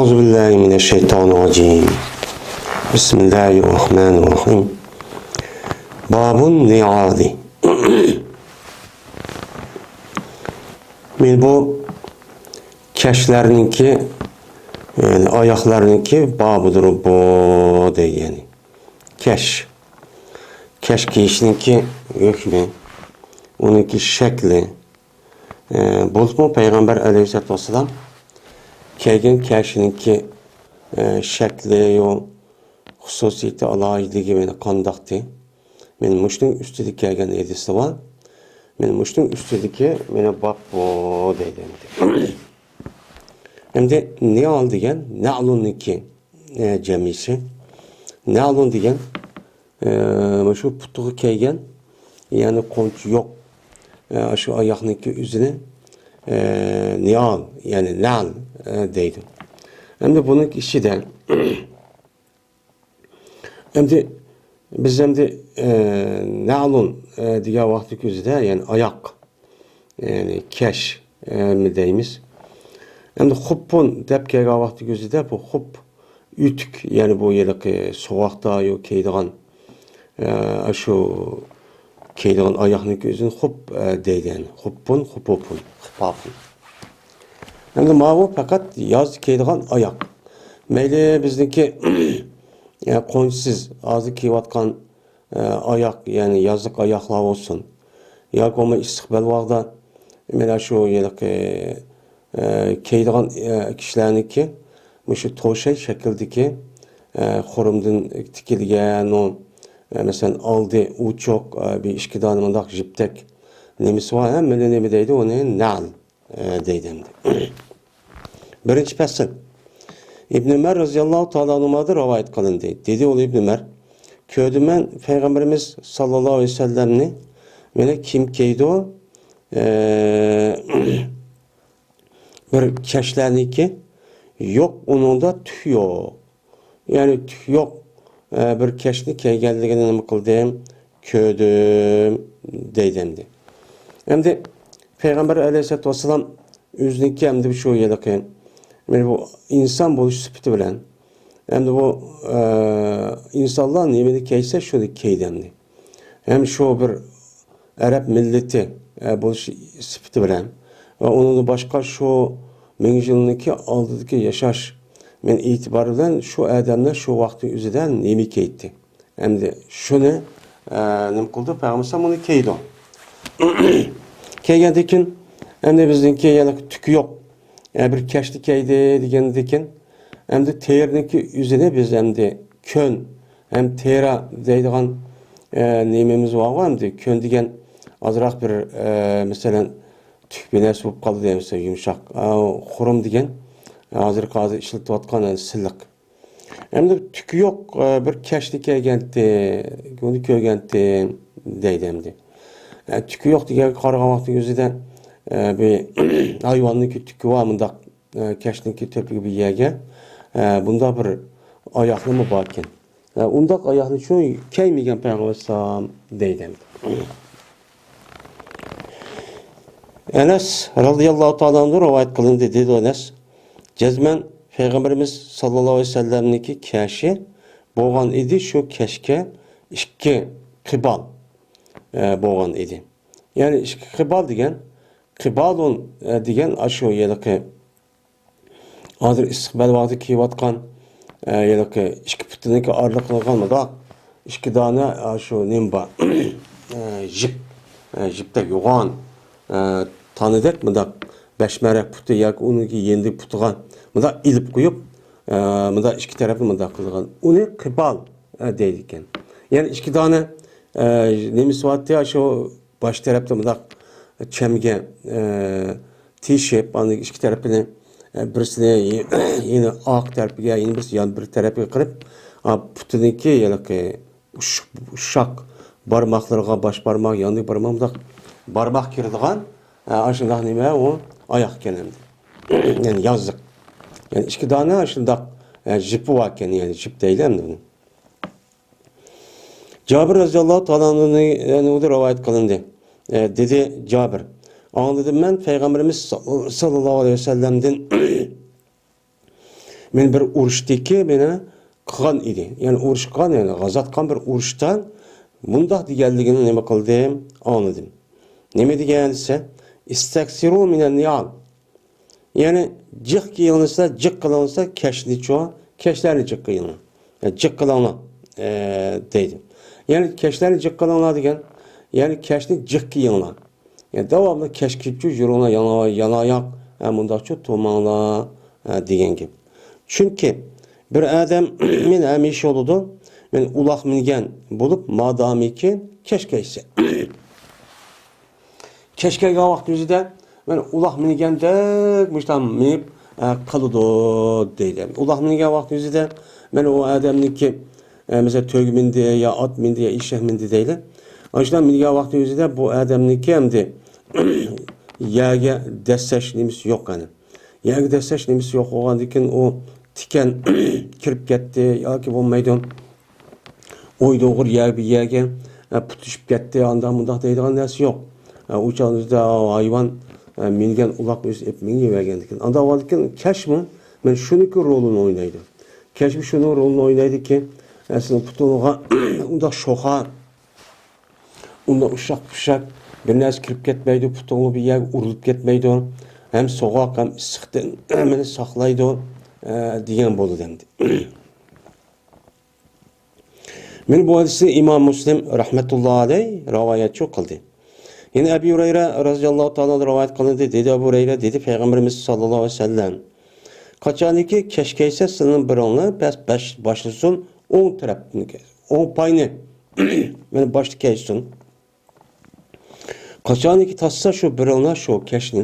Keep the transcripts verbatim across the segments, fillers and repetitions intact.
أعوذ بالله من الشيطان الرجيم. بسم الله الرحمن الرحيم. باب النعال. مانا بۇ كەشلەرنىڭكى، يەنى ئاياقلارنىڭكى بابىدۇر بۇ دەيدۇ، يەنى كەش. كەش كىيىشنىڭكى ھۆكمى، ئۇنىڭكى شەكلى، ئە، بولۇپمۇ پەيغەمبەر ئەلەيھىسسالاتۇ ۋەسسالام كىيگەن كەشنىڭكى، ئە، شەكلى يو خۇسۇسىيىتى، ئالاھىدىلىكى مانا قانداقتى؟ مانا مۇشۇنىڭ ئۈستىدە كەلگەن ھەدىسى بار. مانا مۇشۇنىڭ ئۈستىدىكى مانا باب بۇ دەيدۇ ئەمدى. ئەمدى نىئال دېگەن نەئلۇننىڭكى، ئە، جەمئىسى. نەئلۇن دېگەن، ئە، مۇشۇ پۇتىغا كىيگەن، يەنى قونچا يوق، ئە، شۇ ئاياقنىڭكى ئۆزىنى، ئە، نىئال، يەنى نەل، ئە، دەيدۇ. ئەمدى بۇنىڭ ئىچىدە، ئەمدى بىز ئەمدى، ئە، نەلۇن، ئە، دېگەن ۋاقىتنىڭ ئۆزىدە، يەنى ئاياق، يەنى كەش، ئە، دەيمىز. ئەمدى خۇپپۇن دەپ كەلگەن ۋاقىتنىڭ ئۆزىدە بۇ خۇپ ئۆتۈك، يەنى بۇ ھېلىقى سوغۇقتا يو كىيىدىغان، ئە، شۇ كىيىدىغان ئاياقنىڭكى ئۆزىنى خۇپ، ئە، دەيدۇ، يەنى خۇپپۇن، خۇپۇپۇن، خىپاپۇن. ئەمدى ماۋۇ پەقەت يازدا كىيىدىغان ئاياق. مەيلى بىزنىڭكى، ئە، قونچىسىز، ھازىر كىيىۋاتقان، ئە، ئاياق، يەنى يازلىق ئاياقلار بولسۇن، ياكى بولمىسا ئىسسىق بەلباغدا مانا شۇ ھېلىقى، ئە، كىيىدىغان، ئە، كىشىلەرنىڭكى مۇشۇ توشاي شەكلىدىكى، ئە، خۇرۇمدىن تىكىلگەن، ئۇ، ئە، مەسىلەن، ئالدى ئوچۇق، ئە، بىر ئىككى دانە مۇنداق جىپتەك نېمىسى بار، ھەممىنى نېمە دەيدۇ، ئۇنى نەل، ئە، دەيدۇ ئەمدى. بىرىنچى پەسىل. ئىبن ئۆمەر رەزىياللاھۇ تائالا ئەنھۇمادىن رىۋايەت قىلىندى. دېدى ئۇ ئىبن ئۆمەر، كۆردۈم مەن پەيغەمبىرىمىز ساللاللاھۇ ئەلەيھى ۋەسەللەمنى، مانا كىيىم كىيىدۇ، ئە، بىر كەشلەرنىڭكى يوق، ئۇنىڭدا تۈك يوق. يەنى تۈك يوق، ئە، بىر كەشنى كىيگەنلىكىنى نېمە قىلدىم؟ كۆردۈم، دەيدۇ ئەمدى. ئەمدى پەيغەمبەر ئەلەيھىسسالاتۇ ۋەسسالام ئۆزىنىڭكى ئەمدى شۇ ھېلىقى، مانا بۇ ئىنسان بولۇش سۈپىتى بىلەن، ئەمدى بۇ، ئە، ئىنسانلار نېمىنى كىيسە، شۇنى كىيدى ئەمدى. ھەم شۇ بىر ئەرەب مىللىتى، ئە، بولۇش سۈپىتى بىلەن ۋە ئۇنىڭدىن باشقا شۇ مىڭ يىلنىڭكى ئالدىدىكى ياشاش مەن ئېتىبارى بىلەن شۇ ئادەملەر شۇ ۋاقىتنىڭ ئۆزىدە نېمە كىيدى؟ ئەمدى شۇنى، ئە، نېمە قىلدى؟ پەيغەمبەر ئەلەيھىسسالام ئۇنى كىيدى. كىيگەندىن كېيىن، ئەمدى بىزنىڭكى يەنە تۈكى يوق، ئە، بىر كەشنى كىيدى دېگەندىكىن، ئەمدى تېرىنىڭكى ئۆزىنى بىز ئەمدى كۆن ھەم تېرە دەيدىغان، ئە، نېمىمىز بارغۇ ئەمدى. كۆن دېگەن ئازراق بىر، ئە، مەسىلەن، تۈك بىر نەرسە بولۇپ قالدى دەيمىز، يۇمشاق. ئە، خۇرۇم دېگەن ھازىرقى ھازىر ئىشلىتىۋاتقان، ئە، سىلىق. ئەمدى تۈكى يوق، ئە، بىر كەشنى كىيگەنتى، ئۇنى كۆرگەنتىم دەيدۇ ئەمدى. ئە، تۈكى يوق دېگەنگە قارىغان ۋاقتىنىڭ ئۆزىدە، ئە، بىر ھايۋاننىڭكى تۈكى بار مۇنداق، ئە، كەشنىڭكى تۆپىگە بىر يەرگە، ئە، بۇنداق بىر ئاياقلىرىمۇ باركەن. ئە، ئۇنداق ئاياقنى شۇ كىيمىگەن پەيغەمبەر ئەلەيھىسسالام دەيدۇ ئەمدى. ئەنەس رەزىياللاھۇ تائالا ئەنھۇ رىۋايەت قىلىندى، دېدى ئەنەس، جەزمەن پەيغەمبىرىمىز ساللاللاھۇ ئەلەيھى ۋەسەللەمنىڭكى كەشى بولغان ئىدى، شۇ كەشكە ئىككى قىبال، ئە، بولغان ئىدى. يەنى ئىككى قىبال دېگەن، قىبالۇن، ئە، دېگەن ئاشۇ ھېلىقى ھازىر ئىسسىق بەلباغدا كىيىۋاتقان، ئە، ھېلىقى ئىككى پۇتىنىڭكى ئارىلىقىغا مۇنداق ئىككى دانە، ئە، شۇ نېمە بار؟ ئە، جىپ، ئە، جىپتەك يوغان، ئە، تانىدەك مۇنداق بەشمەرەك پۇتى ياكى ئۇنىڭكى يېنىدىكى پۇتىغا مۇنداق ئېلىپ قويۇپ، ئە، مۇنداق ئىككى تەرەپنى مۇنداق قىلغان. ئۇنى قىبال، ئە، دەيدىكەن. يەنە ئىككى دانە، ئە، نېمىسى بارتتى، شۇ باش تەرەپتە مۇنداق چەمگە، ئە، تېشىپ، ئاندىن ئىككى تەرىپىنى، ئە، بىرسىنى يە-، يەنە ئارقا تەرىپىگە، يەنە بىرسى يان بىر تەرەپكە قىلىپ، ئا، پۇتىنىڭكى ھېلىقى ئۇش-، ئۇششاق بارماقلىرىغا، باش بارماق، ياندىكى بارماق، مۇنداق بارماق كىرىدىغان، ئە، ئاشۇنداق نېمە ئۇ ئاياق ئىكەن ئەمدى. يەنى يازلىق. يەنى ئىككى دانە ئاشۇنداق، ئە، جىپى بار ئىكەن، يەنى جىپ دەيلى ئەمدى بۇنى. جابىر رەزىياللاھۇ تائالا ئەنھۇدىن رىۋايەت قىلىندى. ئە، دېدى جابىر، ئاڭلىدىم مەن پەيغەمبىرىمىز ساللاللاھۇ ئەلەيھى ۋەسەللەمدىن مەن بىر ئۇرۇشتىكى مېنى قىلغان ئىدى. يەنى ئۇرۇشقان، يەنى غازاتقان بىر ئۇرۇشتا مۇنداق دېگەنلىكىنى نېمە قىلدىم؟ ئاڭلىدىم. نېمە دېگەن دېسە، «ئىستەكسىرۇ مىنەن نىئال.» يەنى جىق كىيىڭلار، جىق قىلىڭلار كەچنىچۇ، كەچلەرنى جىق قىلىڭلار. يەنى جىق قىلىڭلار، ئە، دەيدۇ. يەنى كەچلەرنى جىق قىلىڭلار دېگەن، يەنى كەچنى جىق كىيىڭلار. يەنى داۋاملىق كەچ كىيىپچۇ يۈرۈڭلار، يالا-، يالاياق، ئە، مۇنداقچۇ تۇرماڭلار، ئە، دېگەن گەپ. چۈنكى بىر ئادەم، مەن ھەمىشە بولىدۇ، مەن ئۇلاغ مىنگەن بولۇپ، مادامىكى كەچ كەلسە. كەچ كەلگەن ۋاقىت يۈزىدە مەن ئۇلاغ مىنگەندەك مۇشتام مېڭىپ، ئە، قالىدۇ دەيدۇ. ئۇلاغ مىنگەن ۋاقىت يۈزىدە مەن ئۇ ئادەمنىڭكى، ئە، مەسىلەن، تۆگە مىندى يا ئات مىندى يا ئېشەك مىندى دەيلى. ئاشۇنداق مىنگەن ۋاقىت يۈزىدە بۇ ئادەمنىڭكى ئەمدى يەرگە دەسسەش نېمىسى يوق قېنى. يەرگە دەسسەش نېمىسى يوق بولغاندىكىن ئۇ تىكەن كىرىپ كەتتى ياكى بولمايدۇ. ئويدۇغۇر يەر بىر يەرگە، ئە، پۇتلىشىپ كەتتى، ئانداق مۇنداق دەيدىغان نەرسە يوق. ئە، ئۇ چاغدا ھايۋان، ئە، مىنگەن ئۇلاق ئۆزى ئېلىپ مېڭىۋەرگەندىكىن. ئانداق بولغاندىكىن كەچمۇ مەن شۇنىڭكى رولىنى ئوينايدۇ. كەچمۇ شۇنىڭ رولىنى ئوينايدۇكى، ئە، سىزنىڭ پۇتۇڭغا ئۇنداق شوخا، ئۇنداق ئۇششاق-پۇششاق بىر نەرسە كىرىپ كەتمەيدۇ، پۇتۇڭغا بىر يەرگە ئۇرۇلۇپ كەتمەيدۇ. ھەم سوغۇق، ھەم ئىسسىقتىن مېنى ساقلايدۇ، ئە، دېگەن بولىدۇ ئەمدى. مانا بۇ ھەدىسنى ئىمام مۇسلىم رەھمەتۇللا ئەلەيھ رىۋايەتچۇ قىلدى. يەنە ئەبى ھۇرەيرە رازىياللاھۇ تائالا ئەنھۇ رىۋايەت قىلىندى، دېدى ئەبۇ ھۇرەيرە، دېدى پەيغەمبىرىمىز ساللاللاھۇ ئەلەيھى ۋەسەللەم، قاچانكى كەچ كەلسە سىلەرنىڭ بىرىڭلار بەش، بەش، باشلىسۇن ئوڭ تەرەپتىن، ئوڭ پاينى، مانا باشتا كەلسۇن. قاچانكى تارتسا شۇ بىرىڭلار شۇ كەچنى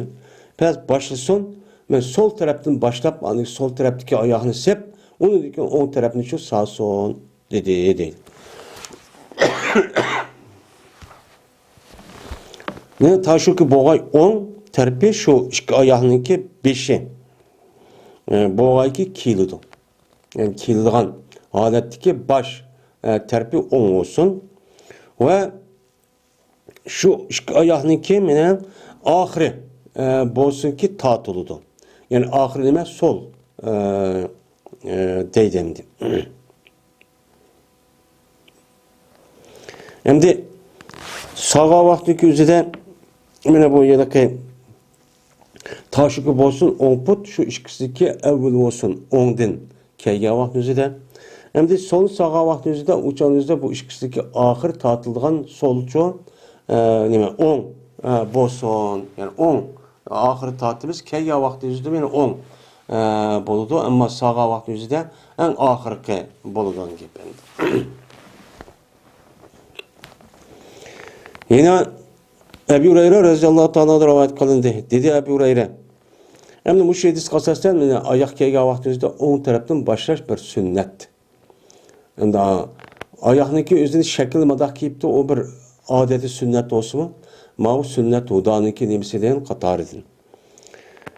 پەس باشلىسۇن، مەن سول تەرەپتىن باشلاپ، ئاندىن سول تەرەپتىكى ئاياغنى سەپ، ئۇنىڭدىن كېيىن ئوڭ تەرەپنى شۇ سالسۇن، دېدى، دەيدۇ. مانا تاشۇكى بوغاي ئوڭ تەرىپى شۇ ئىككى ئاياغنىڭكى بېشى، ئە، بوغايكى كېلىدۇ. يەنى كېلىدىغان ھالەتتىكى باش، ئە، تەرىپى ئوڭ بولسۇن. ۋە شۇ ئىككى ئاياقنىڭكى مانا ئاخىرى، ئە، بولسۇنكى تارتىلىدۇ. يەنى ئاخىرى نېمە؟ سول، ئە، ئە، دەيدۇ ئەمدى. ئەمدى ساغا ۋاقتىدىكى ئۆزىدە مانا بۇ يەردىكى تاشۇكى بولسۇن، ئوڭ پۇت شۇ ئىككىسىدىكى ئەۋۋەل بولسۇن، ئوڭدىن كەلگەن ۋاقىت ئۆزىدە. ئەمدى سول ساغا ۋاقىت ئۆزىدە، ئۇچان ئۆزىدە بۇ ئىككىسىدىكى ئاخىر تارتىلىدىغان سولچۇ، ئە، نېمە، ئوڭ، ئە، بولسۇن. يەنى ئوڭ ئاخىر تارتىمىز، كەلگەن ۋاقىت ئۆزىدە يەنە ئوڭ، ئە، بولىدۇ. ئەمما ساغا ۋاقىت ئۆزىدە ئەڭ ئاخىرقى بولىدىغان گەپ ئەمدى. يەنە ئەبى ھۇرەيرە رەزىياللاھۇ تائالا ئەنھۇ رىۋايەت قىلىندى. دېدى ئەبى ھۇرەيرە، ئەمدى مۇشۇ ھەدىسكە ئاساسەن، مانا ئاياق كەلگەن ۋاقتىمىزدا ئوڭ تەرەپتىن باشلاش بىر سۈننەت. ئەمدى ئاياقنىڭكى ئۆزىنى شەكىل مۇنداق كىيىپتۇ، ئۇ بىر ئادەتتە سۈننەت بولسىمۇ، ماۋۇ سۈننەت ھۇدانىڭكى نېمىسىدىن قاتارىدىن.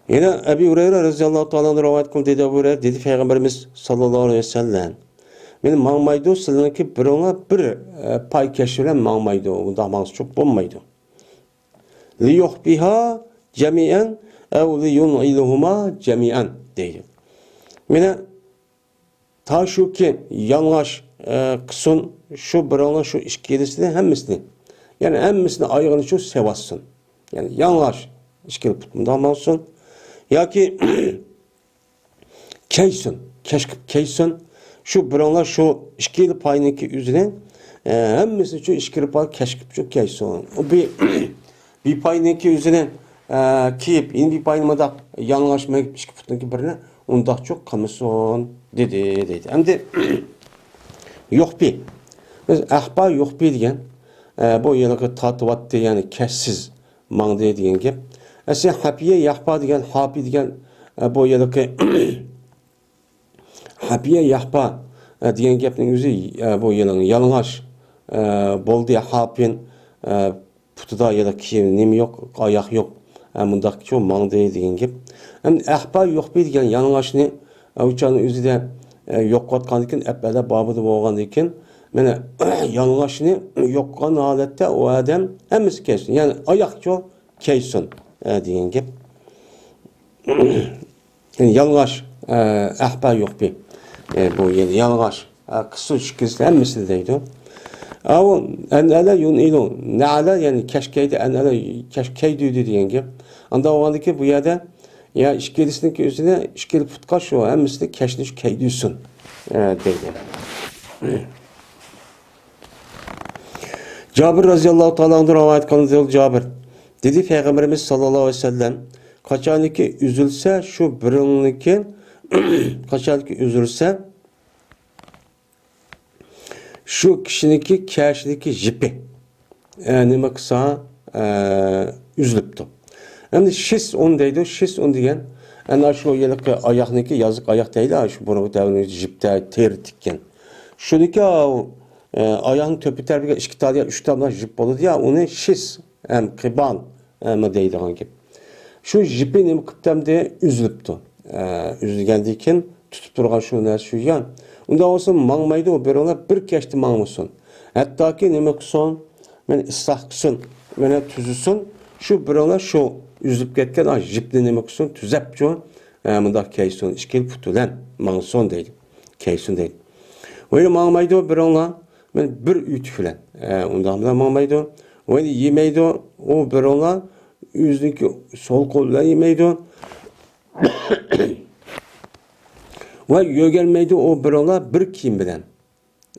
يەنە ئەبى ھۇرەيرە رەزىياللاھۇ تائالا ئەنھۇ رىۋايەت قىلدى، دېدى ئەبۇ ھۇرەيرە، دېدى پەيغەمبىرىمىز ساللاللاھۇ ئەلەيھى ۋەسەللەم، مانا ماڭمايدۇ، سىلەرنىڭكى بىرىڭلار بىر، ئە، پاي كەچ بىلەن ماڭمايدۇ، ئۇنداق ماڭسا چوپ بولمايدۇ. ليخفيها جميعا أو لينعلهما جميعا دەيدۇ. مانا تاشۇكى يالىڭاچ، ئە، قىلسۇن، شۇ بىرىڭلار شۇ ئىككىلىسىنى ھەممىسىنى، يەنى ھەممىسىنى ئايىغىنى شۇ سېۋەتسۇن. يەنى يالىڭاچ ئىككىلا پۇت مۇنداق ماڭسۇن. ياكى كەيسۇن، كەشكىپ كەيسۇن. شۇ بىرىڭلار شۇ ئىككىلا پاينىڭكى ئۆزىنى، ئە، ھەممىسىنى شۇ ئىككىلا پاي كەشكىپ شۇ كەيسۇن. ئۇ بى-، بىپاينىڭكى ئۆزىنى، ئە، كىيىپ، يەنە بىپاينى مۇنداق يالىڭاچ مېڭىپ ئىككى پۇتنىڭكى بىرىنى ئۇنداق چوق قىلمىسۇن، دېدى، دەيدۇ. ئەمدى يۇخپى. بىز ئەخپا يۇخپى دېگەن، ئە، بۇ يەنىكى تارتىۋاتتى، يەنى كەچسىز ماڭدى دېگەن گەپ. ئەسلى ھەپىيە يەخپا دېگەن، ھاپى دېگەن، ئە، بۇ يەنىكى ھەپىيە يەخپا، ئە، دېگەن گەپنىڭ ئۆزى، ئە، بۇ يەنى يالىڭاچ، ئە، بولدى، ھاپىن، ئە، پۇتىدا يا كىيىم نېمە يوق، ئاياق يوق. ئە، مۇنداق شۇ ماڭدى دېگەن گەپ. ئەمدى ئەخپا يۇخپى دېگەن يالىڭاچنى، ئە، ئۇچاننىڭ ئۆزىدە، ئە، يوقاتقاندىن كېيىن، ئەپئەلە بابىدا بولغاندىن كېيىن، مانا، يالىڭاچنى يوقىغان ھالەتتە ئۇ ئادەم ھەممىسى كەيسۇن. يەنى ئاياقچۇ كەيسۇن، ئە، دېگەن گەپ. يەنى يالىڭاچ ئە، ئەخپە يۇخپى. ئە، بۇ يەنە يالىڭاچ. ئە، قىسسۇ ئىككىسى ھەممىسىنى دەيدۇ. ئاۋۇ ئەنئەلە يۇنئىلۇ. نەئەلە، يەنى كەشكەيدى، ئەنئەلە كەشكەيدۈدى دېگەن گەپ. ئاندا بولغاندىكى بۇ يەردە يا ئىككىلىسىنىڭكى ئۆزىنى ئىككىلى پۇتقا شۇ ھەممىسىنى كەشنى شۇ كەيدۈسۇن، ئە، دەيدۇ. جابىر رەزىياللاھۇ تائالا ئەنھۇ رىۋايەت قىلىنىدۇ، جابىر دېدى، پەيغەمبىرىمىز ساللاللاھۇ ئەلەيھى ۋەسەللەم، قاچانكى ئۈزۈلسە شۇ بىرىڭنىكى، قاچانكى ئۈزۈلسە شۇ كىشىنىڭكى كەشىدىكى يىپى، ئە، نېمە قىلسا، ئە، ئۈزۈلۈپتۇ. ئەمدى شىس ئۇن دەيدۇ. شىس ئۇن دېگەن، ئەنە شۇ ھېلىقى ئاياقنىڭكى، يازلىق ئاياق دەيلى، شۇ بۇرۇنقى دەۋرنىڭ يىپتا تېرە تىككەن. شۇنىڭكى، ئە، ئاياقنىڭ تۆپە تەرىپىگە ئىككى تال يا ئۈچ تال يىپ بولىدۇ يا، ئۇنى شىس ھەم قىبان، ئە، دەيدىغان گەپ. شۇ يىپى نېمە قىپتۇ ئەمدى؟ ئۈزۈلۈپتۇ. ئە، ئۈزۈلگەندىن كېيىن تۇتۇپ تۇرغان شۇ نەرسە شۇ يان. ئۇنداق بولسا ماڭمايدۇ، ئۇ بىرىڭلار بىر كەشتە ماڭمىسۇن. ھەتتاكى نېمە قىلسۇن، مانا ئىسلاھ قىلسۇن، مانا تۈزىسۇن، شۇ بىرىڭلار شۇ ئۈزۈلۈپ كەتكەن ئا يىپنى نېمە قىلسۇن، تۈزەپچۇ، ئە، مۇنداق كەيسۇن، ئىككىلا پۇت بىلەن ماڭسۇن دەيدۇ. كەيسۇن دەيدۇ. ۋەيلى ماڭمايدۇ بىرىڭلار، مانا بىر ئۆتۈك بىلەن، ئە، ئۇنداق بىلەن ماڭمايدۇ. ۋەيلى يېمەيدۇ ئۇ بىرىڭلار، ئۆزىنىڭكى سول قول بىلەن يېمەيدۇ. ۋە يۆگەلمەيدۇ ئۇ بىرىڭلار بىر كىيىم بىلەن.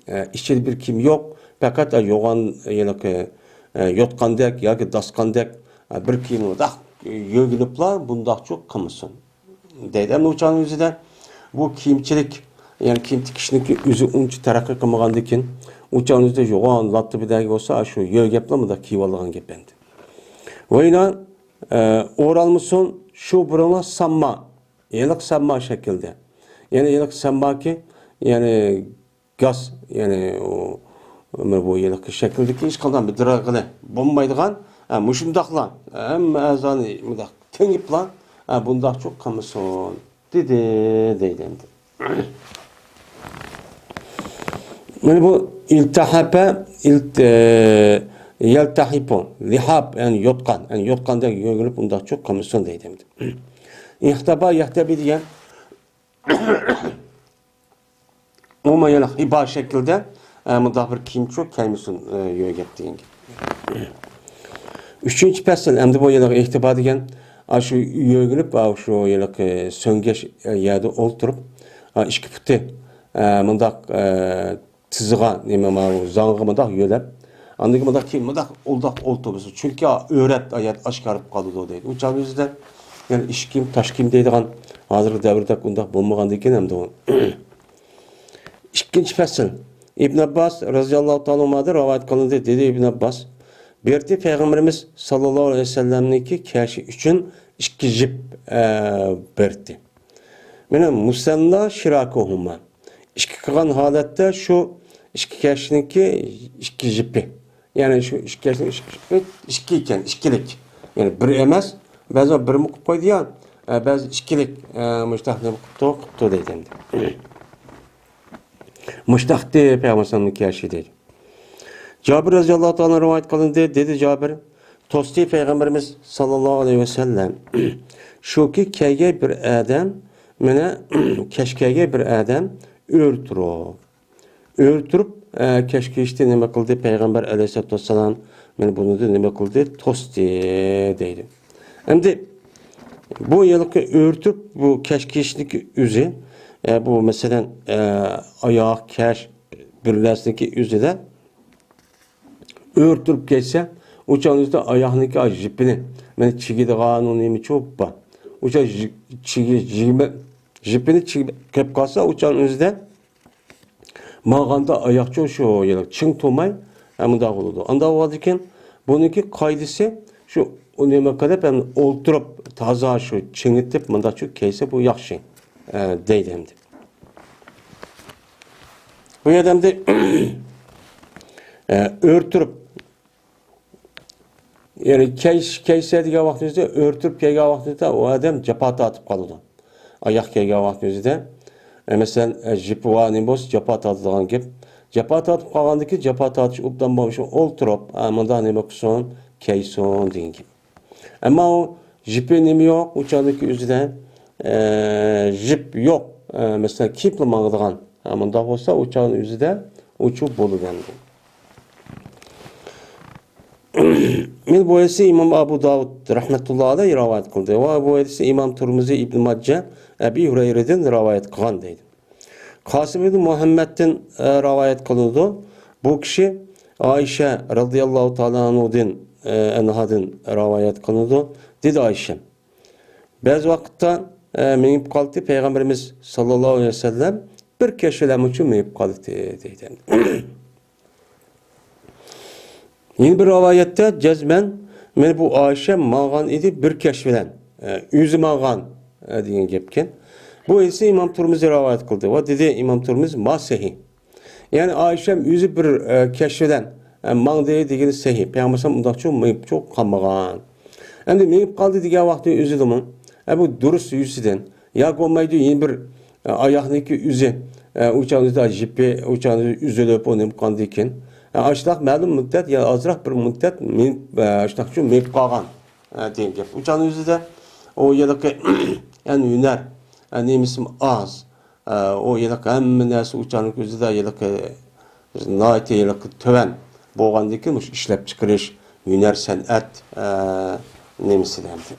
ئە، ئىچىدە بىر كىيىم يوق، پەقەت، ئە، يوغان، ھېلىقى، ئە، يوتقاندەك ياكى داسقاندەك، ئە، بىر كىيىم مۇنداق يۆگىلىپلا بۇنداقچۇ قىلمىسۇن دەيدۇ. ئەمدى ئۇ چاغنىڭ ئۆزىدە بۇ كىيىمچىلىك، يەنى كىيىم تىكىشنىڭكى ئۆزى ئۇنچە تەرەققىي قىلمىغاندىكىن، ئۇ چاغنىڭ ئۆزىدە يوغان لاتا بىلەن بولسا، شۇ يۆگەپلا مۇنداق كىيىۋالىدىغان گەپ ئەمدى. ۋەيلا، ئە، ئورالمىسۇن شۇ بۇرۇنلا سامما، ھېلىقى سامما شەكىلدە. يەنى ھېلىقى سامماكى، يەنى گاس، يەنى ئۇ، بۇ ھېلىقى شەكىلدىكى ھېچقانداق بىر دىرىغىلى بولمايدىغان، ئە، مۇشۇنداقلا ھەممە ئەزانى مۇنداق تېڭىپلا، ئە، بۇنداقچۇ قىلمىسۇن دېدى، دەيدۇ ئەمدى. مانا بۇ ئىلتەھەپە، ئىلت-، ئە، يەلتەھىپۇ، لىھاپ، يەنى يوتقان، يەنى يوتقاندەك يۆگىلىپ ئۇنداقچۇ قىلمىسۇن دەيدۇ ئەمدى. ئىھتەبا، يەھتەبى دېگەن ئومۇمەن يەنە ھىبا شەكلىدە، ئە، مۇنداق بىر كىيىمچۇ كەيمىسۇن، ئە، يۆگەپ دېگەن گەپ. ئۈچىنچى پەسىل، ئەمدى بۇ ھېلىقى ئىھتىبا دېگەن، ئا، شۇ يۆگىلىپ، ئا، شۇ ھېلىقى سۆڭگەش، ئە، يەردە ئولتۇرۇپ، ئا، ئىككى پۇتى، ئە، مۇنداق، ئە، تىزىغا، نېمە، ماۋۇ زاڭغا مۇنداق يۆلەپ، ئاندىن كېيىن مۇنداق كىيىم، مۇنداق ئۇنداق ئولتۇرمىسۇن. چۈنكى ئۆرەت ئايەت ئاشكارا بولۇپ قالىدۇ دەيدۇ. ئۇ چاغ ئۆزىدە، يەنى ئىش كىيىم، تاش كىيىم دەيدىغان ھازىرقى دەۋردەك ئۇنداق بولمىغاندىكىن ئەمدى ئۇ. ئىككىنچى پەسىل. ئىبن ئابباس رەزىياللاھۇ تائالا ئەنھۇدىن رىۋايەت قىلىندى، دېدى ئىبن ئابباس، بېرىتى پەيغەمبىرىمىز ساللاللاھۇ ئەلەيھى ۋەسەللەمنىڭكى كەشى ئۈچۈن ئىككى يىپ، ئە، بېرىتى. مانا مۇسەننا شىراكۇھۇما. ئىككى قىلغان ھالەتتە شۇ ئىككى كەشنىڭكى ئىككى يىپى. يەنى شۇ ئىككى كەشنىڭ ئىككى يىپى ئىككى ئىكەن، ئىككىلىك. يەنى بىر ئەمەس، بەزىلەر بىرمۇ قىلىپ قويىدۇ يا، ئە، بەزى ئىككىلىك، ئە، مۇشتاق نېمە قىپتۇ، قىپتۇ دەيدۇ ئەمدى. مۇشتاقتى پەيغەمبەر ئەلەيھىسسالامنىڭ كەشى دەيدۇ. جابىر رەزىياللاھۇ تائالا رىۋايەت قىلىندى، دېدى جابىر، توستى پەيغەمبىرىمىز ساللاللاھۇ ئەلەيھى ۋەسەللەم، شۇكى كەيگەي بىر ئادەم، مانا كەش كەيگەي بىر ئادەم ئۆرە تۇرۇپ، ئۆرە تۇرۇپ، ئە، كەش كىيىشتى نېمە قىلدى؟ پەيغەمبەر ئەلەيھىسسالاتۇ ۋەسسالام، مانا بۇنى نېمە قىلدى؟ توستى دەيدۇ. ئەمدى بۇ ھېلىقى ئۆرە تۇرۇپ، بۇ كەش كىيىشنىڭكى ئۆزى، ئە، بۇ مەسىلەن، ئە، ئاياق، كەش، بىر نەرسىنىڭكى ئۆزىدە ئۆرە تۇرۇپ كەتسە، ئۇ چاغنىڭ ئۆزىدە ئاياغنىڭكى يىپىنى، مانا چىگىدىغان ئۇ نېمىچۇ بار. ئۇ چاغ يىپ-، چىگى-، يىگمە-، يىپىنى چىگىپ قالسا، ئۇ چاغنىڭ ئۆزىدە ماڭغاندا ئاياقچۇ شۇ يەنە چىڭ تۇرماي، ھە، مۇنداق بولىدۇ. ئانداق بولغاندىكىن بۇنىڭكى قائىدىسى شۇ، ئۇ نېمە قىلىپ، ھەم ئولتۇرۇپ تازا شۇ چىڭىتىپ مۇنداقچۇ كىيسە بۇ ياخشى، ئە، دەيدۇ ئەمدى. بۇ يەردە ئەمدى، ئە، ئۆرە تۇرۇپ، يەنى كەيس-، كەيسە دېگەن ۋاقتىمىزدا، ئۆرە تۇرۇپ كەيگەن ۋاقتىمىزدا ئۇ ئادەم جاپا تارتىپ قالىدۇ. ئاياق كەيگەن ۋاقتىمىزدا، ئە، مەسىلەن، ئە، جىپى بار نېمە بولسا جاپا تارتىدىغان گەپ. جاپا تارتىپ قالغاندىكىن جاپا تارتىش ئوبدان بولمىسا ئولتۇرۇپ، ئە، مۇنداق نېمە قىلسۇن، كەيسۇن دېگەن گەپ. ئەمما ئۇ جىپى نېمە يوق، ئۇ چاغدىكى ئۆزىدە، ئە، جىپ يوق، ئە، مەسىلەن، كىيىپلا ماڭىدىغان. ھە، مۇنداق بولسا، ئۇ چاغنىڭ ئۆزىدە ئۇچۇ بولىدۇ ئەمدى. مانا بۇ ھەدىسنى ئىمام ئەبۇ داۋۇد رەھمەتۇللا ئەلەيھ رىۋايەت قىلدى. ۋە بۇ ھەدىسنى ئىمام تۇرمۇزى، ئىبن ماجە، ئەبى ھۇرەيرىدىن رىۋايەت قىلغان دەيدۇ. قاسىم ئىبن مۇھەممەدتىن، ئە، رىۋايەت قىلىنىدۇ. بۇ كىشى ئائىشە رەزىياللاھۇ تائالا ئەنھۇدىن، ئە، ئەنھادىن رىۋايەت قىلىنىدۇ. دېدى ئائىشە، بەزى ۋاقىتتا، ئە، مېڭىپ قالدى، پەيغەمبىرىمىز ساللاللاھۇ ئەلەيھى ۋەسەللەم بىر كەچ بىلەنمۇ مېڭىپ قالدى، دەيدۇ. يەنە بىر رىۋايەتتە جەزمەن، مانا بۇ ئائىشە ماڭغان ئىدى بىر كەچ بىلەن، ئە، ئۆزى ماڭغان، ئە، دېگەن گەپكەن. بۇ ھەدىسنى ئىمام تۇرمۇزى رىۋايەت قىلدى. ۋە دېدى ئىمام تۇرمۇز، ما سەھىھ. يەنى ئائىشەم ئۆزى بىر، ئە، كەچ بىلەن، ئە، ماڭدى دېگىنى سەھىھ. پەيغەمبەر ئۇنداقچۇ مېڭىپچۇ قالمىغان. ئەمدى مېڭىپ قالدى دېگەن ۋاقتى ئۆزىدىمۇ، ئە، بۇ دۇرۇس يۈزىدىن ياكى بولمايدۇ، يەنە بىر، ئە، ئاياقنىڭكى ئۆزى، ئە، ئۇچانىدا جىپى، ئۇچانىدا ئۈزۈلۈپ، ئۇ نېمە قىلغاندىن كېيىن، ئە، ئاشۇنداق مەلۇم مۇددەت يا ئازراق بىر مۇددەت مېڭىپ، ئە، ئاشۇنداقچۇ مېڭىپ قالغان، ئە، دېگەن گەپ. ئۇچانىنىڭ ئۆزىدە ئۇ ھېلىقى، يەنى ھۈنەر، ئە، نېمىسىمۇ ئاز. ئە، ئۇ ھېلىقى ھەممە نەرسە ئۇچانىنىڭ ئۆزىدە ھېلىقى ناھايىتى ھېلىقى تۆۋەن بولغاندىن كېيىن، مۇشۇ ئىشلەپچىقىرىش، ھۈنەر، سەنئەت، ئە، نېمىسىدە ئەمدى.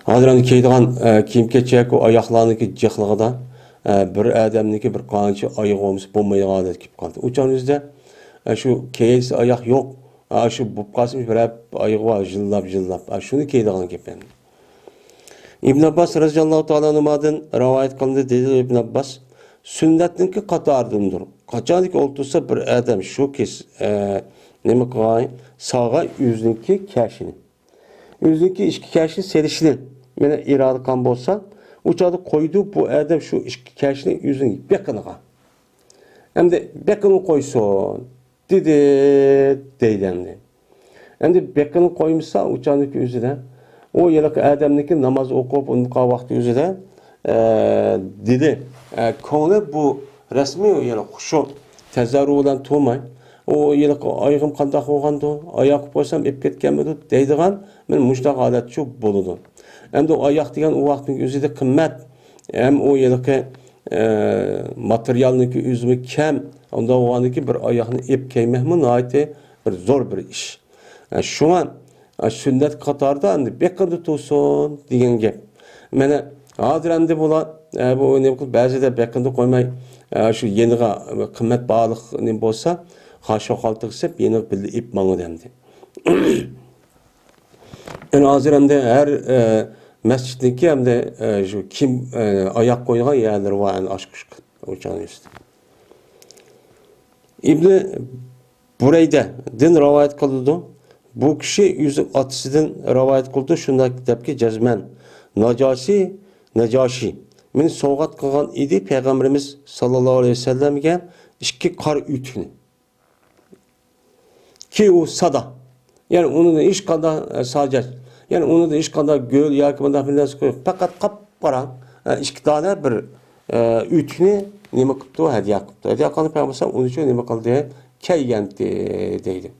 ھازىر ئەمدى كىيىدىغان، ئە، كىيىم-كېچەك، ئۇ ئاياقلارنىڭكى جىقلىقىدا، ئە، بىر ئادەمنىڭكى بىر قانچە ئايىغى بولمىسا بولمايدىغان ھالەتكە كېلىپ قالدى. ئۇ چاغنىڭ ئۆزىدە، ئە، شۇ كېيىلسە ئاياق يوق، ئە، شۇ بولۇپ قالسىمۇ بىرەر ئايىغى بار، جىللاپ، جىللاپ، ئە، شۇنى كىيىدىغان گەپ ئەمدى. ئىبن ئابباس رەزىياللاھۇ تائالا ئەنھۇمادىن رىۋايەت قىلىندى، دېدى ئىبن ئابباس، سۈننەتنىڭكى قاتارىدىندۇر. قاچانكى ئولتۇرسا بىر ئادەم شۇ كېس-، ئە، نېمە قىلغان، ساغا ئۆزىنىڭكى كەشىنى، ئۆزىنىڭكى ئىچكى كەشىنى سېلىشنى مانا ئىرادە قىلغان بولسا، ئۇ چاغدا قويىدۇ بۇ ئادەم شۇ ئىچكى كەشىنى ئۆزىنىڭ بېقىنىغا. ئەمدى بېقىنىغا قويسۇن. دېدى، دەيدۇ ئەمدى. ئەمدى بېقىنى قويمىسا، ئۇ چاغنىڭكى ئۆزىدە، ئۇ ھېلىقى ئادەمنىڭكى ناماز ئوقۇپ، ئۇنداق ۋاقتى ئۆزىدە، ئە، دېدى، ئە، كۆڭلى بۇ رەسمىي ھېلىقى خۇشۇ، تەزەررۇ بىلەن تۇرماي، ئۇ ھېلىقى ئايىغىم قانداق بولغاندۇ، ئاياق قويسام ئېلىپ كەتكەنمىدۇ دەيدىغان، مانا مۇشۇنداق ھالەتچۇ بولىدۇ. ئەمدى ئۇ ئاياق دېگەن ئۇ ۋاقىتنىڭ ئۆزىدە قىممەت، ھەم ئۇ ھېلىقى ئە، ماتېرىيالنىڭكى ئۆزىمۇ كەم، ئۇنداق بولغاندىكىن بىر ئاياقنى ئېلىپ كىيمەكمۇ ناھايىتى بىر زور بىر ئىش. ئە، شۇڭا، ئە، سۈننەت قاتارىدا ئەمدى بېقىندا تۇرسۇن دېگەن گەپ. مانا ھازىر ئەمدى بۇلار، ئە، بۇ نېمە قىلىپ، بەزىدە بېقىندا قويماي، ئە، شۇ يېنىغا قىممەت باھالىق نېمە بولسا، خاشۇ خالتىغا سېلىپ يېنىغا بىللە ئېلىپ ماڭىدۇ ئەمدى. يەنى ھازىر ئەمدى ھەر، ئە، مەسچىتنىڭكى ئەمدى، ئە، شۇ كىيىم، ئە، ئاياق قويىدىغان يەرلىرى بار، ئەمدى ئاچقۇچ ئوچاقنىڭ ئۈستىدە. ئىبنى بۇرەيدەدىن رىۋايەت قىلىدۇ. بۇ كىشى ئۆزى ئاتىسىدىن رىۋايەت قىلىدۇ، شۇنداق دەپكى جەزمەن. ناجاشى، ناجاشى مېنى سوۋغات قىلغان ئىدى پەيغەمبىرىمىز ساللاللاھۇ ئەلەيھى ۋەسەللەمگە ئىككى قارا ئۆتۈكنى. كى ئۇ سادا. يەنى ئۇنىڭدا ھېچقانداق، ئە، ساجاش. يەنى ئۇنىڭدا ھېچقانداق گۈل ياكى مۇنداق بىر نەرسە قويۇپ، پەقەت قاپقارا، ئە، ئىككى دانە بىر، ئە، ئۆتۈكنى نېمە قىپتۇ، ھەدىيە قىپتۇ. ھەدىيە قىلغاندا پەيغەمبەر ئۇنىڭ ئۈچۈن نېمە قىلدى؟ كىيگەنتى دەيدۇ.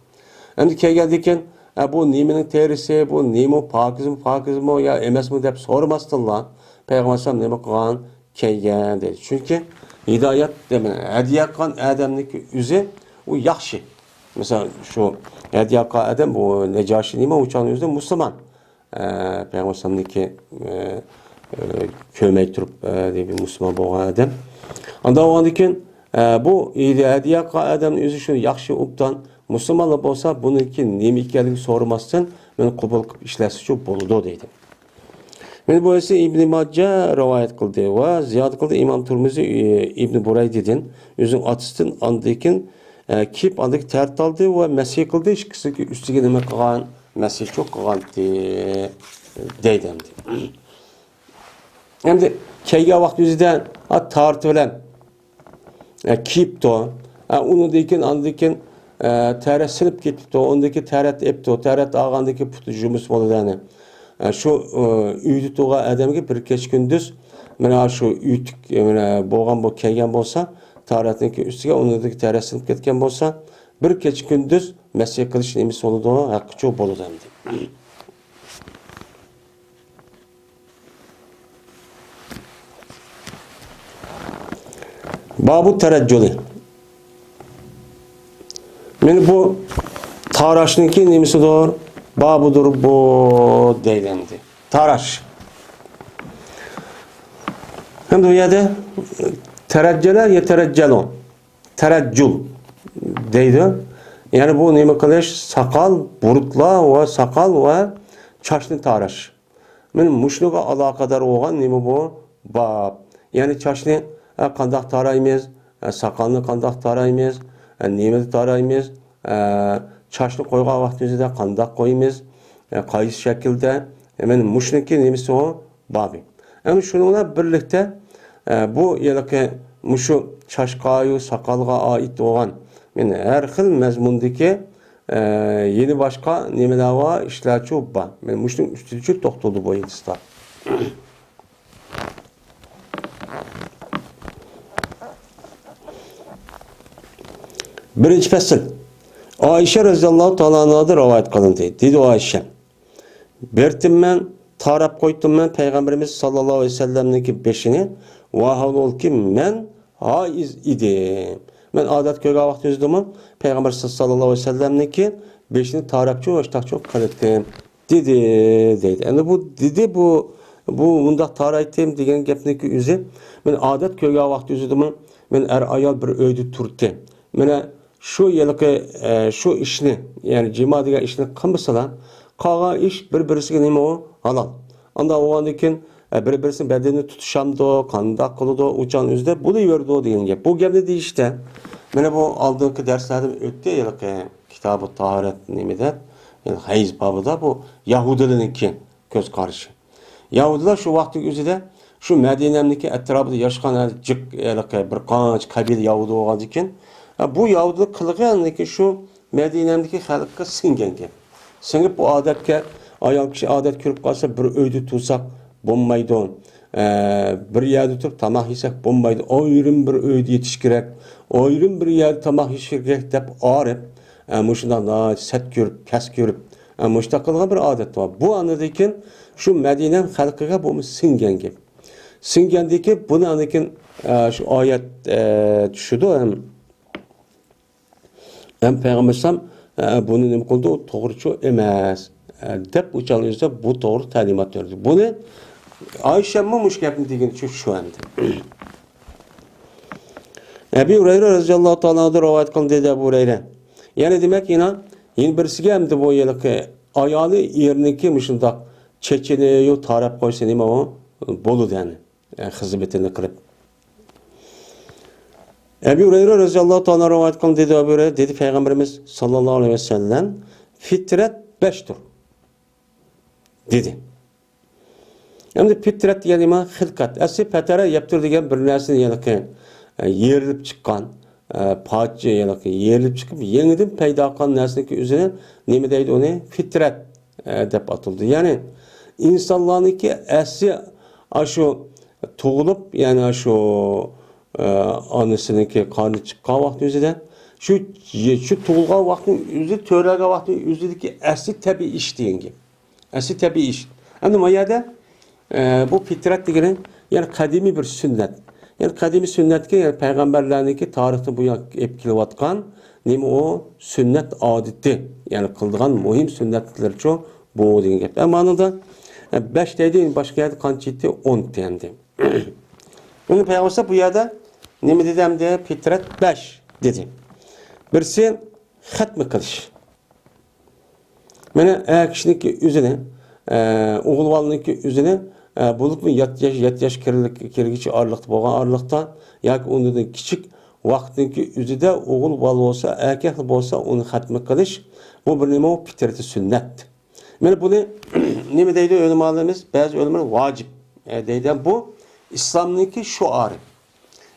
ئەمدى كىيگەندىن كېيىن، ئە، بۇ نېمىنىڭ تېرىسى، بۇ نېمە، پاكىزمۇ، پاكىزمۇ يا ئەمەسمۇ دەپ سورىماستىنلا پەيغەمبەر نېمە قىلغان؟ كىيگەن دەيدۇ. چۈنكى ھىدايەت، دېمە، ھەدىيە قىلغان ئادەمنىڭكى ئۆزى ئۇ ياخشى. مىسال، شۇ ھەدىيە قىلغان ئادەم، بۇ نەجاشى نېمە، ئۇ چاغنىڭ ئۆزىدە مۇسۇلمان. ئە، پەيغەمبەر ئەلەيھىسسالامنىڭكى، ئە، ئە، كۆرمەي تۇرۇپ، ئە، دېگەن مۇسۇلمان بولغان ئادەم. ئانداق بولغاندىن كېيىن، ئە، بۇ ھەدىيە قىلغان ئادەمنىڭ ئۆزى شۇنى ياخشى ئوبدان، مۇسۇلمانلار بولسا بۇنىڭكى نېمە ئىكەنلىكىنى سورىماستىن، مېنى قوبۇل قىلىپ ئىشلەتسىچۇ بولىدۇ دەيدۇ. مانا بۇ ھەدىسنى ئىبنى ماجە رىۋايەت قىلدى ۋە زىيادە قىلدى ئىمام تۇرمۇزى، ئى، ئىبنى بۇرەيدىدىن، ئۆزىنىڭ ئاتىسىدىن، ئاندىن كېيىن، ئە، كىيىپ، ئاندىن كېيىن تەرەت ئالدى ۋە مەسىھ قىلدى، ئىككىسىنىڭكى ئۈستىگە نېمە قىلغان؟ مەسىھچۇ قىلغانتى دەيدۇ ئەمدى. ئەمدى كىيگەن ۋاقتى ئۆزىدە، ئا، تارتى بىلەن ئە، كىيىپتۇ. ئە، ئۇنىڭدىن كېيىن، ئاندىن كېيىن، ئە، تەرەت سېلىپ كېتىپتۇ. ئۇندىن كېيىن تەرەت ئېپتۇ. تەرەت ئالغاندىن كېيىن پۇتى جۇمۇس بولىدۇ، يەنى. ئە، شۇ، ئە، ئۆيدە تۇرغان ئادەمگە بىر كېچە كۈندۈز، مانا شۇ ئۆتۈك، مانا بولغان بۇ كىيگەن بولسا، تارەتنىڭكى ئۈستىگە، ئۇنىڭدىن كېيىن تەرەت سېلىپ كەتكەن بولسا، بىر كېچە كۈندۈز مەسىھ قىلىش نېمىسى بولىدۇ، ھەققىچۇ بولىدۇ ئەمدى. بابۇ تەرەججۇلى. مانا بۇ تاراشنىڭكى نېمىسىدۇر؟ بابىدۇر بۇ دەيدۇ ئەمدى. تاراش. ئەمدى بۇ يەردە تەرەججەلە يا تەرەججەلۇ. تەرەججۇل دەيدۇ. يەنى بۇ نېمە قىلىش؟ ساقال، بۇرۇتلار ۋە ساقال ۋە چاچنى تاراش. مانا مۇشۇنىڭغا ئالاقىدار بولغان نېمە بۇ؟ باب. يەنى چاچنى، ھە، قانداق تارايمىز؟ ھە، ساقالنى قانداق تارايمىز؟ ھە، نېمىدە تارايمىز؟ ھە، چاچنى قويغان ۋاقتىمىزدا قانداق قويىمىز؟ ھە، قايسى شەكىلدە؟ ھە، مانا مۇشۇنىڭكى نېمىسى ئۇ؟ بابى. ئەمدى شۇنىڭ بىلەن بىرلىكتە، ئە، بۇ ھېلىقى مۇشۇ چاچقا-يۇ ساقالغا ئائىت بولغان، مانا ھەر خىل مەزمۇندىكى، ئە، يەنە باشقا نېمىلەر بار، ئىشلارچۇ بار. مانا مۇشۇنىڭ ئۈستىدىچۇ توختىلىدۇ بۇ ھەدىستە. بىرىنچى پەسىل. ئائىشە رەزىياللاھۇ تائالا ئەنھادىن رىۋايەت قىلىندى. دېدى ئائىشە: بېرىپتىممەن، تاراپ قويدۇممەن پەيغەمبىرىمىز ساللاللاھۇ ئەلەيھى ۋەسەللەمنىڭكى بېشىنى، ۋاھالبۇلكى مەن ھائىز ئىدىم. مەن ئادەت كۆرگەن ۋاقتىمىزدىمۇ پەيغەمبەر ساللاللاھۇ ئەلەيھى ۋەسەللەمنىڭكى بېشىنى تاراپچۇ، ئاشتاقچۇ قىلىتتىم، دېدى، دەيدۇ. ئەمدى بۇ دېدى، بۇ، بۇ مۇنداق تارايتتىم دېگەن گەپنىڭكى ئۆزى، مەن ئادەت كۆرگەن ۋاقتىمىزدىمۇ مەن ئەر-ئايال بىر ئۆيدە تۇرتتى. مانا شۇ ھېلىقى، ئە، شۇ ئىشنى، يەنى جىما دېگەن ئىشنى قىلمىسىلا، قالغان ئىش بىر-بىرسىگە نېمە ئۇ؟ ھالال. ئانداق بولغاندىن كېيىن، ئە، بىر-بىرسىنىڭ بەدىنىنى تۇتۇشامدۇ، قانداق قىلىدۇ، ئۇچان ئۆزىدە بولۇۋېرىدۇ دېگەن گەپ. بۇ گەپنى دېيىشتە، مانا بۇ ئالدىنقى دەرسلەردىن ئۆتتى ھېلىقى كىتابۇ تاھارەت نېمىدە، يەنى ھەيز بابىدا بۇ يەھۇدىيلارنىڭكى كۆز قارىشى. يەھۇدىيلار شۇ ۋاقىتنىڭ ئۆزىدە شۇ مەدىنەمنىڭكى ئەتراپىدا ياشىغان جىق ھېلىقى بىر قانچە قەبىلە يەھۇدىي بولغاندىكىن، بۇ يەھۇدىيلار قىلغانلىكى شۇ مەدىنەمدىكى خەلققە سىڭگەنكەن. سىڭىپ بۇ ئادەتكە، ئايال كىشى ئادەت كۆرۈپ قالسا، بىر ئۆيدە تۇرساق بولمايدۇ. ئە، بىر يەردە تۇرۇپ تاماق يېسەك بولمايدۇ. ئايرىم بىر ئۆيدە يېتىش كېرەك. ئايرىم بىر يەردە تاماق يېيىش كېرەك دەپ ئارىپ، ئە، مۇشۇنداق ناھايىتى سەت كۆرۈپ، پەس كۆرۈپ، ئە، مۇشۇنداق قىلغان بىر ئادەت بار. بۇ ئاندىن كېيىن شۇ مەدىنە خەلقىگە بۇ سىڭگەن گەپ. سىڭگەندىن كېيىن بۇنى ئاندىن كېيىن، ئە، شۇ ئايەت، ئە، چۈشىدۇ ھەم، ھەم پەيغەمبەر ئەلەيھىسسالام، ئە، بۇنى نېمە قىلدى؟ توغرىچۇ ئەمەس، ئە، دەپ ئۇچان ئۆزىدە بۇ توغرا تەلىمات بەردى. بۇنى ئائىشەممۇ مۇشۇ گەپنى دېگىنىچۇ شۇ ئەمدى. ئەبى ھۇرەيرە رەزىياللاھۇ تائالا ئەنھۇدىن رىۋايەت قىلىندى، دېدى ئەبۇ ھۇرەيرە. يەنى دېمەك، يەنە، يەنە بىرسىگە ئەمدى بۇ ھېلىقى ئايالى ئېرىنىڭكى مۇشۇنداق چېچىنى يۇ تاراپ قويسا نېمە ئۇ؟ بولىدۇ يەنى. ئە، خىزمىتىنى قىلىپ. ئەبى ھۇرەيرە رەزىياللاھۇ تائالا رىۋايەت قىلىندى، دېدى ئەبۇ ھۇرەيرە، دېدى پەيغەمبىرىمىز ساللاللاھۇ ئەلەيھى ۋەسەللەم، فىترەت بەشتۇر، دېدى. ئەمدى پىترەت دېگەن نېمە؟ خىلقەت. ئەسلى پەتەرە يەپتۇر دېگەن بىر نەرسىنى، يەنى، ئە، يېرىلىپ چىققان، ئە، پارچە، يەنى يېرىلىپ چىقىپ، يېڭىدىن پەيدا قىلغان نەرسىنىڭكى ئۆزىنى نېمە دەيدۇ ئۇنى؟ پىترەت، ئە، دەپ ئاتىلىدۇ. يەنى ئىنسانلارنىڭكى ئەسلى ئاشۇ تۇغۇلۇپ، يەنى ئاشۇ، ئە، ئانىسىنىڭكى قارنى چىققان ۋاقتى ئۆزىدە، شۇ، شۇ تۇغۇلغان ۋاقتىنىڭ ئۆزى، تۆرەلگەن ۋاقتىنىڭ ئۆزىدىكى ئەسلى تەبىئىي ئىش دېگەن گەپ. ئەسلى تەبىئىي ئىش. ئەمدى ما يەردە، ئە، بۇ پىترەت دېگىنى، يەنى قەدىمىي بىر سۈننەت. يەنى قەدىمىي سۈننەتكە، يەنى پەيغەمبەرلەرنىڭكى تارىختىن بۇيان ئېلىپ كېلىۋاتقان نېمە ئۇ؟ سۈننەت ئادىتى. يەنى قىلىدىغان مۇھىم سۈننەتلىرىچۇ بۇ دېگەن گەپ. ئەمما ئانىڭدا، ئە، بەش دەيدۇ، باشقا يەردە قانچە ئېيتتى؟ ئون ئېيتتى ئەمدى. ئۇنى پەيغەمبەر بۇ يەردە نېمە دېدى ئەمدى؟ پىترەت بەش دېدى. بىرسى خەتمە قىلىش. مانا، ئەر كىشىنىڭكى ئۆزىنى، ئە، ئوغۇل بالىنىڭكى ئۆزىنى، ئە، بولۇپمۇ يەتتە ياش، يەتتە ياش كىرلىك-، كىرگۈچە ئارىلىقتا بولغان ئارىلىقتا ياكى ئۇندىن كىچىك ۋاقىتنىڭكى ئۆزىدە ئوغۇل بالا بولسا، ئەركەكلا بولسا، ئۇنى خەتمە قىلىش، بۇ بىر نېمە؟ ئۇ پىترىتى سۈننەت. مانا بۇنى نېمە دەيدۇ ئۆلىمالىرىمىز؟ بەزى ئۆلىمالار ۋاجىپ، ئە، دەيدۇ. بۇ ئىسلامنىڭكى شوئارى.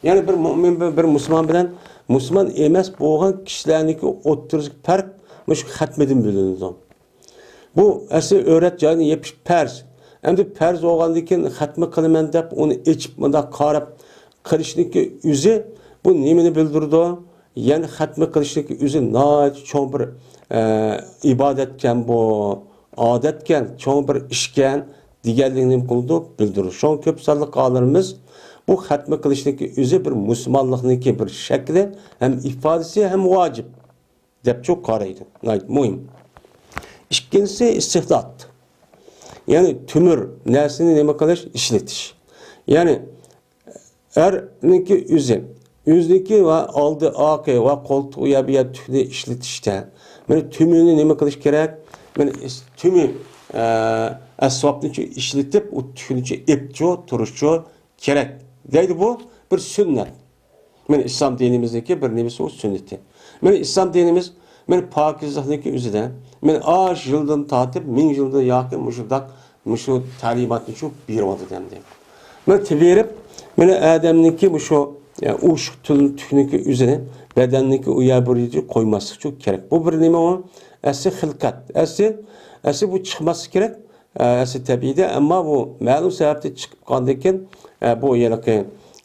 يەنى بىر مۆمىن، بىر، بىر مۇسۇلمان بىلەن مۇسۇلمان ئەمەس بولغان كىشىلەرنىڭكى ئوتتۇرىسىدىكى پەرق مۇشۇ خەتمىدىن بىلىنىدۇ. بۇ ئەسلى ئۆرەت جايىنى يېپىش پەرز. ئەمدى پەرز بولغاندىن كېيىن خەتمە قىلىمەن دەپ ئۇنى ئېچىپ مۇنداق قاراپ قىلىشنىڭكى ئۆزى بۇ نېمىنى بىلدۈرىدۇ؟ يەنى خەتمە قىلىشنىڭكى ئۆزى ناھايىتى چوڭ بىر، ئە، ئىبادەتكەن بۇ، ئادەتكەن، چوڭ بىر ئىشكەن دېگەنلىكنى نېمە قىلىدۇ؟ بىلدۈرىدۇ. شۇڭا كۆپ سانلىق ئالىمىمىز بۇ خەتمە قىلىشنىڭكى ئۆزى بىر مۇسۇلمانلىقنىڭكى بىر شەكلى ھەم ئىپادىسى ھەم ۋاجىپ دەپچۇ قارايدۇ. ناھايىتى مۇھىم. ئىككىنچىسى ئىستىھداد. يەنى تۆمۈر نەرسىنى نېمە قىلىش؟ ئىشلىتىش. يەنى ئەرنىڭكى ئۆزى، ئۆزىنىڭكى ۋە ئالدى، ئارقا ۋە قولتۇق، ئۇ يەر بۇ يەر تۈكنى ئىشلىتىشتە، مانا تۆمۈرنى نېمە قىلىش كېرەك؟ مانا ئىس-، تۆمۈر، ئە، ئەسۋابنىچۇ ئىشلىتىپ، ئۇ تۈكنىچۇ ئېپچۇ تۇرۇشچۇ كېرەك دەيدۇ. بۇ بىر سۈننەت. مانا ئىسلام دىنىمىزنىڭكى بىر نېمىسى، ئۇ سۈننىتى. مانا ئىسلام دىنىمىز مانا پاكىزلىقنىڭكى ئۆزىدە، مانا ئاش يىلدىن تارتىپ مىڭ يىلدا ياكى مۇشۇنداق، مۇشۇ تەلىماتنى شۇ بېرىۋاتىدۇ ئەمدى. مانا تېۋىرىپ، مانا ئادەمنىڭكى مۇشۇ، ئە، ئۇششۇق تۈل-، تۈكنىڭكى ئۆزىنى، بەدەننىڭكى ئۇ يەر بۇ يەرگە قويماسلىق شۇ كېرەك. بۇ بىر نېمە ئۇ؟ ئەسلى خىلقەت. ئەسلى، ئەسلى بۇ چىقماسلىق كېرەك. ئە، ئەسلى تەبىئىيدە، ئەمما بۇ مەلۇم سەۋەبتىن چىقىپ قالغاندىن كېيىن، ئە، بۇ ھېلىقى،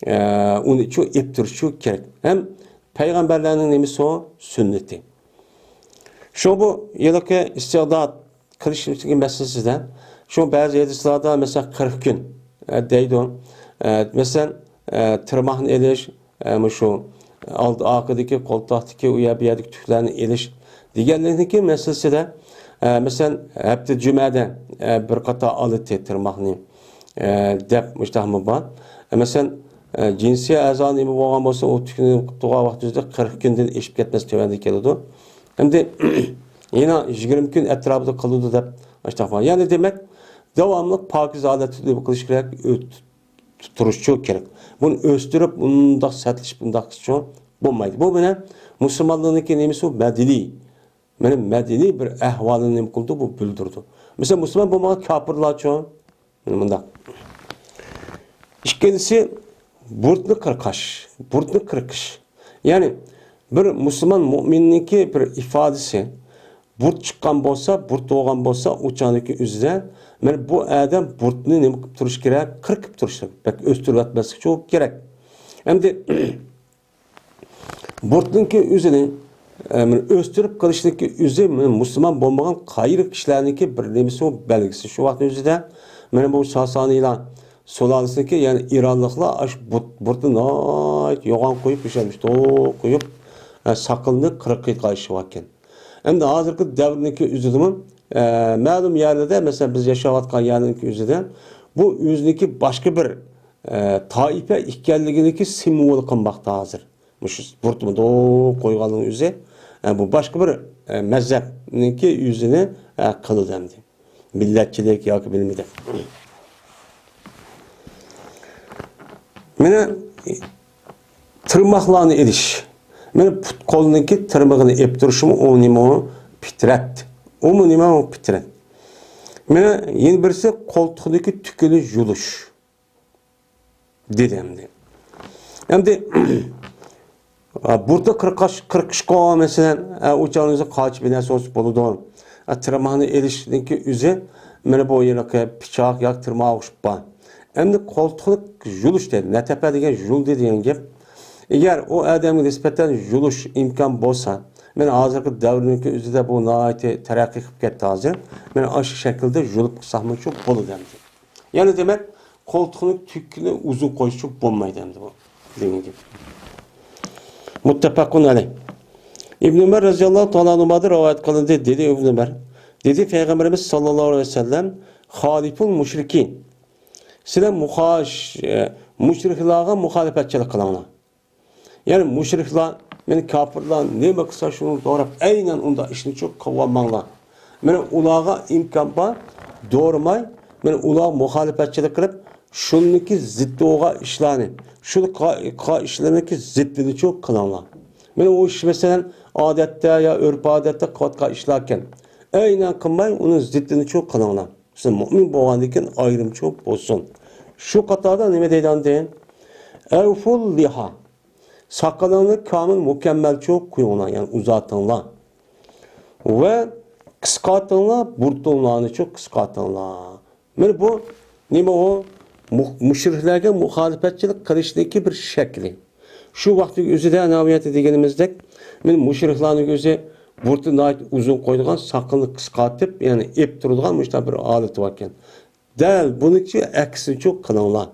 ئە، ئۇنى شۇ ئېپ تۇرۇش شۇ كېرەك. ھەم پەيغەمبەرلەرنىڭ نېمىسى ئۇ؟ سۈننىتى. شۇ بۇ ھېلىقى ئىستىغداد قىلىشنىڭ مەسىلىسىدە، شۇ بەزى ھەدىسلاردا، مەسىلەن، قىرىق كۈن، ئە، دەيدۇ. ئە، مەسىلەن، ئە، تىرماقنى ئېلىش، ئە، مۇشۇ ئالدى ئارقىدىكى، قولتۇقتىكى، ئۇ يەر بۇ يەردىكى تۈكلەرنى ئېلىش دېگەنلىكنىڭكى مەسىلىسىدە، ئە، مەسىلەن، ھەپتە جۈمەدە، ئە، بىر قاتار ئالىتى تىرماقنى، ئە، دەپ مۇشۇنداقمۇ بار. ئە، مەسىلەن، ئە، جىنسىي ئەزا نېمە بولغان بولسا، ئۇ تۈكنى تۇغان ۋاقتىدا قىرىق كۈندىن ئېشىپ كەتمەس، تۆۋەندە كېلىدۇ. ئەمدى يەنە يىگىرمە كۈن ئەتراپىدا قىلىدۇ دەپ مۇشۇنداق بار. يەنى دېمەك، داۋاملىق پاكىز ھالەتتە نېمە قىلىش كېرەك؟ ئۆت-، تۇرۇشچۇ كېرەك. بۇنى ئۆستۈرۈپ، ئۇنداق سەتلىشىپ، ئۇنداق قىلسىچۇ بولمايدۇ. بۇ مانا مۇسۇلمانلىقنىڭكى نېمىسى؟ مەدەنىي. مانا مەدەنىي بىر ئەھۋالنى نېمە قىلىدۇ؟ بۇ بىلدۈرىدۇ. مەسىلەن، مۇسۇلمان بولمىغان كاپىرلارچۇ؟ مانا مۇنداق. ئىككىنچىسى، بۇرۇتنى قىرقاش. بۇرۇتنى قىرقىش. يەنى بىر مۇسۇلمان مۇئمىننىڭكى بىر ئىپادىسى، بۇرۇت چىققان بولسا، بۇرۇت بولغان بولسا، ئۇ چاغدىكى ئۆزىدە، مانا بۇ ئادەم بۇرۇتنى نېمە قىلىپ تۇرۇش كېرەك؟ قىرقىپ تۇرۇش كېرەك. بەك ئۆستۈرۈۋەتمەسلىك كېرەك. ئەمدى بۇرۇتنىڭكى ئۆزىنى، ئە، مانا ئۆستۈرۈپ قىلىشنىڭكى ئۆزى، مانا مۇسۇلمان بولمىغان قايرى كىشىلەرنىڭكى بىر نېمىسى، بەلگىسى. شۇ ۋاقىتنىڭ ئۆزىدە، مانا بۇ ساسانىيلار سۇلالىسىنىڭكى، يەنى ئىرانلىقلار ئاشۇ بۇرۇت-، بۇرۇتنى ناھايىتى يوغان قويۇپ، مۇشۇنداق قويۇپ، ئە، ساقىلىنى قىرىقىدىغان ئىشى باركەن. ئەمدى ھازىرقى دەۋرنىڭكى ئۆزىدىمۇ، ئە، مەلۇم يەرلەردە، مەسىلەن، بىز ياشاۋاتقان يەرنىڭكى ئۆزىدە بۇ ئۆزىنىڭكى باشقا بىر، ئە، تائىپە ئىكەنلىكىنىڭكى سىمۋولى قىلماقتا ھازىر. مۇشۇ بۇرۇتنى مۇنداق قويغاننىڭ ئۆزى، ئە، بۇ باشقا بىر، ئە، مەزھەپنىڭكى ئۆزىنى، ئە، قىلىدۇ ئەمدى. مىللەتچىلىك ياكى بىلمىدى. مانا تىرماقلارنى ئېلىش. مانا پۇت قولنىڭكى تىرمىقىنى ئېلىپ تۇرۇشمۇ ئۇ نېمە ئۇ؟ پىترەت. ئۇمۇ نېمە ئۇ؟ پىترەت. مانا يەنە بىرسى قولتۇقنىڭكى تۈكىنى يۇلۇش. دېدى ئەمدى. ئەمدى، بۇرۇتنى قىرقاش-، قىرقىشقا، مەسىلەن، ئۇ چاغنىڭ ئۆزى قاچا بىر نەرسە بولسا بولىدۇ. تىرماقنى ئېلىشنىڭكى ئۆزى، مانا بۇ ھېلىقى پىچاق ياكى تىرماق ئوخشىشىپ بار. ئەمدى قولتۇقنى يۇلۇش دەيدۇ. نەتەپە دېگەن يۇلدى دېگەن گەپ. ئەگەر ئۇ ئادەمگە نىسبەتەن يۇلۇش ئىمكان بولسا، مانا ھازىرقى دەۋرنىڭكى ئۆزىدە بۇ ناھايىتى تەرەققىي قىلىپ كەتتى ھازىر. مانا ئاشۇ شەكىلدە يۇلۇپ قىلساقمۇ شۇ بولىدۇ ئەمدى. يەنە دېمەك، قولتۇقنىڭ تۈكىنى ئۇزۇن قويۇشقا بولمايدۇ ئەمدى بۇ دېگەن گەپ. مۇتتەپەقۇن ئەلەيھ. ئىبن ئۆمەر رەزىياللاھۇ تائالا ئەنھۇمادىن رىۋايەت قىلىندى، دېدى ئىبن ئۆمەر، دېدى پەيغەمبىرىمىز ساللاللاھۇ ئەلەيھى ۋەسەللەم، «خالىفۇل مۇشرىكىن.» سىلەر مۇخاش-، ئە، مۇشرىكلارغا مۇخالىپەتچىلىك قىلىڭلار. يەنى مۇشرىكلار، مەن كاپىرلار نېمە قىلسا شۇنى دوراپ، ئەينەن ئۇنداق ئىشنى چوق قىلىۋالماڭلار. مانا ئۇلارغا ئىمكان بار، دورىماي، مانا ئۇلارغا مۇخالىپەتچىلىك قىلىپ، شۇنىڭكى زىتى بولغان ئىشلارنى، شۇ قا-، قىلغان ئىشلىرىنىڭكى زىتىنى چوق قىلىڭلار. مانا ئۇ ئىش، مەسىلەن، ئادەتتە يا ئۆرپ-ئادەتتە قىلىۋاتقان ئىشلاركەن. ئەينەن قىلماي، ئۇنىڭ زىتىنى چوق قىلىڭلار. سىز مۇئمىن بولغاندىن كېيىن ئايرىمچۇ بولسۇن. شۇ قاتاردا نېمە دەيدۇ ئاندىن؟ ئەۋفۇل لىھا. ساقىلىڭنى كامىل مۇكەممەلچۇ قويۇڭلار، يەنى ئۇزارتىڭلار. ۋە قىسقارتىڭلار، بۇرۇتۇڭلارنىچۇ قىسقارتىڭلار. مانا بۇ نېمە ئۇ؟ مۇ-، مۇشرىكلارغا مۇخالىپەتچىلىك قىلىشنىڭكى بىر شەكلى. شۇ ۋاقىتنىڭ ئۆزىدە ناۋىيەتتە دېگىنىمىزدەك، مانا مۇشرىكلارنىڭ ئۆزى بۇرۇتى ناھايىتى ئۇزۇن قويىدىغان، ساقىلىنى قىسقارتىپ، يەنى ئېپ تۇرىدىغان مۇشۇنداق بىر ھالىتى باركەن. دەل بۇنىڭكى ئەكسىنىچۇ قىلىڭلار،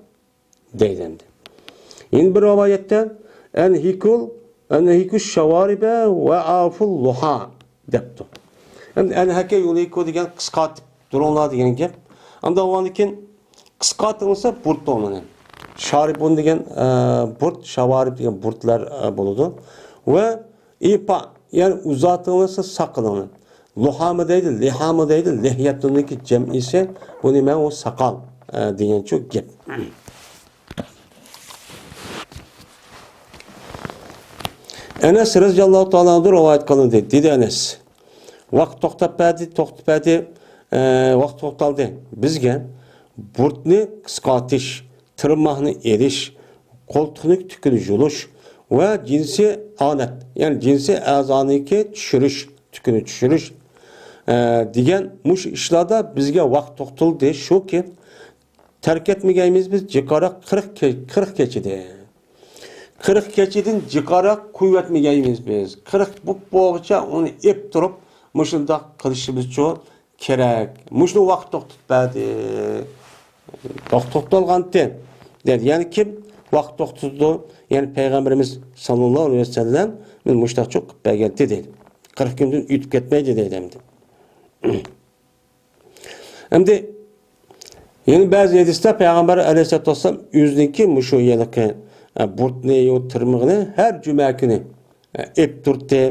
دەيدۇ ئەمدى. يەنە بىر رىۋايەتتە، «ئەنھىكۇل، ئەنھىكۇش شاۋارىبە ۋە ئافۇل لۇھا» دەپتۇ. ئەمدى «ئەنھەكە يۇلھىكۇ» دېگەن قىسقارتىپ تۇرۇڭلار دېگەن گەپ. ئەمدى ئۇنىڭدىن كېيىن قىسقارتىڭلىسا بۇرۇت ئۇنى. شارىبۇن دېگەن، ئە، بۇرۇت، شاۋارىب دېگەن بۇرۇتلار، ئە، بولىدۇ. ۋە ئىپا، يەنى ئۇزارتىڭلىسا ساقىلىڭنى. لۇھامۇ دەيدۇ، لىھامۇ دەيدۇ، لىھيەتۇننىڭكى جەمئىسى. بۇنى مەن ئۇ ساقال، ئە، دېگەنچۇ گەپ. ئەنەس رەزىياللاھۇ تائالا ئەنھۇ رىۋايەت قىلىندى. دېدى ئەنەس، ۋاقىت توختاپ بەردى، توختاپ بەردى، ئە، ۋاقىت توختالدى. بىزگە بۇرۇتنى قىسقارتىش، تىرماقنى ئېلىش، قولتۇقنى تۈكىنى يۇلۇش ۋە جىنسىي ئانەت، يەنى جىنسىي ئەزانىكى چۈشۈرۈش، تۈكىنى چۈشۈرۈش، ئە، دېگەن مۇشۇ ئىشلاردا بىزگە ۋاقىت توختىلىدى. شۇكى، تەرك ئەتمىگەيمىز بىز جىقاراق قىرىق كە-، قىرىق كېچىدىن. قىرىق كېچىدىن جىقاراق قويۇۋەتمىگەيمىز بىز. قىرىق بوپ بولغۇچە ئۇنى ئېپ تۇرۇپ، مۇشۇنداق قىلىشىمىزچۇ كېرەك. مۇشۇنى ۋاقىت توختىتىپ بەردى. توختىتىپ بولغانتى. دېدى. يەنى كىم ۋاقىت توختىتىدۇ؟ يەنى پەيغەمبىرىمىز ساللاللاھۇ ئەلەيھى ۋەسەللەم مېنى مۇشۇنداقچۇ قىلىپ بەرگەنتى دېدى. قىرىق كۈندىن ئۆتۈپ كەتمەيدۇ دېدى ئەمدى. ئەمدى يەنە بەزى ھەدىستە پەيغەمبەر ئەلەيھىسسالاتۇ ۋەسسالام ئۆزىنىڭكى مۇشۇ ھېلىقى، ئە، بۇرۇتنى، يو، تىرمىقىنى ھەر جۈمە كۈنى، ئە، ئېپ تۇرتتى،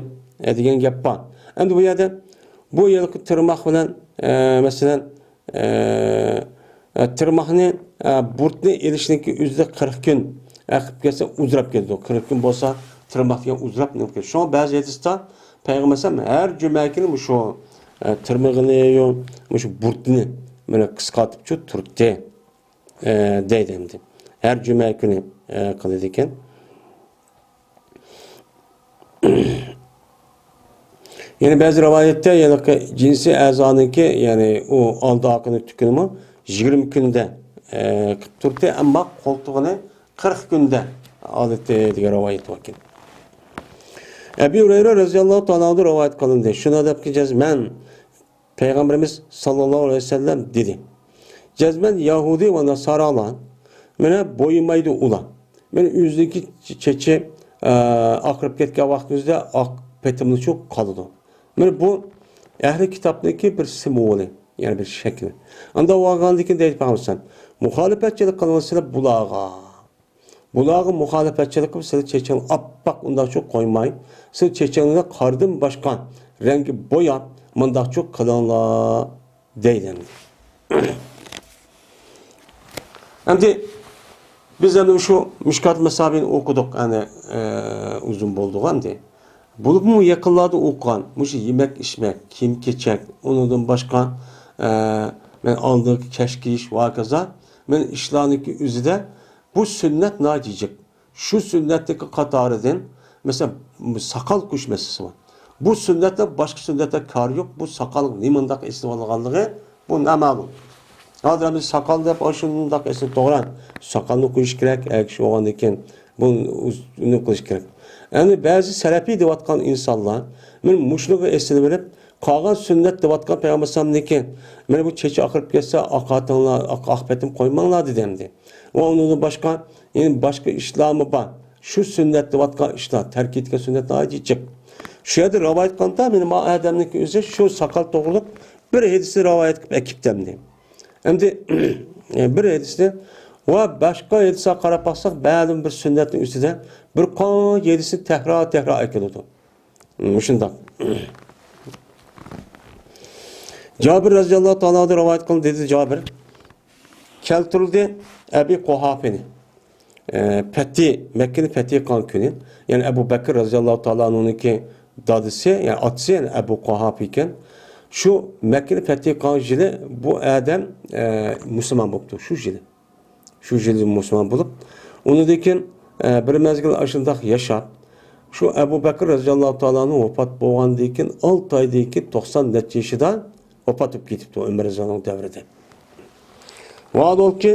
ئە، دېگەن گەپ بار. ئەمدى بۇ يەردە بۇ ھېلىقى تىرماق بىلەن، ئە، مەسىلەن، ئە، ئە، تىرماقنى، ئە، بۇرۇتنى ئېلىشنىڭكى ئۆزىدە قىرىق كۈن، ئە، قىلىپ كەتسە ئۇزىراپ كېتىدۇ. قىرىق كۈن بولسا تىرماق دېگەن ئۇزىراپ نېمە كېتىدۇ. شۇڭا بەزى ھەدىستە پەيغەمبەر ئەلەيھىسسالام ھەر جۈمە كۈنى مۇشۇ، ئە، تىرمىقىنى، مۇشۇ بۇرۇتىنى مانا قىسقارتىپچۇ تۇرتتى، ئە، دەيدۇ ئەمدى. ھەر جۈمە كۈنى، ئە، قىلىدىكەن. يەنە بەزى رىۋايەتتە يەنە جىنسىي ئەزانىڭكى، يەنى ئۇ ئالدى ئارقىنى تۈكىنىمۇ يىگىرمە كۈندە، ئە، قىلىپ تۇرتتى، ئەمما قولتۇقىنى قىرىق كۈندە ئالدى دېگەن رىۋايەت باركەن. ئەبى ھۇرەيرە رەزىياللاھۇ تائالا ئەنھۇ رىۋايەت قىلىندى. شۇنى دەپكى جەزمەن پەيغەمبىرىمىز ساللاللاھۇ ئەلەيھى ۋەسەللەم دېدى. جەزمەن يەھۇدىي ۋە ناسارالار مانا بويىمايدۇ ئۇلار. مانا ئۆزىنىڭكى چېچى، ئە، ئاقىرىپ كەتكەن ۋاقتىمىزدا ئاق پېتىملىشىپ قالىدۇ. مانا بۇ ئەھلى كىتابنىڭكى بىر سىمۋولى، يەنى بىر شەكلى. ئاندا بولغاندىن كېيىن دەيدۇ پەيغەمبەر، مۇخالىپەتچىلىك قىلىڭلار سىلەر بۇلارغا. بۇلارغا مۇخالىپەتچىلىك قىلىپ، سىلەر چېچىڭلارنى ئاپئاق ئۇنداقچۇ قويماي، سىلەر چېچىڭلارنى قارىدىن باشقا رەڭگە بوياپ، مۇنداقچۇ قىلىڭلار، دەيدۇ ئەمدى. ئەمدى بىز ئەمدى شۇ مىشكات مەسابىنى ئوقۇدۇق، ئەنە، ئە، ئۇزۇن بولدىغۇ ئەمدى. بولۇپمۇ يېقىنلاردا ئوقۇغان، مۇشۇ يېمەك-ئىچمەك، كىيىم-كېچەك، ئۇنىڭدىن باشقا، ئە، مەن ئالدىغا كەش كىيىش ۋە ھاكازا، مەن ئىشلارنىڭكى ئۆزىدە بۇ سۈننەت ناھايىتى جىق. شۇ سۈننەتنىڭكى قاتارىدىن، مەسىلەن، ساقال قويۇش مەسىلىسى بار. بۇ سۈننەتلەر، باشقا سۈننەتلەر كارى يوق. بۇ ساقال نېمانداق ئېسىلىۋالغانلىقى، بۇ نامەلۇم. ھازىر بىز ساقال دەپ، ئاشۇنداق ئېسىل توغرا. ساقالنى قويۇش كېرەك، ئەر كىشى بولغاندىن كېيىن بۇنى قىلىش كېرەك. ئەمدى بەزى سەلەپىي دەۋاتقان ئىنسانلار، مەن مۇشۇنىڭغا ئېسىلىۋېلىپ، قالغان سۈننەت دەۋاتقان پەيغەمبەر ئەلەيھىسسالامنىڭكى، مانا بۇ چېچى ئاقىرىپ كەتسە، ئاق خاتىنلار، ئاق، ئاق پېتىم قويماڭلار دېدى ئەمدى. ۋە ئۇنىڭدىن باشقا، يەنە باشقا ئىشلارمۇ بار. شۇ سۈننەت دەۋاتقان ئىشلار، تەرك ئېتىلگەن سۈننەت ناھايىتى جىق. شۇ يەردە رىۋايەت قىلغاندا، مېنىڭ ما ئادەمنىڭكى ئۆزى شۇ ساقال توغرۇلۇق بىر ھەدىسنى رىۋايەت قىلىپ ئەكىپتۇ ئەمدى. ئەمدى بىر ھەدىسنى ۋە باشقا ھەدىسلەرگە قاراپ باقساق، مەلۇم بىر سۈننەتنىڭ ئۈستىدە بىر قانچە ھەدىسنى تەكرار، تەكرار ئەكېلىدۇ. مۇشۇنداق. جابىر رەزىياللاھۇ تائالا ئەنھۇ رىۋايەت قىلدى، دېدى جابىر. كەلتۈرۈلدى ئەبى قۇھافىنى. ئە، پەتھى، مەككىنى پەتھى قىلغان كۈنى. يەنى ئەبۇ بەكىر رەزىياللاھۇ تائالا ئەنھۇنىڭكى دادىسى، يەنى ئاتىسى، يەنى ئەبۇ قۇھافە ئىكەن. شۇ مەككىنى پەتھى قىلغان يىلى بۇ ئادەم، ئە، مۇسۇلمان بوپتۇ، شۇ يىلى. شۇ يىلى مۇسۇلمان بولۇپ، ئۇنىڭدىن كېيىن، ئە، بىر مەزگىل ئاشۇنداق ياشاپ، شۇ ئەبۇ بەكىر رەزىياللاھۇ تائالا ئەنھۇ ۋاپات بولغاندىن كېيىن، ئالتە ئايدىن كېيىن توقسان نەچچە يېشىدا ۋاپات بولۇپ كېتىپتۇ ئۆمەر رەزىياللاھۇ ئەنھۇ دەۋرىدە. ۋاھالەنكى،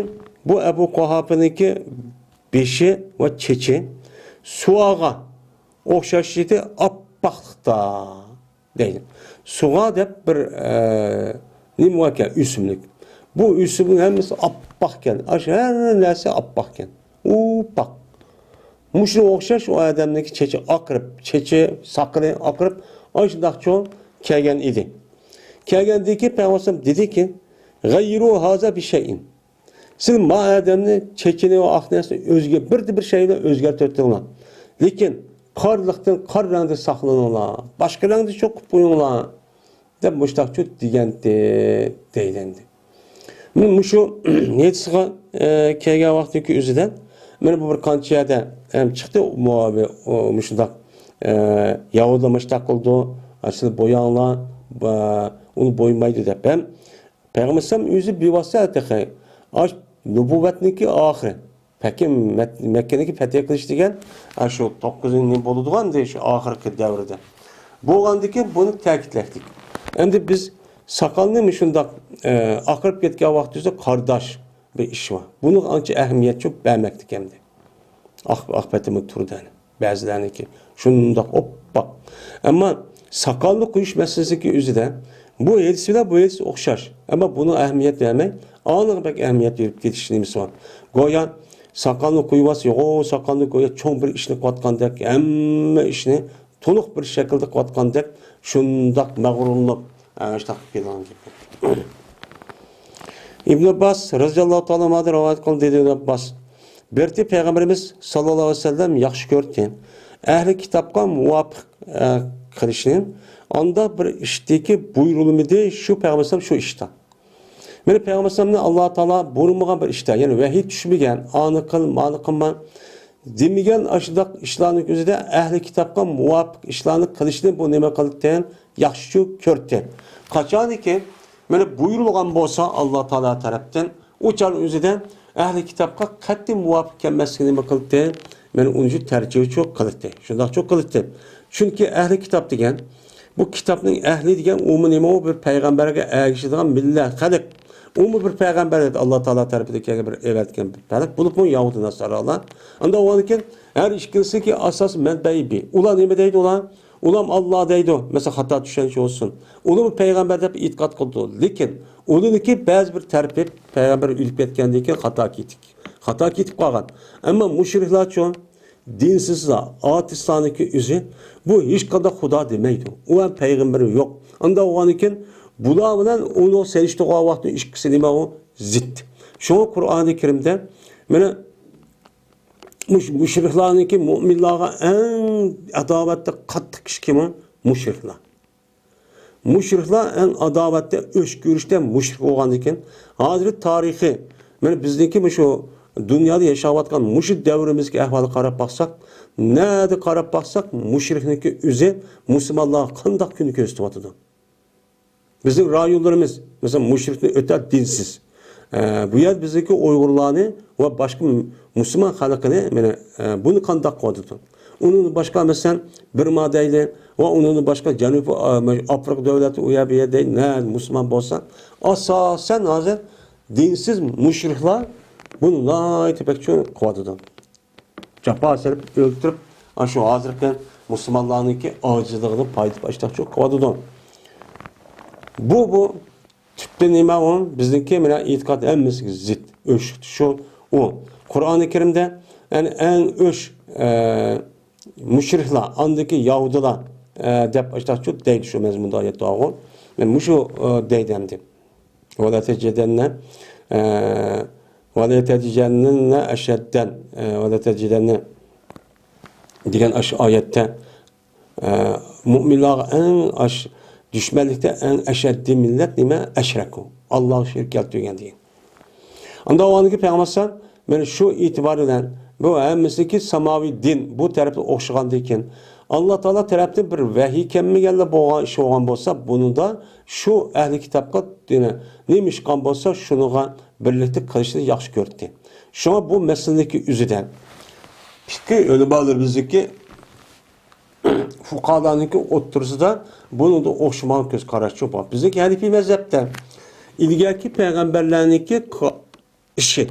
بۇ ئەبۇ قۇھافىنىڭكى بېشى ۋە چېچى سۇغاغا ئوخشاش ئىدى، ئاپئاقلىقتا. دەيدۇ. سۇغا دەپ بىر، ئە، نېمە باركەن، ئۆسۈملۈك. بۇ ئۆسۈمنىڭ ھەممىسى ئاپئاقكەن. ئاشۇ ھەر نەرسە ئاپئاقكەن. ئاپئاق. مۇشۇنىڭغا ئوخشاش ئۇ ئادەمنىڭكى چېچى ئاقىرىپ، چېچى، ساقىلى ئاقىرىپ، ئاشۇنداقچۇ كەلگەن ئىدى. كەلگەندىن كېيىن پەيغەمبەر دېدىكى، غەييىرۇ ھازا بىشەيئىن. سىز ما ئادەمنى چېچىنى ۋە ئاق نەرسىنى ئۆزگە بىردە بىر شەي بىلەن ئۆزگەرتىۋېتىڭلار. لېكىن قارىلىقتىن قارا رەڭدە ساقلىنىڭلار. باشقا رەڭدە چوقۇپ قويۇڭلار. دەپ مۇشتاقچۇ دېگەنتى دەيدۇ ئەمدى. مۇشۇ ھېدىسىغا، ئە، كەلگەن ۋاقتىدىكى ئۆزىدە، مانا بۇ بىر قانچە يەردە ھەم چىقتى، مۇ-، ئۇ مۇشۇنداق، ئە، يەھۇدىيلار مۇشتاق قىلىدۇ، ئاشۇنى بوياڭلار، با-، ئۇنى بويىمايدۇ دەپ. ھەم پەيغەمبەر ئەلەيھىسسالام ئۆزى بىۋاسىتە تېخى، ئاش نۇبۇۋۋەتنىڭكى ئاخىرى. پەككە مەت-، مەككىنىڭكى پەتھى قىلىش دېگەن، ئاشۇ توققۇزىنچى بولىدىغان دېيىش ئاخىرقى دەۋردە. بولغاندىكىن بۇنى تەكىتلەكلىك. ئەمدى بىز ساقالنى مۇشۇنداق، ئە، ئاقىرىپ كەتكەن ۋاقتىمىزدا قارداش بىر ئىش بار. بۇنىڭغا ئانچە ئەھمىيەت يوق بەرمەكلىك ئەمدى. ئاق-، ئاقىۋەتمۇ تۇرىدۇ ئەنە. بەزىلەرنىڭكى شۇنداق ئوپپاق. ئەمما ساقالنى قويۇش مەسىلىسىدىكى ئۆزىدە بۇ ھېدىس بىلەن بۇ ھېدىس ئوخشاش. ئەمما بۇنىڭ ئەھمىيەت بەرمەي، ئانىڭغا بەك ئەھمىيەت بېرىپ كېتىش نېمىسى بار. گويا ساقالنى قويۇۋالسا، يوغۇ ساقالنى گويا چوڭ بىر ئىشنى قىلىۋاتقاندەك، ھەممە ئىشنى تولۇق بىر شەكىلدە قىلىۋاتقاندەك، شۇنداق مەغرۇرلىنىپ، ئاشۇنداق قىلىپ كېتىدىغان گەپ. ئىبن ئابباس رەزىياللاھۇ تائالا ئەنھۇدىن رىۋايەت قىلىندى، دېدى ئىبن ئابباس. بىر قېتىم پەيغەمبىرىمىز ساللاللاھۇ ئەلەيھى ۋەسەللەم ياخشى كۆرەتتى. ئەھلى كىتابقا مۇۋاپىق، ئە، قىلىشنى ئانداق بىر ئىشتىكى بۇيرۇلمىدى، شۇ پەيغەمبەر ئەلەيھىسسالام شۇ ئىشتا. مانا پەيغەمبەر ئەلەيھىسسالامنى ئاللا تائالا بۇيرۇمىغان بىر ئىشتا، يەنى ۋەھىي چۈشمىگەن، ئانى قىل، مانى قىلما دېمىگەن ئاشۇنداق ئىشلارنىڭ ئۆزىدە ئەھلى كىتابقا مۇۋاپىق ئىشلارنى قىلىشنى بۇ نېمە قىلدى؟ ياخشىچۇ كۆردى. قاچانكى مانا بۇيرۇلغان بولسا ئاللا تائالا تەرەپتىن، ئۇ چاغ ئۆزىدە ئەھلى كىتابقا قەتئىي مۇۋاپىق كەلمەسلىكىنى نېمە قىلدى؟ مانا ئۇنى تەرجىمىچۇ قىلدى. شۇنداقچۇ قىلدى. چۈنكى ئەھلى كىتاب دېگەن بۇ كىتابنىڭ ئەھلى دېگەن ئۇمۇ نېمە، ئۇ بىر پەيغەمبەرگە ئەگىشىدىغان مىللەت، خەلق. ئۇمۇ بىر پەيغەمبەر ئىدى، ئاللا تائالا تەرىپىدىن كەلگەن بىر ئەۋەتكەن بىر خەلق. بولۇپمۇ يەھۇدىي ناسارالار. ئاندا بولغاندىكىن ھەر ئىككىلىسىنىڭكى ئاساس مەنبەئى بىر. ئۇلار نېمە دەيدۇ ئۇلار؟ ئۇلام ئاللا دەيدۇ. مەسىلەن، خاتا چۈشەنچە بولسۇن. ئۇلىمۇ پەيغەمبەر دەپ ئېتىقاد قىلىدۇ. لېكىن ئۇلىنىڭكى بەزى بىر تەرىپى پەيغەمبەر ئۆلۈپ كەتكەندىن كېيىن خاتا كېتىك-، خاتا كېتىپ قالغان. ئەمما مۇشرىكلارچۇ؟ دىنسىزلار، ئاتېئىستلارنىڭكى ئۆزى بۇ ھېچقانداق خۇدا دېمەيدۇ. ئۇ ھەم پەيغەمبىرى يوق. ئانداق بولغاندىكىن بۇلار بىلەن ئۇنى سېلىشتۇرغان ۋاقىتتا ئىككىسى نېمە ئۇ؟ زىت. شۇڭا قۇرئانى كەرىمدە مانا مۇش-، مۇشرىكلارنىڭكى مۇئمىنلارغا ئەڭ ئاداۋەتلىك قاتتىق كىشى كىم ئۇ؟ مۇشرىكلار. مۇشرىكلار ئەڭ ئاداۋەتتە، ئۆچ كۆرۈشتە مۇشرىك بولغاندىكىن، ھازىر تارىخىي، مانا بىزنىڭكى مۇشۇ دۇنيادا ياشاۋاتقان مۇشۇ دەۋرىمىزدىكى ئەھۋالغا قاراپ باقساق، نەدە قاراپ باقساق، مۇشرىكنىڭكى ئۆزى مۇسۇلمانلارغا قانداق كۈن كۆرسىتىۋاتىدۇ؟ بىزنىڭ رايونلىرىمىز، مەسىلەن، مۇشرىكنى ئۆتە دىنسىز. ئە، بۇ يەردە بىزنىڭكى ئۇيغۇرلارنى ۋە باشقا مۇسۇلمان خەلقىنى، مانا، ئە، بۇنى قانداق قىلىۋاتىدۇ؟ ئۇنىڭدىن باشقا، مەسىلەن، بىرما دەيلى ۋە ئۇنىڭدىن باشقا جەنۇبىي، ئە، ئافرىقا دۆلىتى، ئۇ يەر، بۇ يەر دەيلى، نە مۇسۇلمان بولسا، ئاساسەن ھازىر دىنسىز مۇشرىكلار بۇنى ناھايىتى بەك چوڭ قىلىۋاتىدۇ. جاپا سېلىپ، ئۆلتۈرۈپ، ئاشۇ ھازىرقى مۇسۇلمانلارنىڭكى ئاجىزلىقىنى پايدىلىنىپ ئاشۇنداق چوڭ قىلىۋاتىدۇ. بۇ، بۇ تۈپتە نېمە ئۇ؟ بىزنىڭكى مانا ئېتىقاد ھەممىسىگە زىت، ئۆچ شۇ ئۇ. قۇرئانى كەرىمدە، يەنى ئەڭ ئۆچ، ئە، مۇشرىكلار، ئاندىكى يەھۇدىيلار، ئە، دەپ ئاشۇنداقچۇ دەيدۇ شۇ مەزمۇندا ئايەت بارغۇ. مەن مۇشۇ، ئە، دەيدۇ ئەمدى. ۋەلا تەجىدەننە، ئە، ۋەلا تەجىدەننە ئەشەددەن، ئە، ۋەلا تەجىدەننە دېگەن ئاشۇ ئايەتتە، ئە، مۇئمىنلارغا ئەڭ ئاش-، دۈشمەنلىكتە ئەڭ ئەشەددىي مىللەت نېمە؟ ئەشرەكۇ. ئاللاغا شېرىك كەلتۈرگەن دېگەن. ئاندا ئۇنىڭكى پەيغەمبەر ئەلەيھىسسالام، مانا شۇ ئېتىبار بىلەن بۇ ھەممىسىنىڭكى ساماۋىي دىن بۇ تەرەپتە ئوخشىغاندىن كېيىن، ئاللا تائالا تەرەپتىن بىر ۋەھىي كەلمىگەنلا بولغان ئىش بولغان بولسا، بۇنىڭدا شۇ ئەھلى كىتابقا دېنى نېمە ئىش قىلغان بولسا، شۇنىڭغا بىرلىكتە قىلىشنى ياخشى كۆرەتتى. شۇڭا بۇ مەسىلىدىكى ئۆزىدە پىقھىي ئۆلىمالىرىمىزدىكى فۇقاھالارنىڭكى ئوتتۇرىسىدا بۇنىڭدا ئوخشىمىغان كۆز قاراشچۇ بار. بىزنىڭكى ھەنىفىي مەزھەپتە ئىلگەركى پەيغەمبەرلەرنىڭكى قا-، ئىشى،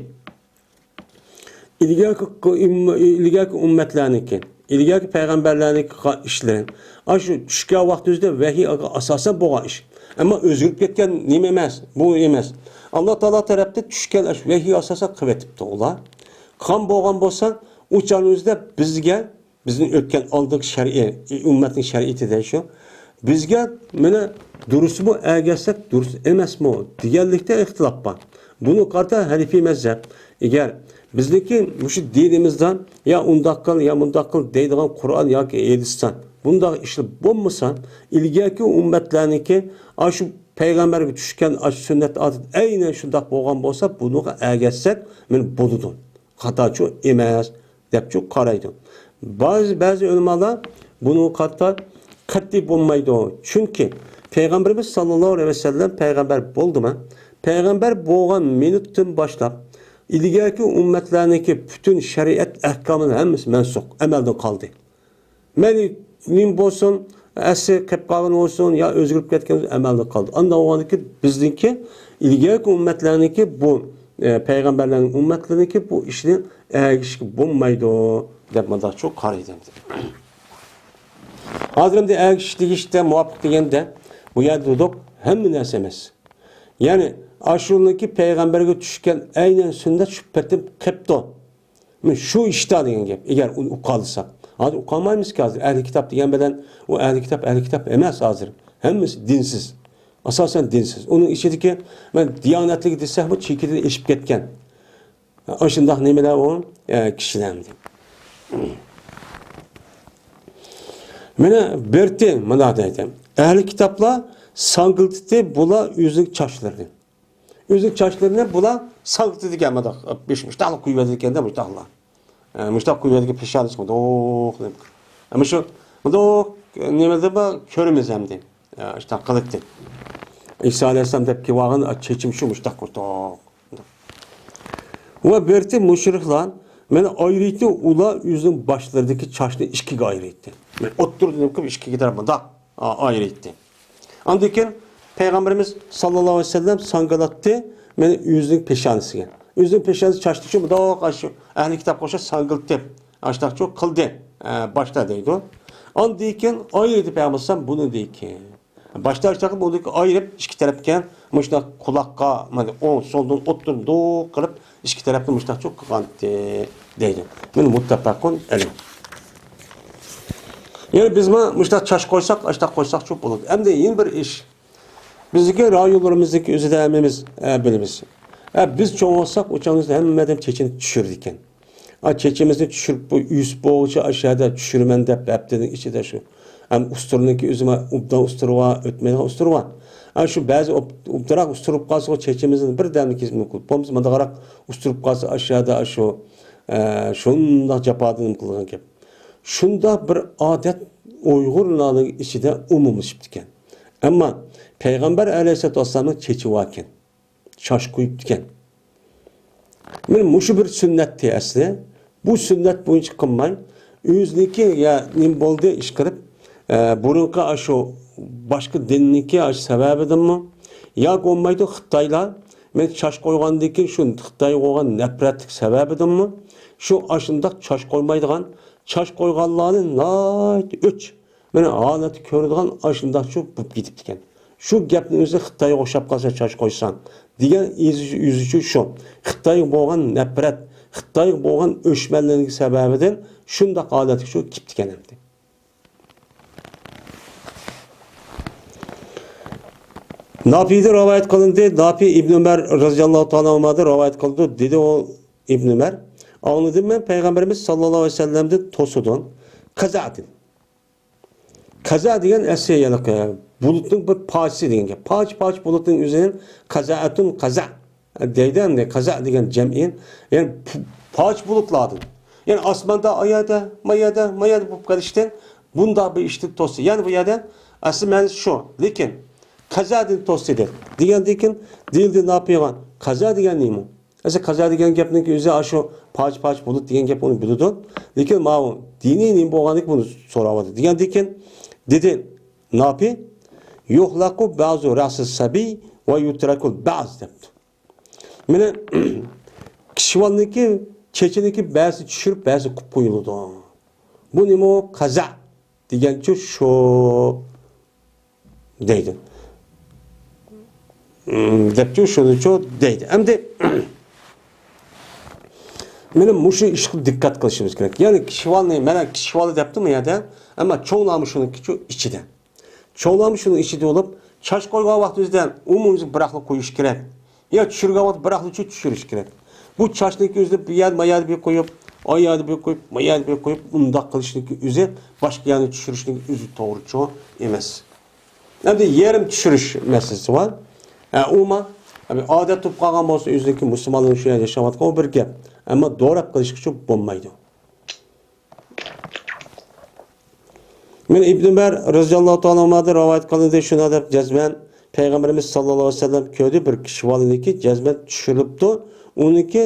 ئىلگەركى، ئىلگەركى ئۈممەتلەرنىڭكى، ئىلگەركى پەيغەمبەرلەرنىڭكى قا-، ئىشلىرى، ئاشۇ چۈشكەن ۋاقتىمىزدا ۋەھىي ئاساسەن بولغان ئىش. ئەمما ئۆزگىرىپ كەتكەن نېمە ئەمەس، بۇ ئەمەس. ئاللا تائالا تەرەپتىن چۈشكەن ئاشۇ ۋەھىي ئاساسەن قىلىۋېتىپتۇ ئۇلار. قىلغان بولغان بولسا، ئۇ چاغنىڭ ئۆزىدە بىزگە، بىزنىڭ ئۆتكەن ئالدىنقى شەرئىي، ئۈممەتنىڭ شەرىئىتىدە شۇ، بىزگە مانا دۇرۇسمۇ ئەگەشسەك، دۇرۇس ئەمەسمۇ دېگەنلىكتە ئىختىلاپ بار. بۇنى قارىتا ھەنىفىي مەزھەپ، ئەگەر بىزنىڭكى مۇشۇ دىنىمىزدا يا ئۇنداق قىل، يا مۇنداق قىل دەيدىغان قۇرئان ياكى ھەدىستە بۇنداق ئىشلار بولمىسا، ئىلگەركى ئۈممەتلەرنىڭكى ئاشۇ پەيغەمبەرگە چۈشكەن ئاشۇ سۈننەت ئادەت ئەينەن شۇنداق بولغان بولسا، بۇنىڭغا ئەگەشسەك، مانا بولىدۇ. خاتاچۇ ئەمەس، دەپچۇ قارايدۇ. بەزى، بەزى ئۆلىمالار بۇنىڭغا قارىتا قەتئىي بولمايدۇ. چۈنكى پەيغەمبىرىمىز ساللاللاھۇ ئەلەيھى ۋەسەللەم پەيغەمبەر بولدىما؟ پەيغەمبەر بولغان مىنۇتتىن باشلاپ، ئىلگەركى ئۈممەتلەرنىڭكى پۈتۈن شەرىئەت ئەھكامىنىڭ ھەممىسى مەنسۇخ، ئەمەلدىن قالدى. مەيلى نېمە بولسۇن، ئەسلى قېلىپ قالغان بولسۇن يا ئۆزگىرىپ كەتكەن بولسۇن، ئەمەلدە قالدى. ئانداق بولغاندىكىن بىزنىڭكى ئىلگەركى ئۈممەتلەرنىڭكى بۇ، ئە، پەيغەمبەرلەرنىڭ ئۈممەتلىرىنىڭكى بۇ ئىشىنى ئەگىشىشكە بولمايدۇ، دەپ مۇنداقچۇ قارايدۇ. ھازىر ئەمدى ئەگىشىش دېگىشتە مۇۋاپىق دېگەندە، بۇ يەردە دېدۇق، ھەممە نەرسە ئەمەس. يەنى ئاشۇنىڭكى پەيغەمبەرگە چۈشكەن ئەينەن سۈننەت شۇ پېتىم قېپتۇ. مەن شۇ ئىشتا دېگەن گەپ. ئەگەر ئۇنى ئۇقالىساق. ھازىر ئۇقالمايمىزكى ھازىر. ئەھلى كىتاب دېگەن بىلەن ئۇ ئەھلى كىتاب، ئەھلى كىتاب ئەمەس ھازىر. ھەممىسى دىنسىز. ئاساسەن دىنسىز. ئۇنىڭ ئىچىدىكى مەن دىيانەتلىك دېسەكمۇ چېكىدىن ئېشىپ كەتكەن. ئاشۇنداق نېمىلەر ئۇ، ئە، كىشىلەر. مانا بىرتى مۇنداق دەيدۇ. ئەھلى كىتابلار ساڭگىلتىدى بۇلار ئۆزىنىڭ چاچلىرىنى. ئۆزىنىڭ چاچلىرىنى بۇلار ساڭگىتىدىكەن، مۇنداق مۇشتاقلا قويۇۋېتىدىكەندە، مۇشتاقلا. ئە، مۇشتاق قويۇۋېتىدىكەن پېشانىسى مۇنداق دەپ. ئەمما شۇ مۇنداق نېمىدە بار كۆرىمىز ئەمدى. ئە، شۇنداق قىلىتتى. ئىسا ئەلەيھىسسالام دەپ كېلىۋالغان چېچىم شۇ مۇشتاق قۇرتۇق. ۋە بىرتى مۇشرىكلار مانا ئايرىيتتى، ئۇلار ئۆزىنىڭ باشلىرىدىكى چاچنى ئىككىگە ئايرىيتتى. مانا ئوتتۇرىدا نېمە قىلىپ ئىككىگە تەرەپ مۇنداق. ئا-، ئايرىيتتى. ئاندىن كېيىن پەيغەمبىرىمىز ساللاللاھۇ ئەلەيھى ۋەسەللەم ساڭگىلاتتى، مانا ئۆزىنىڭ پېشانىسىگە. ئۆزىنىڭ پېشانىسى چاچتى شۇ مۇنداق ئاشۇ ئەھلى كىتابقا ئوخشاش ساڭگىلىتىپ، ئاشتاقچۇ قىلدى، ئە، باشتا دەيدۇ. ئاندىن كېيىن ئايرىدى پەيغەمبەر ئەلەيھىسسالام بۇنى دېيىكەن. باشتا ئاشتاق بۇنىڭكى ئايرىپ ئىككى تەرەپكە، مۇشۇنداق قۇلاققا، مانا ئوڭ سولدىن ئوتتۇرىدۇق قىلىپ، ئىككى تەرەپنى مۇشۇنداقچۇ قىلغانتى دەيدۇ. مانا مۇتتەپەقۇن ئەلەيھ. يەنى بىزمۇ مۇشۇنداق چاچ قويساق، ئاشتاق قويساقچۇ بولىدۇ. ئەمدى يەنە بىر ئىش. بىزدىكى رايونلىرىمىزدىكى ئۆزىدە ھەممىمىز، ئە، بىلىمىز. ئە، بىز چوڭ بولساق، ئۇ چاغدا ھەممە ئادەم چېچىنى چۈشۈرىدىكەن. ئا، چېچىمىزنى چۈشۈرۈپ، بۇ ئۆسۈپ بولغۇچە ئاشۇ يەردە چۈشۈرىمەن دەپ، ھەپتىنىڭ ئىچىدە شۇ. ھەم ئۇستۇرىنىڭكى ئۆزىمۇ ئوبدان ئۇستۇرا بار، ئۆتمەيدىغان ئۇستۇرا بار. ئا، شۇ بەزى ئوب-، ئوبدانراق ئۇستۇرۇپ قالسىغۇ، چېچىمىزنى بىردەمدىن كېسىپ نېمە قىلىپ، بولمىسا مۇنداقراق ئۇستۇرۇپ قالسا ئاشۇ يەردە ئاشۇ، ئە، شۇنداق جاپادىن نېمە قىلغان گەپ. شۇنداق بىر ئادەت ئۇيغۇرلارنىڭ ئىچىدە ئومۇملىشىپتىكەن. ئەمما پەيغەمبەر ئەلەيھىسسالاتۇ ۋەسسالامنىڭ چېچى باركەن. چاچ قويۇپتىكەن. مانا مۇشۇ بىر سۈننەتتى ئەسلى. بۇ سۈننەت بويىچە قىلماي، ئۆزىنىڭكى يا نېمە بولدى ئىش قىلىپ، ئە، بۇرۇنقى ئاشۇ باشقا دىننىڭكى ئاشۇ سەۋەبىدىنمۇ؟ ياكى بولمايدۇ خىتايلار، مانا چاچ قويغاندىن كېيىن شۇ خىتايغا بولغان نەپرەتلىك سەۋەبىدىنمۇ؟ شۇ ئاشۇنداق چاچ قويمايدىغان، چاچ قويغانلارنى ناھايىتى ئۆچ مانا ھالەتتە كۆرىدىغان ئاشۇنداقچۇ بولۇپ كېتىپتىكەن. شۇ گەپنىڭ ئۆزى خىتايغا ئوخشاپ قالسا چاچ قويساڭ دېگەن ئۆزى، ئۆزىچۇ شۇ. خىتايغا بولغان نەپرەت، خىتايغا بولغان ئۆچمەنلىكى سەۋەبىدىن شۇنداق ھالەتكە شۇ كېلىپتىكەن ئەمدى. ناپىدىن رىۋايەت قىلىندى، ناپى ئىبن ئۆمەر رەزىياللاھۇ تائالا ئەنھۇمادىن رىۋايەت قىلىدۇ، دېدى ئۇ ئىبن ئۆمەر، ئاڭلىدىم مەن پەيغەمبىرىمىز ساللاللاھۇ ئەلەيھى ۋەسەللەمدىن توسىدىن، قەزەئەتىن. قەزە دېگەن ئەسلى ھېلىقى بۇلۇتنىڭ بىر پارچىسى دېگەن گەپ. پارچە-پارچە بۇلۇتنىڭ ئۆزىنى قەزەئەتۇن قەزە دەيدۇ ئەمدى. قەزە دېگەن جەمئىي، يەنى پ-، پارچە بۇلۇتلاردىن. يەنى ئاسماندا ئايەردە، مايەردە، مايەردە بولۇپ قېلىشتىن بۇنداق بىر ئىشتىن توسسا. يەنى بۇ يەردە ئەسلى مەنىسى شۇ. لېكىن قەزەدىن توسسا دېدى. دېگەندىن كېيىن دېيىلدى ناپىغا، قەزە دېگەن نېمە؟ ئەسلى قەزا دېگەن گەپنىڭكى ئۆزى ئاشۇ پارچە-پارچە بۇلۇت دېگەن گەپ ئۇنى بىلىدۇ. لېكىن ماۋۇ دىنىي نېمە بولغاندىكىن بۇنى سوراۋاتىدۇ. دېگەندىن كېيىن دېدى ناپى، يۇخلەقۇ بەزۇ رەسىس سەبىي ۋە يۇترەكۇل بەز دەپتۇ. مانا كىشىۋالنىڭكى چېچىنىڭكى بەزىسىنى چۈشۈرۈپ، بەزىسى قىلىپ قويۇلىدۇ. بۇ نېمە ئۇ؟ قەزا دېگەنچۇ شۇ. دەيدۇ. دەپچۇ، شۇنىچۇ دەيدۇ. ئەمدى مانا مۇشۇ ئىشقا دىققەت قىلىشىمىز كېرەك. يەنى كىشىۋالنى، مانا كىشىۋالى دەپتۇ بۇ يەردە، ئەمما چوڭلارمۇ شۇنىڭكىچۇ ئىچىدە. چوڭلارمۇ شۇنىڭ ئىچىدە بولۇپ، چاچ قويغان ۋاقتىمىزدا ئومۇمىمىزنى بىراقلا قويۇش كېرەك. يا چۈشۈرگەن ۋاقىت بىراقلىچۇ چۈشۈرۈش كېرەك. بۇ چاچنىڭكى ئۆزىدە بۇ يەردە، ما يەردە بىر قويۇپ، ئا يەردە بىر قويۇپ، ما يەردە بىر قويۇپ، ئۇنداق قىلىشنىڭكى ئۆزى، باشقا يەرنى چۈشۈرۈشنىڭكى ئۆزى توغرىچۇ ئەمەس. ئەمدى يېرىم چۈشۈرۈش مەسىلىسى بار. ھە، ئۇمۇ ئادەت بولۇپ قالغان بولسا، ئۆزىنىڭكى مۇسۇلمانلارنىڭ شۇ يەردە ياشاۋاتقان، ئۇ بىر گەپ. ئەمما دوراپ قىلىشقىچۇ بولمايدۇ. مانا ئىبن ئۆمەر رەزىياللاھۇ تائالا ئەنھۇمادىن رىۋايەت قىلىندى، شۇنداق دەپ جەزمەن پەيغەمبىرىمىز ساللاللاھۇ ئەلەيھى ۋەسەللەم كۆردى، بىر كىشىۋالنىڭكى جەزمەن چۈشۈرۈلۈپتۇ، ئۇنىڭكى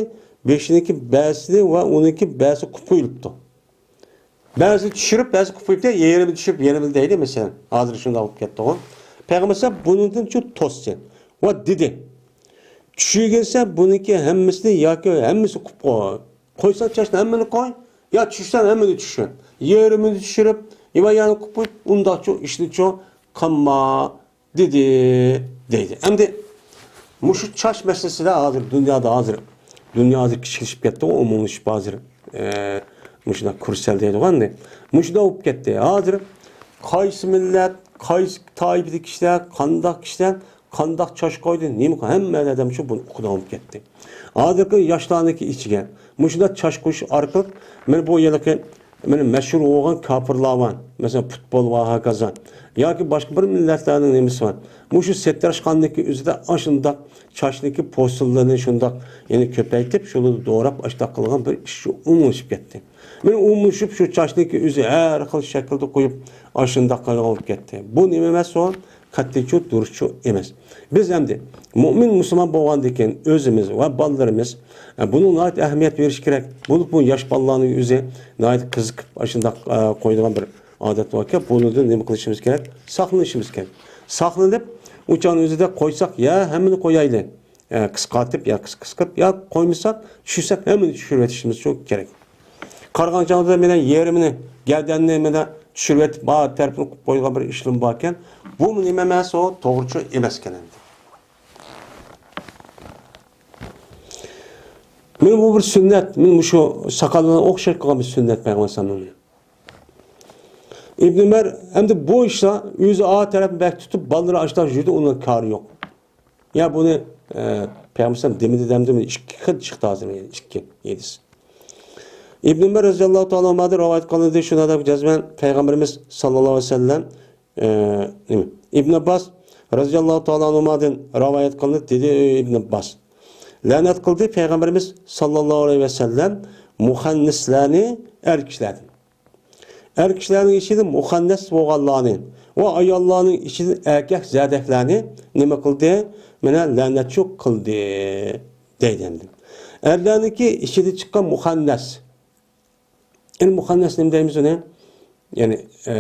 بېشىنىڭكى بەسىنى ۋە ئۇنىڭكى بەسى قوپۇپ قويۇلۇپتۇ. بەزى چۈشۈرۈپ، بەزى قوپۇپ قويۇپتۇ، يېرىمى چۈشۈرۈپ، يېرىمى دەيدۇ، مەسىلەن. ھازىر شۇنداق بولۇپ كەتتىغۇ. پەيغەمبەر ئەلەيھىسسالام بۇنىڭدىن شۇ توستى ۋە دېدى، چۈشۈرگەنسەن بۇنىڭكى ھەممىسىنى ياكى ھەممىسىنى قوپۇپ قوي. قويساڭ چاچنى ھەممىنى قوي، يا چۈشۈرسەڭ ھەممىنى چۈشۈر. يېرىمىنى چۈشۈرۈپ، يا يەنە قوپۇپ قويۇپ، ئۇنداقچۇ ئىشنىچۇ قىلما دېدى، دەيدۇ. ئەمدى مۇشۇ چاچ مەسىلىسىدە ھازىر دۇنيادا ھازىر، دۇنيا ھازىر كىچىكلىشىپ كەتتىغۇ، ئومۇملىشىپ ھازىر، ئە، مۇشۇنداق كۈرەش دەيدىغۇ ئەمدى. مۇشۇنداق بولۇپ كەتتى. ھازىر قايسى مىللەت، قايسى تائىپىدىكى كىشىلەر، قانداق كىشىلەر قانداق چاچ قويدى، نېمە قىلدى، ھەممە ئادەم شۇ بۇنى ئۇقىدىغان بولۇپ كەتتى. ھازىرقى ياشلارنىڭكى ئىچىگە مۇشۇنداق چاچ قويۇش ئارقىلىق، مانا بۇ ھېلىقى مانا مەشھۇر بولغان كاپىرلار بار. مەسىلەن، پۇتبول بار، ھاكازا. ياكى باشقا بىر مىللەتلەرنىڭ نېمىسى بار. مۇشۇ سېتىراشخانىدىكى ئۆزىدە ئاشۇنداق چاچنىڭكى پوستىلىرىنى شۇنداق يەنە كۆپەيتىپ، شۇلارنى دوراپ، ئاشۇنداق قىلغان بىر ئىش شۇ ئومۇملىشىپ كەتتى. مانا ئومۇملىشىپ شۇ چاچنىڭكى ئۆزى ھەر خىل شەكىلدە قويۇپ، ئاشۇنداق قىلغان بولۇپ كەتتى. بۇ نېمە ئەمەس ئۇ؟ قەتئىيچۇ، دۇرۇسچۇ ئەمەس. بىز ئەمدى مۇئمىن مۇسۇلمان بولغاندىن كېيىن ئۆزىمىز ۋە بالىلىرىمىز، ئە، بۇنىڭغا ناھايىتى ئەھمىيەت بېرىش كېرەك. بولۇپمۇ ياش بالىلارنىڭ ئۆزى ناھايىتى قىزىقىپ ئاشۇنداق، ئە، قويىدىغان بىر ئادەت باركەن، بۇنىڭدىن نېمە قىلىشىمىز كېرەك؟ ساقلىنىشىمىز كېرەك. ساقلىنىپ، ئۇ چاغنىڭ ئۆزىدە قويساق، يا ھەممىنى قويايلى، ئە، قىسقارتىپ، يا قىس-، قىسقىپ، يا قويمىساق، چۈشۈرسەك ھەممىنى چۈشۈرۈۋېتىشىمىز شۇ كېرەك. قارىغان چاغدا مانا يېرىمىنى، گەدەننى مانا چۈشۈرۈۋېتىپ، بار تەرىپىنى قويۇپ قويىدىغان بىر ئىشلىرىمۇ باركەن. بۇمۇ نېمە ئەمەس ئۇ؟ توغرىچۇ ئەمەسكەن ئەمدى. مانا بۇ بىر سۈننەت. مانا مۇشۇ ساقاللارنى ئوخشاش قىلغان بىر سۈننەت پەيغەمبەر ئەلەيھىسسالامنىڭ. ئىبن ئۆمەر ئەمدى بۇ ئىشلار ئۆزى ئا تەرەپنى بەك تۇتۇپ، بالىلىرى ئاشۇنداق يۈرىدۇ، ئۇنىڭ كارى يوق. يا بۇنى، ئە، پەيغەمبەر ئەلەيھىسسالام دېمىدى دەمدىمۇ، ئىككى خىل چىقتى ھازىر، ئىككى ھەدىس. ئىبن ئۆمەر رەزىياللاھۇ تائالا ئەنھۇمادىن رىۋايەت قىلىندى، شۇنىڭدەك جەزمەن پەيغەمبىرىمىز ساللاللاھۇ ئەلەيھى ۋەسەللەم، ئە، نېمە؟ ئىبن ئابباس رەزىياللاھۇ تائالا ئەنھۇمادىن رىۋايەت قىلىندى، دېدى ئىبن ئابباس، لەنەت قىلدى پەيغەمبىرىمىز ساللاللاھۇ ئەلەيھى ۋەسەللەم مۇخەننەسلەرنى، ئەر كىشىلەردىن. ئەر كىشىلەرنىڭ ئىچىدە مۇخەننەس بولغانلارنى ۋە ئاياللارنىڭ ئىچىدە ئەركەك زەدەكلەرنى نېمە قىلدى؟ مانا لەنەتچۇ قىلدى، دەيدۇ ئەمدى. ئەرلەرنىڭكى ئىچىدە چىققان مۇخەننەس. ئەمدى مۇخەننەس نېمە دەيمىز ئۇنى؟ يەنى، ئە،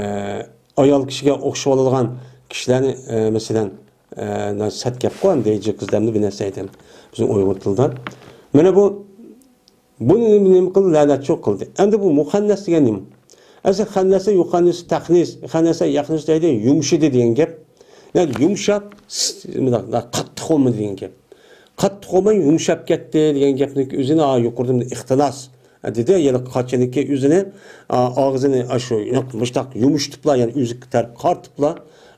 ئايال كىشىگە ئوخشىۋالىدىغان كىشىلەرنى، ئە، مەسىلەن، ئە، سەت گەپقۇ، ئەمدى ھىجاي قىز دەمدى بىر نەرسە ئېيتىمىز بىزنىڭ ئۇيغۇر تىلىدا. مانا بۇ، بۇنى نېمە قىلدى؟ لەنەتچۇ قىلدى. ئەمدى بۇ مۇخەننەس دېگەن نېمە؟ ئەسلى خەننەسە يۇخەننىسۇ تەخنىس، خەننەسە يەخنىسۇ دەيدۇ، يۇمشىدى دېگەن گەپ. يەنى يۇمشاپ، مۇنداق، مۇنداق قاتتىق بولمىدى دېگەن گەپ. قاتتىق بولماي يۇمشاپ كەتتى دېگەن گەپنىڭ ئۆزىنى، ھا، يۇقىرىدا ئىختىناس دېدى، يەنى قاچىنىڭكى ئۆزىنى، ئا، ئاغزىنى ئاشۇ مۇشتاق يۇمشىتىپلا، يەنى ئۆزى تەرەپ قارىتىپلا،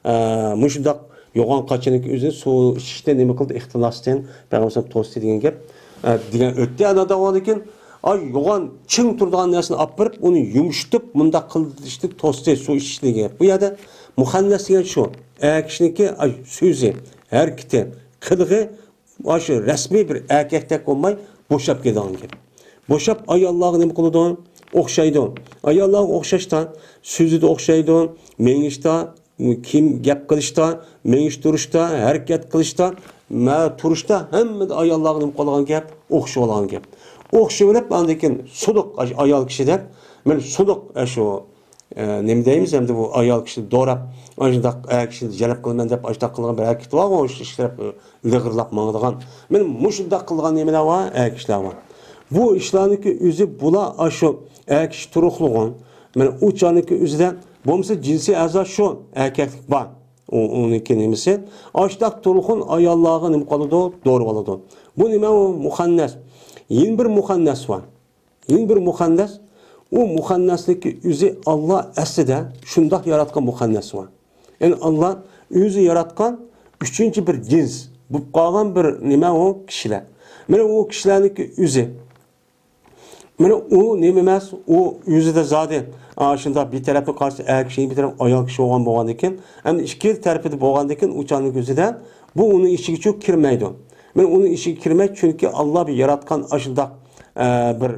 ئا، مۇشۇنداق يوغان قاچىنىڭكى ئۆزىنى سۇ ئىچىشتىن نېمە قىلدى؟ ئىختىناستىن پەيغەمبەر توستى دېگەن گەپ، ئا، دېگەن ئۆتتى. ئانا دەۋالىكىن، ئا، يوغان چىڭ تۇرىدىغان نەرسىنى ئاپىرىپ، ئۇنى يۇمشىتىپ، مۇنداق قىلىشتىن توستى، سۇ ئىچىش دېگەن گەپ. بۇ يەردە مۇخەننەس دېگەن شۇ، ئەر كىشىنىڭكى، ئا، سۆزى، ھەرىكىتى، قىلىقى، ئاشۇ رەسمىي بىر ئەركەكتەك بولماي، بوشاپ كېتىدىغان گەپ. بوشاپ ئاياللارغا نېمە قىلىدۇ؟ ئوخشايدۇ. ئاياللارغا ئوخشاشتا، سۆزىدە ئوخشايدۇ، مېڭىشتا، كىم گەپ قىلىشتا، مېڭىش تۇرۇشتا، ھەرىكەت قىلىشتا، مە-، تۇرۇشتا ھەممىدە ئاياللارغا نېمە قىلىدىغان گەپ؟ ئوخشىۋالغان گەپ. ئوخشىۋېلىپ، ئاندىن كېيىن سۇدۇق، ئايال كىشىدەك، مانا سۇدۇق، ئاشۇ ئە، نېمە دەيمىز ئەمدى بۇ ئايال كىشىنى دوراپ، ئاشۇنداق ئەر كىشىنى جەلپ قىلىمەن دەپ ئاشۇنداق قىلغان بىر ھەرىكىتى بارغۇ، ئىش-، ئىشلەپ، ئە، لىغىرلاپ ماڭىدىغان. مانا مۇشۇنداق قىلغان نېمىلەر بار، ئەر كىشىلەر بار. بۇ ئىشلارنىڭكى ئۆزى بۇلار ئاشۇ ئەر كىشى تۇرۇقلىغان. مانا ئۇ چاغنىڭكى ئۆزىدە بولمىسا جىنسىي ئەزا شۇ ئەركەكلىك بار. ئۇ، ئۇنىڭكى نېمىسى؟ ئاشتاق تۇرغۇن ئاياللارغا نېمە قىلىدۇ؟ دورا بولىدۇ. بۇ نېمە ئۇ؟ مۇخەننەس. يەنە بىر مۇخەننەس بار. يەنە بىر مۇخەننەس. ئۇ مۇخەننەسنىڭكى ئۆزى ئاللا ئەسلىدە شۇنداق ياراتقان مۇخەننەس بار. يەنى ئاللا ئۆزى ياراتقان ئۈچىنچى بىر جىنس بولۇپ قالغان بىر نېمە ئۇ؟ كىشىلەر. مانا ئۇ كىشىلەرنىڭكى ئۆزى. مانا ئۇ نېمە ئەمەس، ئۇ ئۆزىدە زادى، ئا، شۇنداق بىر تەرەپنى قارىسا ئەر كىشى، بىر تەرەپ ئايال كىشى بولغان بولغاندىكىن، ئەمدى ئىككى تەرىپىدە بولغاندىكىن ئۇ چاغنىڭ ئۆزىدە بۇ ئۇنىڭ ئىچىگىچۇ كىرمەيدۇ. مانا ئۇنىڭ ئىچىگە كىرمەي، چۈنكى ئاللا بىر ياراتقان ئاشۇنداق، ئە، بىر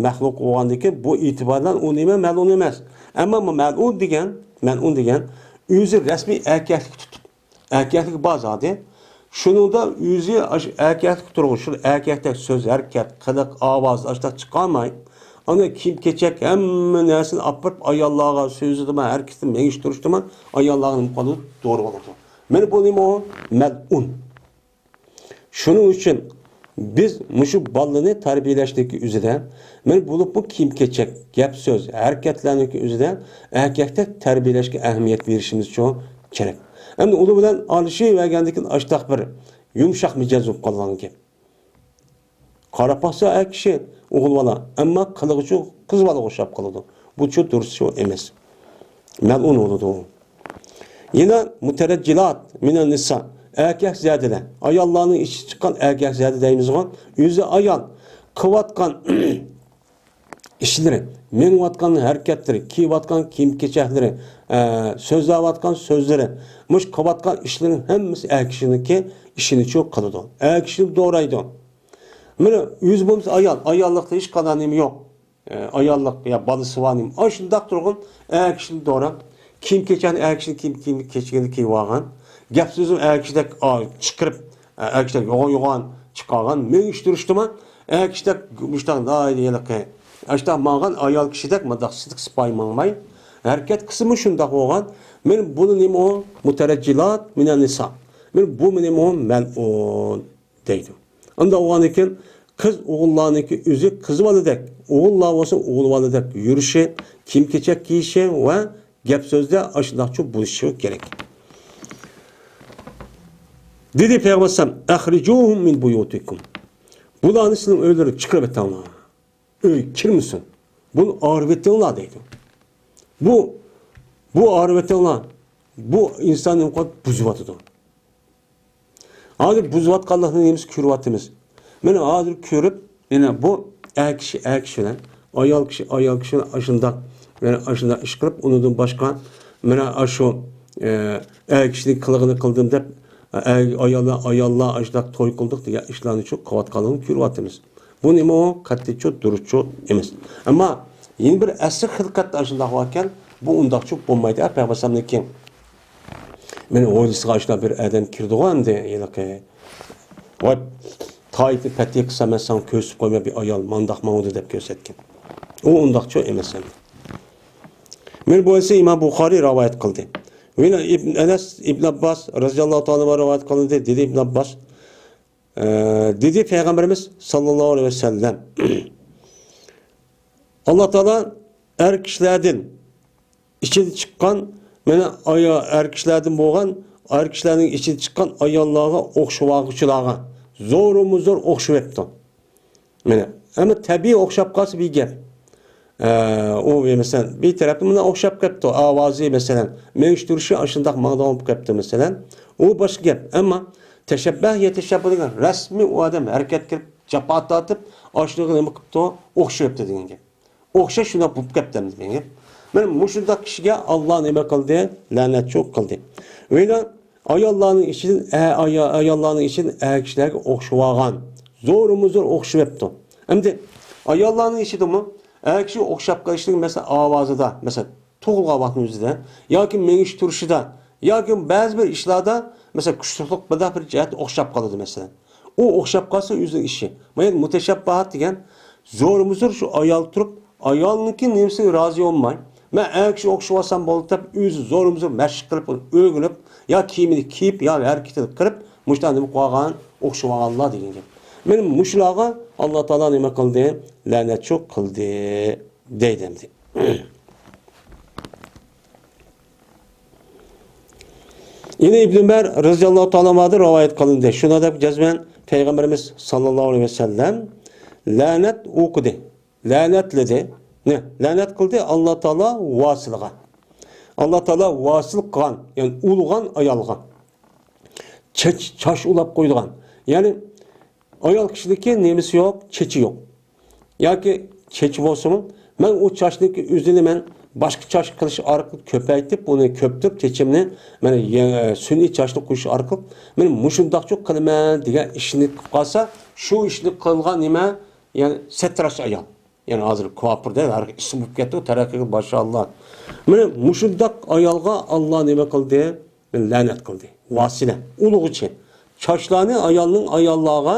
مەخلۇق بولغاندىكىن، بۇ ئېتىبار بىلەن ئۇ نېمە؟ مەلئۇن ئەمەس. ئەمما بۇ مەلئۇن دېگەن، مەلئۇن دېگەن ئۆزى رەسمىي ئەركەكلىك تۇتۇپ، ئەركەكلىك بار زادى. شۇنىڭدا ئۆزى ئاشۇ ئەركەكلىك تۇرغۇچ، شۇ ئەركەكتەك سۆز، ھەرىكەت، قىلىق، ئاۋاز ئاشتاق چىقارماي، ئانا كىيىم-كېچەك ھەممە نەرسىنى ئاپىرىپ ئاياللارغا سۆزلىدىما، ھەرىكىتى مېڭىشتۇرۇشتىما، ئاياللارغا نېمە قىلىدۇ؟ دورا بولىدۇ. مانا بۇ نېمە ئۇ؟ مەلئۇن. شۇنىڭ ئۈچۈن بىز مۇشۇ بالىنى تەربىيەلەشتىكى ئۆزىدە، مانا بولۇپمۇ كىيىم-كېچەك، گەپ-سۆز، ھەرىكەتلەرنىڭكى ئۆزىدە ئەركەكتەك تەربىيەلەشكە ئەھمىيەت بېرىشىمىزچۇ كېرەك. ئەمدى ئۇلار بىلەن ئارىلىشىۋەرگەندىن كېيىن ئاشتاق بىر يۇمشاق مىجەز بولۇپ قالغان گەپ. قاراپ باقسا ئەر كىشى ئوغۇل بالا، ئەمما قىلىقىچۇ قىز بالىغا ئوخشاپ قالىدۇ. بۇچۇ دۇرۇسچۇ ئەمەس. مەلئۇن بولىدۇ. يەنە مۇتەرەججىلات مىنەن نىسا. ئەركەك زادىلەر. ئاياللارنىڭ ئىچى چىققان ئەركەك زادى دەيمىزغۇ. ئۆزى ئايال. قىلىۋاتقان ئىشلىرى، مېڭىۋاتقان ھەرىكەتلىرى، كىيىۋاتقان كىيىم-كېچەكلىرى، ئە، سۆزلەۋاتقان سۆزلىرى، مۇشۇ قىلىۋاتقان ئىشلىرىنىڭ ھەممىسى ئەر كىشىنىڭكى ئىشىنىچۇ قىلىدۇ. ئەر كىشىنى دورايدۇ. مانا ئۆزى بولمىسا ئايال، ئاياللىقتا ھېچقانداق نېمە يوق. ئە، ئاياللىق يا بالىسى بار نېمە. ئاشۇنداق تۇرغۇن ئەر كىشىنى دوراپ، كىيىم-كېچەكنى ئەر كىشىنىڭ كىيىم، كىيىم كېچىكىنى كىيىۋالغان. گەپ سۆزىنى ئەر كىشىدەك، ئا، چىقىرىپ، ئە، ئەر كىشىدەك يوغان-يوغان چىقارغان. مېڭىشتۈرۈشتىمۇ ئەر كىشىدەك مۇشتاق ھېلىقى، ئاشتاق ماڭغان ئايال كىشىدەك مۇنداق سىدىق سىپايى ماڭماي. ھەرىكەت قىسمى شۇنداق بولغان. مانا بۇنى نېمە ئۇ؟ مۇتەرەججىلات مىنەن نىسا. مانا بۇ نېمە ئۇ؟ مەلئۇن. دەيدۇ. ئۇنداق بولغاندىكىن قىز ئوغۇللارنىڭكى ئۆزى قىز بالىدەك، ئوغۇللار بولسا ئوغۇل بالىدەك يۈرۈشى، كىيىم-كېچەك كىيىشى ۋە گەپ-سۆزدە ئاشۇنداقچۇ بولۇشى كېرەك. دېدى پەيغەمبەر ئەلەيھىسسالام، «ئەخرىجۇھۇم مىن بۇيۇتىكۇم.» بۇلارنى سىلەرنىڭ ئۆيلىرىدىن چىقىرىۋېتىڭلار. ئۆي كىرمىسۇن. بۇنى ئايرىۋېتىڭلار دەيدۇ. بۇ، بۇ ئايرىۋېتىڭلار. بۇ ئىنساننى بۇزۇۋاتىدۇ. ھازىر بۇزۇۋاتقانلىقنى نېمىسى كۆرۈۋاتىمىز. مانا ھازىر كۆرۈپ، يەنە بۇ ئەر كىشى ئەر كىشى بىلەن، ئايال كىشى ئايال كىشى بىلەن ئاشۇنداق، يەنە ئاشۇنداق ئىش قىلىپ، ئۇنىڭدىن باشقا مانا ئاشۇ، ئە، ئەر كىشىنىڭ قىلىغىنى قىلدىم دەپ، ئە، ئاياللار، ئاياللار ئاشۇنداق توي قىلدۇق دېگەن ئىشلارنى شۇ قىلىۋاتقانلىقىنى كۆرۈۋاتىمىز. بۇ نېمە ئۇ؟ قەتئىيچۇ دۇرۇسچۇ ئەمەس. ئەمما يەنە بىر ئەسلى خىلقەتتە ئاشۇنداق باركەن، بۇ ئۇنداقچۇ بولمايدۇ، ئە، پەيغەمبەر ئەلەيھىسسالامنىڭكى. مېنىڭ ھويلىسىغا ئاشۇنداق بىر ئادەم كىردىغۇ ئەمدى ھېلىقى. ۋاي، تايتى پەتى قىلسا مەن ساڭا كۆرسىتىپ قويماي بىر ئايال مانداق ماڭىدۇ دەپ كۆرسەتكەن. ئۇ ئۇنداقچۇ ئەمەس ئەمدى. مانا بۇ ئەسلى ئىمام بۇخارىي رىۋايەت قىلدى. ۋە ئىبن ئەنەس، ئىبن ئابباس رەزىياللاھۇ تائالا ئەنھۇما رىۋايەت قىلدى، دېدى ئىبن ئابباس. ئە، دېدى پەيغەمبىرىمىز ساللاللاھۇ ئەلەيھى ۋەسەللەم، ئاللا تائالا ئەر كىشىلەردىن ئىچىدە چىققان، مانا ئايا-، ئەر كىشىلەردىن بولغان، ئەر كىشىلەرنىڭ ئىچىدە چىققان ئاياللارغا ئوخشىۋالغۇچىلارغا زورمۇ زور ئوخشىۋەپتۇ. مانا، ئەمما تەبىئىي ئوخشاپ قالسا بىر گەپ. ئە، ئۇ، مەسىلەن، بىر تەرەپتىن مانا ئوخشاپ قېپتۇ، ئاۋازى، مەسىلەن، مېڭىشتۇرۇشى ئاشۇنداق ماڭىدىغان بولۇپ قېپتۇ، مەسىلەن. ئۇ باشقا گەپ. ئەمما تەشەببەھ يەتەشەببۇ دېگەن رەسمىي ئۇ ئادەم ھەرىكەت قىلىپ، جاپا تارتىپ، ئاشۇنىڭغا نېمە قىپتۇ؟ ئوخشىۋەپتۇ دېگەن گەپ. ئوخشاش شۇنداق بولۇپ كەپتۇ دېگەن گەپ. مانا مۇشۇنداق كىشىگە ئاللا نېمە قىلدى؟ لەنەتچۇ قىلدى. ۋە ئاياللارنىڭ ئىچىدىن، ئە-، ئايا-، ئاياللارنىڭ ئىچىدىن ئەر كىشىلەرگە ئوخشىۋالغان، زورمۇ زور ئوخشىۋەپتۇ. ئەمدى ئاياللارنىڭ ئىچىدىمۇ ئەر كىشىگە ئوخشاپ قېلىشلىق، مەسىلەن، ئاۋازىدا، مەسىلەن، تۇغۇلغان ۋاقتىنىڭ ئۆزىدە ياكى مېڭىش تۇرۇشىدا ياكى بەزى بىر ئىشلاردا، مەسىلەن، كۈچلۈكلۈك بىردەك بىر جەھەتتە ئوخشاپ قالىدۇ، مەسىلەن. ئۇ ئوخشاپ قالسا ئۆزىنىڭ ئىشى. مانا مۇتەشەببىھات دېگەن زورمۇ زور شۇ ئايال تۇرۇپ، ئايالنىڭكى نېمىسىگە رازى بولماي، مەن ئەر كىشىگە ئوخشىۋالسام بولدى دەپ، ئۆزى زورمۇ زور مەشىق قىلىپ، ئۆگىنىپ، يا كىيىمىنى كىيىپ، يا ھەرىكىتىنى قىلىپ، مۇشۇنداق نېمە قىلىۋالغان، ئوخشىۋالغانلار دېگەن گەپ. مانا مۇشۇلارغا ئاللا تائالا نېمە قىلدى؟ لەنەتچۇ قىلدى. دەيدۇ ئەمدى. يەنە ئىبن ئۆمەر رەزىياللاھۇ تائالا ئانھۇدىن رىۋايەت قىلىندى. شۇنىڭدەك جەزمەن پەيغەمبىرىمىز ساللاللاھۇ ئەلەيھى ۋەسەللەم لەنەت ئوقۇدى. لەنەتلىدى. نە، لەنەت قىلدى ئاللا تائالا ۋاسىلغا. ئاللا تائالا ۋاسىل قىلغان، يەنى ئۇلىغان ئايالغا. چاچ، چاچ ئۇلاپ قويىدىغان. يەنى ئايال كىشىنىڭكى نېمىسى يوق، چېچى يوق. ياكى چېچى بولسىمۇ، مەن ئۇ چاچنىڭكى ئۆزىنى مەن باشقا چاچ قىلىش ئارقىلىق كۆپەيتىپ، ئۇنى كۆپتۈرۈپ چېچىمنى، مانا، يە-، سۈنئىي چاچنى قويۇش ئارقىلىق مەن مۇشۇنداقچۇ قىلىمەن دېگەن ئىشنى قىلىپ قالسا، شۇ ئىشنى قىلغان نېمە؟ يەنى سەتراش ئايال. يەنى ھازىر كۇۋاپۇر دەپ ھەر خىل ئىسىم بولۇپ كەتتى، تەرەققىي قىلىپ، ماشائاللا. مانا مۇشۇنداق ئايالغا ئاللا نېمە قىلدى؟ لەنەت قىلدى. ۋاسىلە، ئۇلىغۇچى. چاچلارنى ئايالنىڭ ئاياللارغا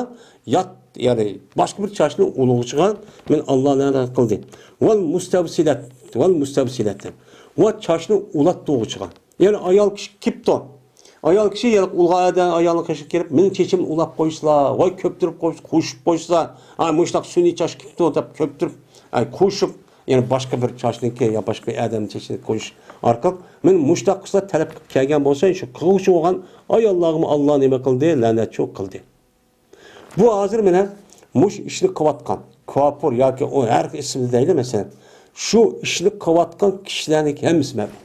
يات، يەنى باشقا بىر چاچنى ئۇلىغۇچىغا مەن ئاللا لەنەت قىلدى. ۋەل مۇستەۋسىلەت، ۋەل مۇستەۋسىلەت. ۋە چاچنى ئۇلاتتۇرغۇچىغا. يەنى ئايال كىشى كېپتۇ. ئايال كىشى يەنە ئۇلىغان ئادەم ئايالنىڭ قېشىغا كېلىپ، مېنىڭ چېچىمنى ئۇلاپ قويسىلا، ۋاي كۆپتۈرۈپ قويسا، قوشۇپ قويسا، ھا، مۇشۇنداق سۈنئىي چاچ كېپتۇ دەپ كۆپتۈرۈپ، ھا، قوشۇپ، يەنە باشقا بىر چاچنىڭكى يا باشقا بىر ئادەمنىڭ چېچىنى قويۇش ئارقىلىق، مېنى مۇشۇنداق قىلسا تەلەپ قىلىپ كەلگەن بولسا، شۇ قىلغۇچى بولغان ئاياللارغىمۇ ئاللا نېمە قىلدى؟ لەنەتچۇ قىلدى. بۇ ھازىر مانا مۇشۇ ئىشنى قىلىۋاتقان، كۇۋاپۇر ياكى ئۇ ھەر خىل ئىسىمدا دەيلى، مەسىلەن، شۇ ئىشنى قىلىۋاتقان كىشىلەرنىڭ ھەممىسى مەلۇم.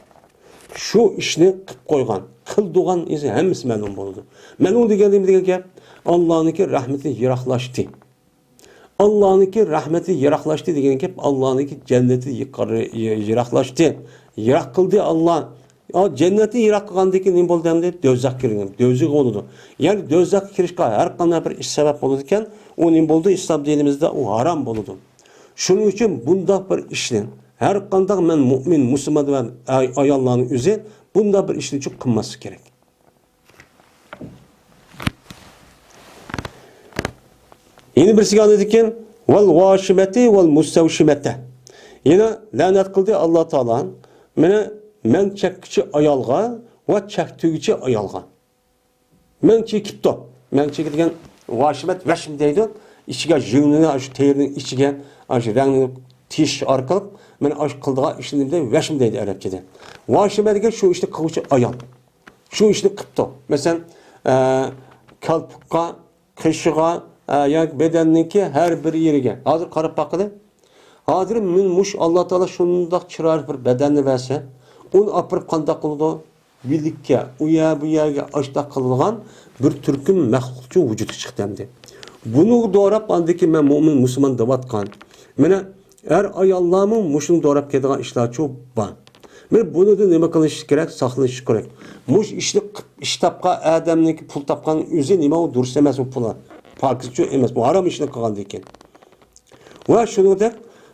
شۇ ئىشنى قىلىپ قويغان، قىلدۇرغان ئىزى ھەممىسى مەلۇم بولىدۇ. مەلۇم دېگەن نېمە دېگەن گەپ؟ ئاللانىڭكى رەھمىتى يىراقلاشتى. ئاللانىڭكى رەھمىتى يىراقلاشتى دېگەن گەپ، ئاللانىڭكى جەننىتى يىقىرى-، يىراقلاشتى. يىراق قىلدى ئاللا. ئا، جەننەتنى يىراق قىلغاندىن كېيىن نېمە بولدى ئەمدى؟ دوزاخ كىرگەن، دوزاخ بولىدۇ. يەنى دوزاخقا كىرىشكە ھەر قانداق بىر ئىش سەۋەب بولىدىكەن، ئۇ نېمە بولىدۇ؟ ئىسلام دىنىمىزدا ئۇ ھارام بولىدۇ. شۇنىڭ ئۈچۈن بۇنداق بىر ئىشنى ھەر قانداق مەن مۇئمىن، مۇسۇلمان ۋە ئاي-، ئاياللارنىڭ ئۆزى بۇنداق بىر ئىشنى چوق قىلماسلىق كېرەك. يەنە بىرسىگە ئاندىن كېيىن، ۋەل ۋاشىمەتى ۋەل مۇستەۋشىمەتە. يەنە لەنەت قىلدى ئاللا تائالا. مانا مەن چەككۈچى ئايالغا ۋە چەكتۈرگۈچى ئايالغا. مەن چېكىپتۇ. مەن چېكىدىغان ۋاشىمەت، ۋەشم دەيدۇ. ئىچىگە يۇڭنى، ئاشۇ تېرىنىڭ ئىچىگە ئاشۇ رەڭنى تېشىش ئارقىلىق مانا ئاشۇ قىلىدىغان ئىشنى دەيدۇ، ۋەشم دەيدۇ ئەرەبچىدە. ۋاشىمە دېگەن شۇ ئىشنى قىلغۇچى ئايال. شۇ ئىشنى قىپتۇ. مەسىلەن، ئە، كالپۇكقا، قېشىغا، ئە، ياكى بەدەننىڭكى ھەر بىر يېرىگە. ھازىر قاراپ باققىلى. ھازىر مەن مۇشۇ ئاللا تائالا شۇنداق چىرايلىق بىر بەدەننى بەرسە، ئۇنى ئاپىرىپ قانداق قىلىدۇ؟ بىلىككە، ئۇ يەر، بۇ يەرگە ئاشتاق قىلىدىغان بىر تۈركۈم مەخلۇقچۇ ۋۇجۇدقا چىقتى ئەمدى. بۇنىڭغا دوراپ ئاندىكى مەن مۇئمىن، مۇسۇلمان دەۋاتقان. مانا ئەر ئاياللارمۇ مۇشۇنى دوراپ كېتىدىغان ئىشلارچۇ بار. مانا بۇنىڭدىن نېمە قىلىش كېرەك؟ ساقلىنىش كېرەك. مۇشۇ ئىشنى قىپ، ئىش تاپقان ئادەمنىڭكى پۇل تاپقان ئۆزى نېمە، ئۇ دۇرۇس ئەمەس، ئۇ پۇلى. پاكىزچۇ ئەمەس، بۇ ھارام ئىشنى قىلغاندىن كېيىن. ۋە شۇنىڭدەك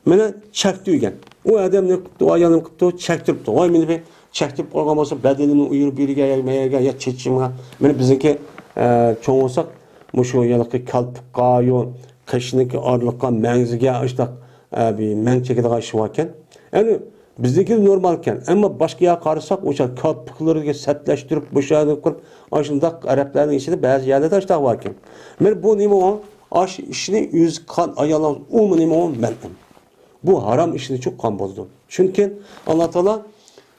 مانا چەكتۈرگەن. ئۇ ئادەم نېمە قىپتۇ، ئۇ ئايال نېمە قىپتۇ؟ چەكتۈرۈپتۇ. ۋاي مېنى بىر چەكتۈرۈپ قويغان بولسا، بەدىنىمنى ئۇ يېرى بۇ يېرىگە، يا مەيەگە، يا چېچىمغا. مانا بىزنىڭكى، ئە، چوڭ بولساق، مۇشۇ ھېلىقى كالپۇكقا، يو، قېشىنىڭكى ئارىلىققا، مەڭزىگە، ئاشۇنداق، ئە، بىر مەڭ چېكىدىغان ئىش باركەن. يەنى بىزنىڭكى نورمالكەن. ئەمما باشقا يەرگە قارىساق، ئوشۇ كالپۇكلىرىگە سەتلەشتۈرۈپ، مۇشۇ يەردە قىلىپ، ئاشۇنداق ئەرەبلەرنىڭ ئىچىدە بەزى يەرلەردە ئاشۇنداق باركەن. مانا بۇ نېمە ئۇ؟ ئاشۇ ئىشنى ئۆزى قىلغان ئاياللار ئۇمۇ نېمە ئۇ؟ مەلئۇن. بۇ ھارام ئىشنى چوققان بولىدۇ. چۈنكى ئاللا تائالا،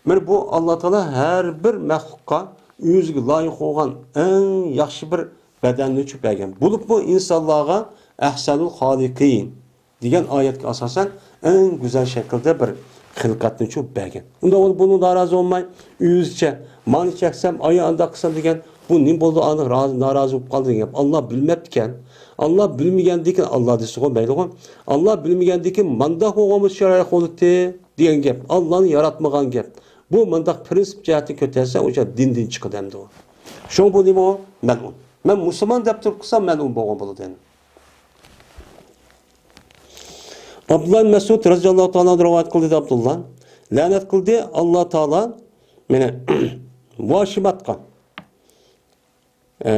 مانا بۇ ئاللا تائالا ھەر بىر مەخلۇققا ئۆزىگە لايىق بولغان ئەڭ ياخشى بىر بەدەننى چۆپ بەرگەن. بولۇپمۇ ئىنسانلارغا ئەھسەنۇل خالىقىن دېگەن ئايەتكە ئاساسەن، ئەڭ گۈزەل شەكىلدە بىر خىلقەتنى چۆپ بەرگەن. ئۇندا ئۇ بۇنىڭ نارازى بولماي، ئۆزىچە، مانا چەكسەم، ئايا ئانداق قىلسام دېگەن، بۇ نېمە بولدى، ئانداق رازى، نارازى بولۇپ قالدى دېگەن گەپ. ئاللا بىلمەپتىكەن. ئاللا بىلمىگەندىكىن، ئاللا دېسىغۇ مەيلىغۇ. ئاللا بىلمىگەندىكىن، مانداق بولغان بولسا چىرايلىق بولاتتى دېگەن گەپ. ئاللانى ياراتمىغان گەپ. بۇ مانداق پرىنسىپ جەھەتتىن كۆتەرسە، ئۇ دىندىن چىقىدۇ ئەمدى ئۇ. شۇڭا بۇ نېمە ئۇ؟ مەلئۇن. مەن مۇسۇلمان دەپ تۇرۇپ قىلسام، مەلئۇن بولغان بولىدۇ ئەمدى. ئابدۇللا ئىبن مەسئۇد رەزىياللاھۇ تائالا ئەنھۇ رىۋايەت قىلدى دەپ ئابدۇللا. لەنەت قىلدى ئاللا تائالا، مانا، ۋاشىماتقا، ئە،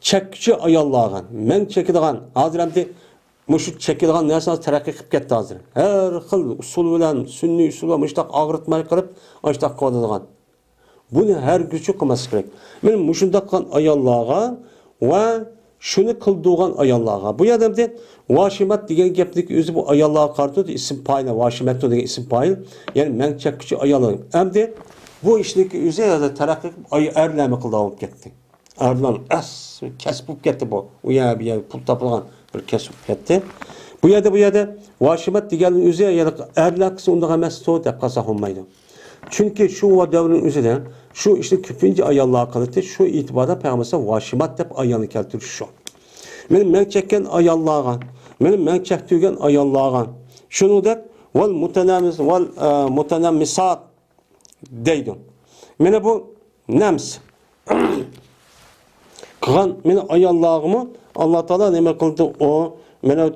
چەككۈچى ئاياللارغا، مەڭ چېكىدىغان، ھازىر ئەمدى مۇشۇ چېكىدىغان نەرسە ھازىر تەرەققىي قىلىپ كەتتى ھازىر. ھەر خىل ئۇسۇل بىلەن، سۈنئىي ئۇسۇل بىلەن مۇشۇنداق ئاغرىتماي قىلىپ، ئاشۇنداق قىلىۋاتىدىغان. بۇنى ھەرگىزچە قىلماسلىق كېرەك. مانا مۇشۇنداق قىلغان ئاياللارغا ۋە شۇنى قىلدۇرغان ئاياللارغا. بۇ يەردە ئەمدى ۋاشىمات دېگەن گەپنىڭ ئۆزى بۇ ئاياللارغا قارىتىدۇ. ئىسىم پائىل، ۋاشىمەتۇ دېگەن ئىسىم پائىل. يەنى مەڭ چەككۈچى ئاياللار. ئەمدى بۇ ئىشنىڭكى ئۆزى ھازىر تەرەققىي قىلىپ، ئاي-، ئەرلەرمۇ قىلىدىغان بولۇپ كەتتى. ئەرلەر ئەس-، كەسىپ بولۇپ كەتتى بۇ. ئۇ يەر، بۇ يەر پۇل تاپىدىغان بىر كەسىپ بولۇپ كەتتى. بۇ يەردە، بۇ يەردە ۋاشىمات دېگەننىڭ ئۆزى يەنە ئەرلەر قىلسا ئۇنداق ئەمەستۇ دەپ قالساق بولمايدۇ. چۈنكى شۇ دەۋرنىڭ ئۆزىدە شۇ ئىشنى كۆپىنچە ئاياللار قىلاتتى. شۇ ئېتىباردا پەيغەمبەر ۋاشىمات دەپ ئايالنى كەلتۈرۈش شۇ. مېنى مەڭ چەككەن ئاياللارغا، مېنى مەڭ چەكتۈرگەن ئاياللارغا. شۇنىڭدەك ۋەل مۇتەنەممىس-، ۋەل، ئە، مۇتەنەممىسات دەيدۇ. مانا بۇ نەمس قىلغان مېنى ئاياللارغىمۇ ئاللا تائالا نېمە قىلدى؟ ئۇ مېنى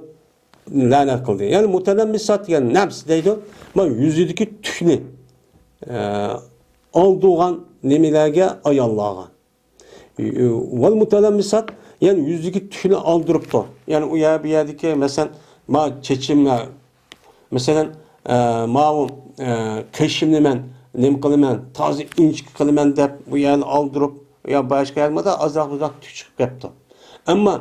لەنەت قىلدى. يەنى مۇتەنەممىسات دېگەن نەمس دەيدۇ. مانا يۈزىدىكى تۈكنى، ئە، ئالدۇرغان نېمىلەرگە؟ ئاياللارغا. ۋەل مۇتەنەممىسات، يەنى يۈزىدىكى تۈكنى ئالدۇرۇپتۇ. يەنى ئۇ يەر، بۇ يەردىكى، مەسىلەن، ما چېچىم، مەسىلەن، ئە، ماۋۇ، ئە، قېشىمنى مەن نېمە قىلىمەن، تازا ئىنچىكە قىلىمەن دەپ، بۇ يەرنى ئالدۇرۇپ، يا باشقا يەرمىدە ئازراق-بۇزراق تۈك چىقىپ كەپتۇ. ئەمما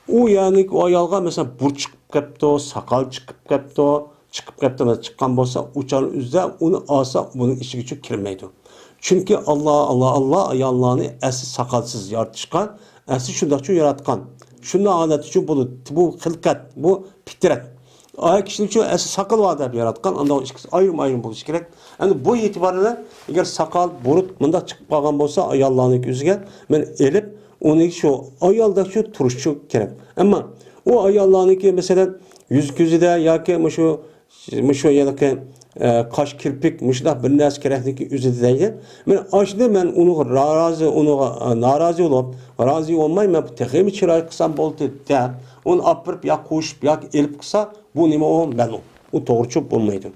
ئۇ يەرنىڭكى ئۇ ئايالغا، مەسىلەن، بۇرچ چىقىپ كەپتۇ، ساقال چىقىپ كەپتۇ، چىقىپ كەپتۇ، مەسىلەن، چىققان بولسا، ئۇ چاغنىڭ ئۆزىدە ئۇنى ئالسا، بۇنىڭ ئىچىگىچۇ كىرمەيدۇ. چۈنكى ئاللا، ئاللا، ئاللا ئاياللارنى ئەسلى ساقالسىز يارىتىشقان، ئەسلى شۇنداقچۇ ياراتقان. شۇنداق ھالەتتىچۇ بۇ، بۇ خىلقەت، بۇ پىترەت. ئاي كىشىنىڭچۇ ئەسلى ساقىلى بار دەپ ياراتقان، ئانداق ئىككىسى ئايرىم-ئايرىم بولۇشى كېرەك. ئەمدى بۇ ئېتىبار بىلەن، ئەگەر ساقال، بۇرۇت مۇنداق چىقىپ قالغان بولسا، ئاياللارنىڭكى يۈزىگە مەن ئېلىپ، ئۇنى شۇ ئايالداكچۇ تۇرۇشچۇ كېرەك. ئەمما ئۇ ئاياللارنىڭكى، مەسىلەن، يۈز كۆزىدە ياكى مۇشۇ، مۇشۇ ھېلىقى، ئە، قاش كىرپىك، مۇشۇنداق بىر نەرسە كېرەكلىكى ئۆزىدە دەيدۇ. مەن ئاشۇنى مەن ئۇنىڭغا رازى، ئۇنىڭغا، ئە، نارازى بولۇپ، رازى بولماي، مەن بۇ تېخىمۇ چىرايلىق قىلسام بولدى دەپ، ئۇنى ئاپىرىپ يا قوشۇپ ياكى ئېلىپ قىلسا، بۇ نېمە ئۇ؟ مەلئۇن. ئۇ توغرىچۇ بولمايدۇ.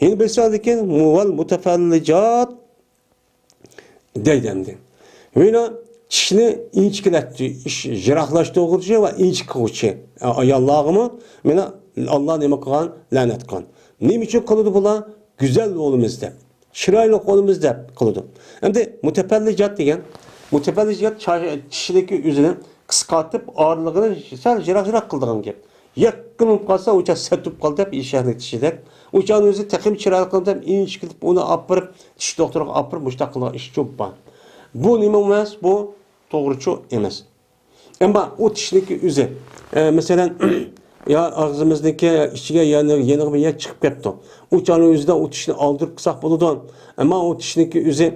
يەنە بىرسى بار ئىكەن، ۋەل مۇتەپەللىجات دەيدۇ ئەمدى. مانا چىشنى ئىنچىكىلەتتى، ئىش-، يىراقلاشتۇرغۇچى ۋە ئىنچىكە قىلغۇچى ئاياللارغىمۇ مانا ئاللا نېمە قىلغان؟ لەنەت قىلغان. نېمە ئۈچۈن قىلىدۇ بۇلار؟ گۈزەل بولىمىز دەپ، چىرايلىق بولىمىز دەپ قىلىدۇ. ئەمدى مۇتەپەللىجات دېگەن، مۇتەپەللىجات چا-، چىشىنىڭكى ئۆزىنى قىسقارتىپ، ئارىلىقىنى سەل يىراق-يىراق قىلىدىغان گەپ. يېقىن بولۇپ قالسا، ئۇچا سەتۈپ قالدى دەپ، ئېشەكنىڭ چىشىدەك. ئۇچانىڭ ئۆزى تېخىمۇ چىرايلىق قىلىپ دەپ، ئىنچىكىلىتىپ ئۇنى ئاپىرىپ، چىش دوختۇرىغا ئاپىرىپ، مۇشۇنداق قىلىدىغان ئىشچۇ بار. بۇ نېمە ئەمەس؟ بۇ توغرىچۇ ئەمەس. ئەمما ئۇ چىشنىڭكى ئۆزى، ئە، مەسىلەن، يا ئاغزىمىزنىڭكى ئىچىگە يەنە، يەنە بىر يەر چىقىپ كەپتۇ. ئۇچانىڭ ئۆزىدە ئۇ چىشنى ئالدۇرۇپ قىلساق بولىدۇ. ئەمما ئۇ چىشنىڭكى ئۆزى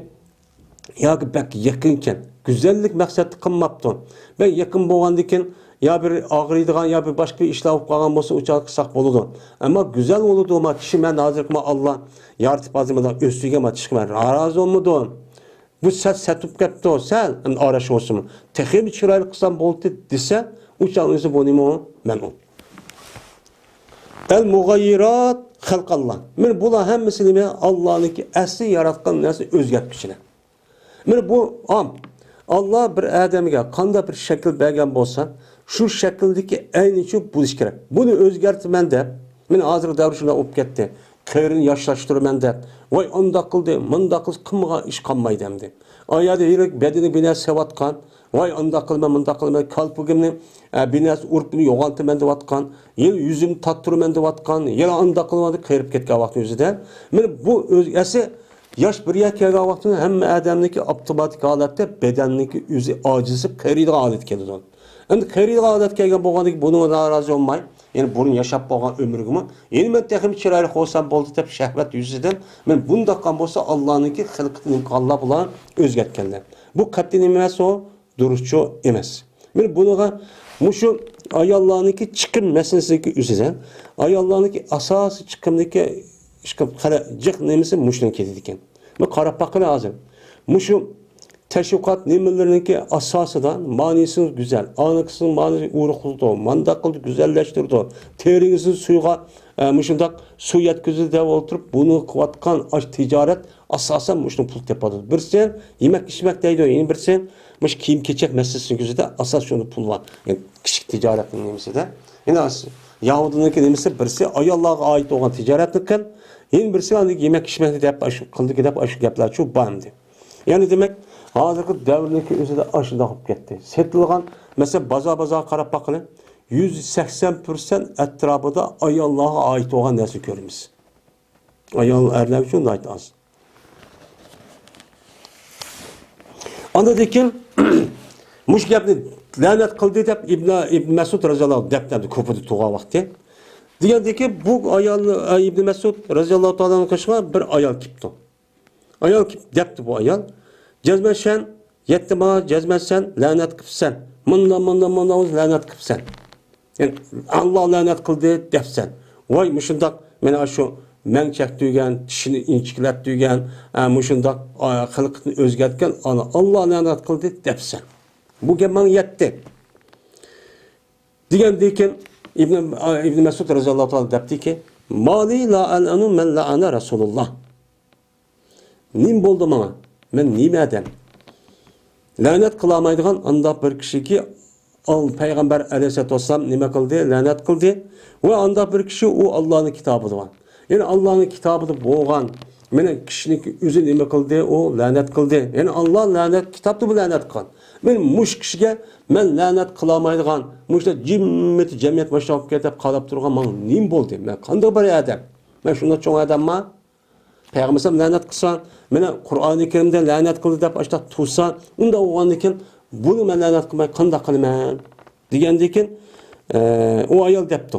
ياكى بەك يېقىنكەن، گۈزەللىك مەقسەتتە قىلماپتۇ. بەك يېقىن بولغاندىكىن يا بىر ئاغرىيدىغان، يا بىر باشقا بىر ئىشلار بولۇپ قالغان بولسا، ئۇ چاغدا قىلساق بولىدۇ. ئەمما گۈزەل بولىدۇ، ما چىشى مەن ھازىرقى ما ئاللا يارىتىپ ھازىر مانا ئۆستۈرگەن ما چىشقا مەن نارازى بولمىدىم. بۇ سەت سەتىپ كەپتۇ، سەل ئەمدى ئاراش بولسىمۇ. تېخىمۇ چىرايلىق قىلسام بولدى دېسە، ئۇ چاغنىڭ ئۆزى بۇ نېمە ئۇ؟ مەلئۇن. ئەل مۇغەييىرات خەلقاللا. مانا بۇلار ھەممىسى نېمە؟ ئاللانىڭكى ئەسلى ياراتقان نەرسە ئۆزگەرتكۈچىلەر. مانا بۇ ئام. ئاللا بىر ئادەمگە قانداق بىر شەكىل بەرگەن بولسا، شۇ شەكىلدىكى ئەينى شۇ بولۇشى كېرەك. بۇنى ئۆزگەرتىمەن دەپ، مانا ھازىرقى دەۋر شۇنداق بولۇپ كەتتى. قېرىنى ياشلاشتۇرىمەن دەپ، ۋاي ئانداق قىلدى، مۇنداق قىلسا قىلمىغان ئىش قالمايدۇ ئەمدى. ئا يەردە ھېلىقى بەدىنى بىر نەرسە سېۋەتقان، ۋاي ئانداق قىلىمەن، مۇنداق قىلىمەن، كالپۇكۇمنى، ئە، بىر نەرسە ئۇرۇپ بۇنى يوغانتىمەن دەۋاتقان، يەنە يۈزۈمنى تاتتۇرىمەن دەۋاتقان، يەنە ئانداق قىلىمەن دەپ قېرىپ كەتكەن ۋاقتى ئۆزىدە. مانا بۇ ئۆز ئەسلى ياش بىر يەرگە كەلگەن ۋاقتىدا ھەممە ئادەمنىڭكى ئاپتوماتىك ھالەتتە بەدەننىڭكى ئۆزى ئاجىزلىشىپ قېرىيدىغان ھالەتكە كېلىدۇ. ئەمدى قېرىيدىغان ھالەتكە كەلگەن بولغاندىكىن بۇنىڭغا نارازى بولماي، يەنى بۇرۇن ياشاپ بولغان ئۆمرىگىمۇ يەنە مەن تېخىمۇ چىرايلىق بولسام بولدى دەپ شەھۋەت يۈزىسىدىن مەن بۇنداق قىلغان بولسا ئاللانىڭكى خىلقىتى نېمە قىلغانلار بۇلار ئۆزگەرتكەنلەر. بۇ قەتئىي نېمە ئەمەس ئۇ؟ دۇرۇسچۇ ئەمەس. مانا بۇنىڭغا مۇشۇ ئاياللارنىڭكى چىقىم مەسىلىسىدىكى ئۆزىدە، ئاياللارنىڭكى ئاساسىي چىقىمدىكى ئىشقىلىپ قەرە-، جىق نېمىسى مۇشۇنىڭ كېتىدىكەن. مانا قاراپ باققىلى ھازىر. مۇشۇ تەشۋىقات نېمىلىرىنىڭكى ئاساسىدا مانىسىڭىز گۈزەل، ئانىكىسىنىڭ مانىسى ئورۇق قىلىدۇ، مانداق قىلىدۇ، گۈزەللەشتۈرىدۇ، تېرىڭىزنى سۇيغا، ئە، مۇشۇنداق سۇ يەتكۈزىدۇ دەپ ئولتۇرۇپ، بۇنى قىلىۋاتقان ئاشۇ تىجارەت ئاساسەن مۇشۇنىڭ پۇل تېپىۋاتىدۇ. بىرسى يېمەك ئىچمەك دەيدۇ، يەنە بىرسى مۇشۇ كىيىم كېچەك مەسىلىسىنىڭ كۆزىدە ئاساس شۇنىڭ پۇل بار. يەنى كىچىك تىجارەتنىڭ نېمىسىدە. يەنە ئاس-، يەھۇدىينىڭكى نېمىسى بىرسى ئاياللارغا ئائىت بولغان تىجارەتنى قىل، يەنە بىرسى ئاندىن يېمەك ئىچمەكنى دەپ ئاشۇ قىلدىكى دەپ ئاشۇ گەپلەرچۇ بار ئەمدى. يەنى دېمەك، ھازىرقى دەۋرنىڭكى ئۆزىدە ئاشۇنداق بولۇپ كەتتى. سېتىلغان، مەسىلەن، بازار-بازارغا قاراپ باققىلى، يۈز سەكسەن پىرسەنت ئەتراپىدا ئاياللارغا ئائىت بولغان نەرسە كۆرىمىز. ئايال، ئەرلەر ئۈچۈن ناھايىتى ئاز. ئاندىن كېيىن مۇشۇ گەپنى لەنەت قىلدى دەپ ئىبن، ئىبن مەسئۇد رەزىياللاھۇ ئەنھۇ دەپتۇ، كۇفىدا تۇرغان ۋاقتى. دېگەندىكىن بۇ ئايال، ئىبن مەسئۇد رەزىياللاھۇ تائالا ئەنھۇغا بىر ئايال كېلىپتۇ. ئايال كېلىپ دەپتۇ بۇ ئايال، جەزمەن سەن يەتتە ماڭا، جەزمەن سەن لەنەت قىپسەن. مۇنداق، مۇنداق، مۇنداق لەنەت قىپسەن. يەنى، ئاللا لەنەت قىلدى دەپسەن. ۋاي، مۇشۇنداق، مانا شۇ مەڭ چەكتۈرگەن، چىشىنى ئىنچىكىلەتتۈرگەن، ئە، مۇشۇنداق، ئا، خىلقىتىنى ئۆزگەرتكەن، ئانا، ئاللا لەنەت قىلدى دەپسەن. بۇ گەپ ماڭا يەتتى. دېگەندىن كېيىن ئىبن، ئا، ئىبن مەسئۇد رەزىياللاھۇ تائالا دەپتىكى، مالى لا ألعن من لعن رسول الله. نېمە بولدى ماڭا؟ مەن نېمە ئادەم؟ لەنەت قىلالمايدىغان ئانداق بىر كىشىگە ئال-، پەيغەمبەر ئەلەيھىسسالاتۇ ۋەسسالام نېمە قىلدى؟ لەنەت قىلدى. ۋە ئانداق بىر كىشى ئۇ ئاللانىڭ كىتابىدا بار. يەنى ئاللانىڭ كىتابىدا بولغان، مانا كىشىنىڭ ئۆزى نېمە قىلدى؟ ئۇ لەنەت قىلدى. يەنى ئاللا لەنەت، كىتابتا بۇ لەنەت قىلغان. مانا مۇشۇ كىشىگە مەن لەنەت قىلالمايدىغان، مۇشۇنداق جىممىتى جەمئىيەت مۇشۇنداق بولۇپ كېتىپ قاراپ تۇرغان ماڭا نېمە بولدى؟ مەن قانداق بىر ئادەم؟ مەن شۇنداق چوڭ ئادەمما؟ پەيغەمبەر ئەلەيھىسسالام لەنەت قىلسا، مانا قۇرئانى كەرىمدە لەنەت قىلدى دەپ ئاشتاق تۇرسا، ئۇنداق بولغاندىكىن بۇنى مەن لەنەت قىلماي قانداق قىلىمەن؟ دېگەندىكىن، ئە، ئۇ ئايال دەپتۇ.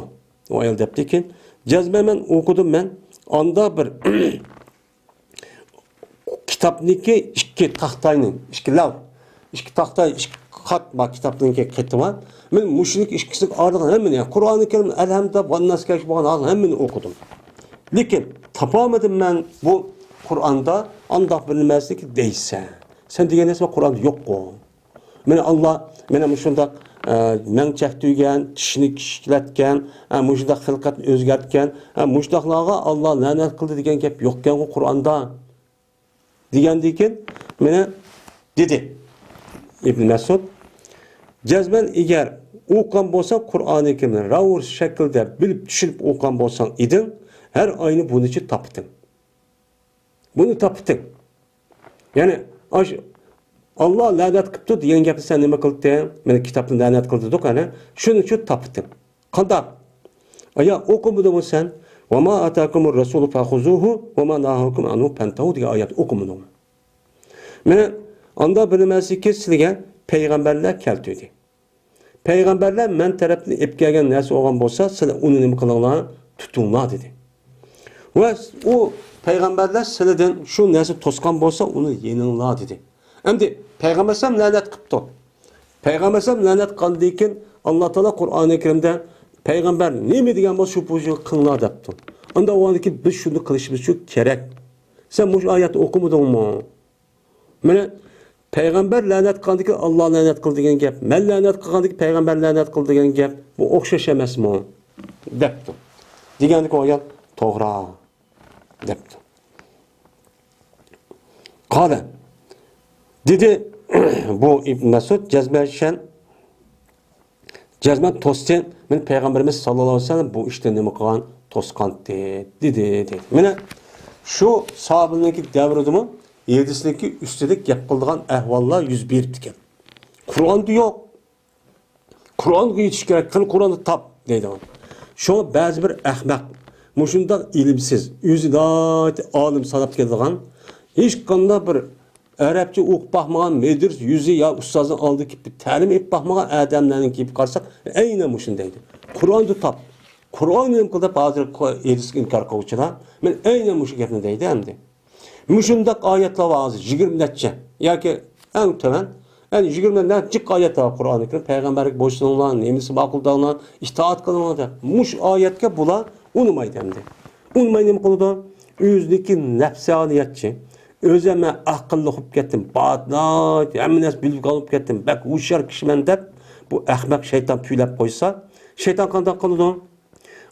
ئۇ ئايال دەپتىكىن، جەزمەن مەن ئوقۇدۇم مەن. ئاندا بىر كىتابنىكى ئىككى تاختاينى، ئىككى لەۋ، ئىككى تاختا، ئىككى قات بار كىتابنىڭكى قېتى بار. مەن مۇشۇنىڭكى ئىككىسىنىڭ ئارىلىقىنى ھەممىنى، يەنى قۇرئانى كەرىم، ئەلھەمدۇ، ۋەنناس كەچ بولغان ھالدا ھەممىنى ئوقۇدۇم. لېكىن تاپالمىدىم مەن بۇ قۇرئاندا ئانداق بىر نېمەسىنى دەيسەن. سەن دېگەن نەرسە قۇرئاندا يوققۇ. مانا ئاللا، مانا مۇشۇنداق، ئە، مەڭ چەكتۈرگەن، چىشىنى كىچىكلەتكەن، ئە، مۇشۇنداق خىلقەتنى ئۆزگەرتكەن، ئە، مۇشۇنداقلارغا ئاللا لەنەت قىلدى دېگەن گەپ يوقكەنغۇ قۇرئاندا. دېگەندىكىن، مانا دېدى ئىبن مەسئۇد، جەزمەن ئەگەر ئوقۇغان بولساڭ قۇرئانى كەرىمنى راۋۇر شەكىلدە بىلىپ چۈشىنىپ ئوقۇغان بولساڭ ئىدىڭ، ھەر ئاينى بۇنىچە تاپتىڭ. بۇنى تاپتىڭ. يەنى، ئاش-، ئاللا لەنەت قىپتۇ دېگەن گەپنى سەن نېمە قىلدىڭ؟ مانا كىتابنى لەنەت قىلدى دېدۇق، ئەنە. شۇنى شۇ تاپتىڭ. قانداق؟ ئايا، ئوقۇمىدىڭمۇ سەن؟ وما آتاكم الرسول فخذوه وما نهاكم عنه فانتهوا دېگەن ئايەت ئوقۇمىدىڭمۇ؟ مانا، ئاندا بىر نېمەسىكى سىلىگە پەيغەمبەرلەر كەلتۈردى. پەيغەمبەرلەر مەن تەرەپتىن ئېلىپ كەلگەن نەرسە بولغان بولسا، سىلەر ئۇنى نېمە قىلىڭلار؟ تۇتۇڭلار، دېدى. ۋە ئۇ پەيغەمبەرلەر سىلىدىن شۇ نەرسە توسقان بولسا، ئۇنى يېنىڭلار، دېدى. ئەمدى پەيغەمبەر ئەلەيھىسسالام لەنەت قىپتۇ. پەيغەمبەر ئەلەيھىسسالام لەنەت قىلغاندىن كېيىن، ئاللا تائالا قۇرئانى كەرىمدە، پەيغەمبەر نېمە دېگەن بولسا، شۇ بويىچە قىلىڭلار، دەپتۇ. ئاندا ئۇ ئاندىكى بىز شۇنى قىلىشىمىز شۇ كېرەك. سەن مۇشۇ ئايەتنى ئوقۇمىدىڭمۇ؟ مانا، پەيغەمبەر لەنەت قىلغاندىكى ئاللا لەنەت قىلدى دېگەن گەپ، مەن لەنەت قىلغاندىكى پەيغەمبەر لەنەت قىلدى دېگەن گەپ، بۇ ئوخشاش ئەمەسمۇ؟ دەپتۇ. دېگەندىكى ئۇ ئايال، توغرا، دەپتۇ. قال، دېدى بۇ ئىبن مەسئۇد، جەزمەن سەن جەزمەن توستى، مانا پەيغەمبىرىمىز ساللاللاھۇ ئەلەيھى ۋەسەللەم بۇ ئىشتا نېمە قىلغان؟ توسقانتى، دېدى، دېدى. مانا شۇ ساھابىنىڭكى دەۋرىدىمۇ ھەدىسنىڭكى ئۈستىدە گەپ قىلىدىغان ئەھۋاللار يۈز بېرىپتىكەن. قۇرئاندا يوق. قۇرئانغا يېتىش كېرەك، قېنى قۇرئاندا تاپ، دەيدىغان. شۇڭا بەزى بىر ئەخمەق، مۇشۇنداق ئىلىمسىز، ئۆزى ناھايىتى ئالىم ساناپ كېلىدىغان، ھېچقانداق بىر ئەرەبچە ئوقۇپ باقمىغان، مەدرىسە يۈزى يا ئۇستازنىڭ ئالدىغا كېلىپ تەلىم ئېلىپ باقمىغان ئادەملەرنىڭ گېپىگە قارىساق، ئەينەن مۇشۇنى دەيدۇ. قۇرئاندا تاپ. قۇرئان نېمە قىلدى دەپ ھازىر ھەدىسكە ئىنكار قىلغۇچىلار. مەن ئەينەن مۇشۇ گەپنى دەيدۇ ئەمدى. مۇشۇنداق ئايەتلەر بار ھازىر، يىگىرمە نەچچە. ياكى ئەڭ تۆۋەن، يەنى يىگىرمە نەچچە ئايەت بار قۇرئانى كەرىم. پەيغەمبەرگە بويسۇنۇڭلار، نېمىسى ماقۇل دەڭلار، ئىتائەت قىلىڭلار دەپ. مۇشۇ ئايەتكە بۇلار ئۇنىمايدۇ ئەمدى. ئۇنىماي نېمە قىلىدۇ؟ ئۆزىنىڭكى نەپسانىيەتچى، ئۆزى مەن ئەقىللىق بولۇپ كەتتىم، باتنايت، ھەممە نەرسە بىلىپ بولۇپ كەتتىم، بەك ھوشيار كىشىمەن دەپ، بۇ ئەخمەق شەيتان پۈۋلەپ قويسا، شەيتان قانداق قىلىدۇ؟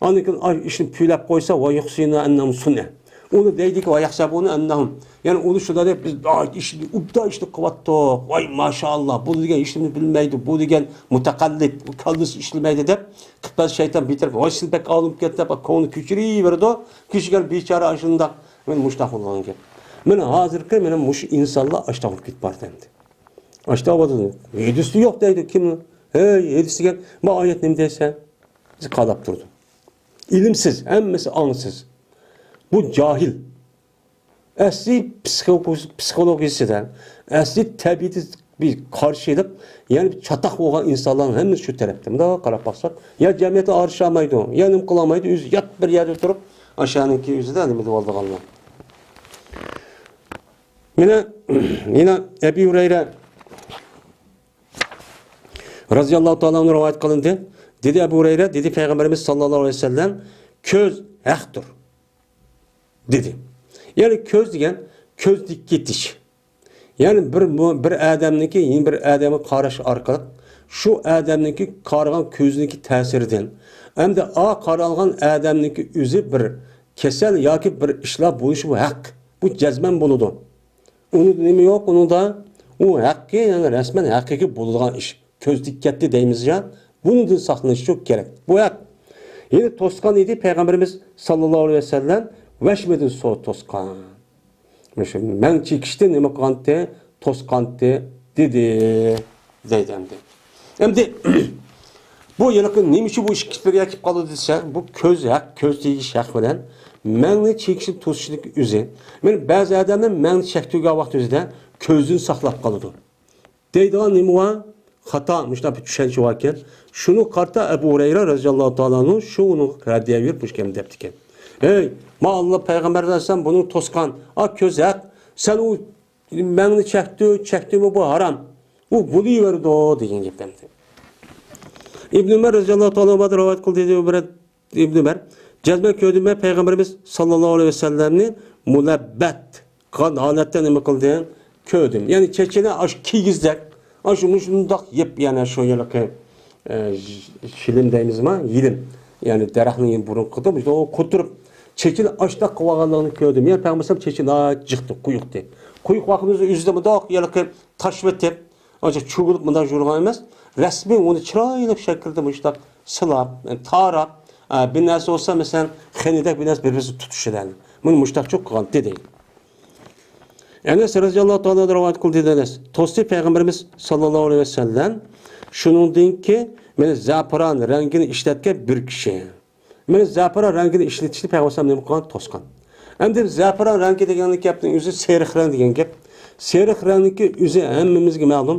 ئاندىن كېيىن ئاي ئىشنى پۈۋلەپ قويسا، ۋە يۇخسىنا ئەننەھۇم سۇنئە. ئۇنى دەيدىكى، ۋە يەھسەبۇنە ئەننەھۇم. يەنى ئۇنى شۇنداق دەپ، بىز ئاي ئىشنى، ئوبدان ئىشنى قىلىۋاتتۇق. ۋاي ماشائاللا، بۇ دېگەن ھېچنېمە بىلمەيدۇ، بۇ دېگەن مۇتەقەللىپ، بۇ كاللىسى ئىشلىمەيدۇ دەپ، قىپەس شەيتان بىتەرەپ، ۋاي سىز بەك ئالىم كەتتى دەپ، كۆڭلى كۆچۈرۈۋېرىدۇ. كۆچۈرگەن بىچارە ئاشۇنداق، مانا مۇشۇنداق بولغان گەپ. مانا ھازىرقى مانا مۇشۇ ئىنسانلار ئاشۇنداق بولۇپ كېتىپ بارىدۇ ئەمدى. ئاشۇنداق بولىدۇ. ھەدىستە يوق دەيدۇ، كىم؟ ھەي، ھەدىس دېگەن، بۇ ئايەت نېمە دەيسەن؟ قاراپ تۇرىدۇ. ئىلىمسىز، ھەممىسى ئاڭسىز. بۇ جاھىل. ئەسلى پسىخو-، پسىخولوگىيىسىدە، ئەسلى تەبىئىتى بىر قارشىلىق، يەنى بىر چاتاق بولغان ئىنسانلارنىڭ ھەممىسى شۇ تەرەپتە. مۇنداق قاراپ باقساق، يا جەمئىيەتتە ئارىلىشالمايدۇ، يا نېمە قىلالمايدۇ، ئۆزى يات بىر يەردە تۇرۇپ، ئاشۇنىڭكى ئۆزىدە نېمە دېيىۋالىدىغانلار. مانا، يەنە ئەبى ھۇرەيرە رازىياللاھۇ تائالا ئەنھۇ رىۋايەت قىلىندى. دېدى ئەبۇ ھۇرەيرە، دېدى پەيغەمبىرىمىز ساللاللاھۇ ئەلەيھى ۋەسەللەم، «كۆز ھەقتۇر» دېدى. يەنى كۆز دېگەن كۆزدىن كېتىش. يەنى بىر مۇ-، بىر ئادەمنىڭكى يەنە بىر ئادەمگە قاراش ئارقىلىق شۇ ئادەمنىڭكى قارىغان كۆزىنىڭكى تەسىرىدىن، ئەمدى ئا قارالغان ئادەمنىڭكى ئۆزى بىر كېسەل ياكى بىر ئىشلار بولۇشى بۇ ھەق. بۇ جەزمەن بولىدۇ. ئۇنىڭدا نېمە يوق؟ ئۇنىڭدا ئۇ ھەققى، يەنى رەسمەن ھەقىقىي بولىدىغان ئىش. كۆزدىن كەتتى دەيمىز يا، بۇنىڭدىن ساقلىنىش شۇ كېرەك. بۇ ھەق. يەنى توسقان ئىدى پەيغەمبىرىمىز ساللاللاھۇ ئەلەيھى ۋەسەللەم ۋەشمىدىن سو-، توسقان. مۇشۇ مەڭ چېكىشتىن نېمە قىلغانتى؟ توسقانتى دېدى. دەيدۇ ئەمدى. ئەمدى بۇ ھېلىقى نېمە ئۈچۈن بۇ ئىككىسى بىرگە كېلىپ قالىدۇ دېسە، بۇ كۆز ھەق، كۆز تېگىش ھەق بىلەن مەڭنى چېكىشنى توسۇشنىڭ ئۆزى. مانا بەزى ئادەملەر مەڭنى چەكتۈرگەن ۋاقتى ئۆزىدە كۆزىنى ساقلاپ قالىدۇ. دەيدىغان نېمە بار؟ خاتا، مۇشۇنداق بىر چۈشەنچە باركەن. شۇنىڭغا قارىتا ئەبۇ ھۇرەيرە رازىياللاھۇ تائالا ئەنھۇ شۇنىڭغا رەددىيە بېرىپ مۇشۇ گەپنى دەپتىكەن. «ھەي، ما ئاللا پەيغەمبەر ئەلەيھىسسالام بۇنى توسقان. ئا، كۆز ھەق. سەن ئۇ مەڭنى چەكتى، چەكتىمۇ بۇ ھارام. ئۇ بولۇۋېرىدۇ» دېگەن گەپ ئەمدى. ئىبن ئۆمەر رازىياللاھۇ تائالا ئەنھۇدىن رىۋايەت قىلدى، دېدى، ئىبن ئۆمەر، جەزمەن كۆردۈم مەن پەيغەمبىرىمىز ساللاللاھۇ ئەلەيھى ۋەسەللەمنى مۇلەببەت قىلغان ھالەتتە نېمە قىلدىم؟ كۆردۈم. يەنى چېچىنى ئاشۇ كىگىزدەك، ئاشۇ مۇشۇنداق يىپ، يەنى شۇ ھېلىقى، ئە، شىلىم دەيمىزما؟ يىلىم. يەنى دەرەخنىڭ بۇرۇنقىدا مۇشۇنداق قوتۇرۇپ، چېچىنى ئاشۇنداق قىلىۋالغانلىقىنى كۆردۈم. يەنى پەيغەمبەر ئەلەيھىسسالام چېچىنى جىقتى، قويۇقتى. قويۇق ۋاقىتنىڭ ئۆزىدە مۇنداق ھېلىقى تاشلىۋېتىپ، ئانچە چۇۋۇلۇپ مۇنداق يۈرگەن ئەمەس، رەسمىي ئۇنى چىرايلىق شەكىلدە مۇشۇنداق سىلاپ، تاراپ، ئە، بىر نەرسە بولسا، مەسىلەن، خېنىدەك بىر نەرسە بىر-بىرسىگە تۇتۇشىدۇ. مۇنى مۇشۇنداق چوق قىلغان دېدى. ئەنەس رەزىياللاھۇ تائالا ئەنھۇ رىۋايەت قىلدى، دېدى ئەنەس. توستى پەيغەمبىرىمىز ساللاللاھۇ ئەلەيھى ۋەسەللەم شۇنىڭدىن كېيىن مانا زەپىران رەڭگىنى ئىشلەتكەن بىر كىشى. مانا زەپىران رەڭگىنى ئىشلىتىشنى پەيغەمبەر ئەلەيھىسسالام نېمە قىلغان؟ توسقان. ئەمدى زەپىران رەڭگى دېگەن گەپنىڭ ئۆزى سېرىق رەڭ دېگەن گەپ. سېرىق رەڭنىڭكى ئۆزى ھەممىمىزگە مەلۇم.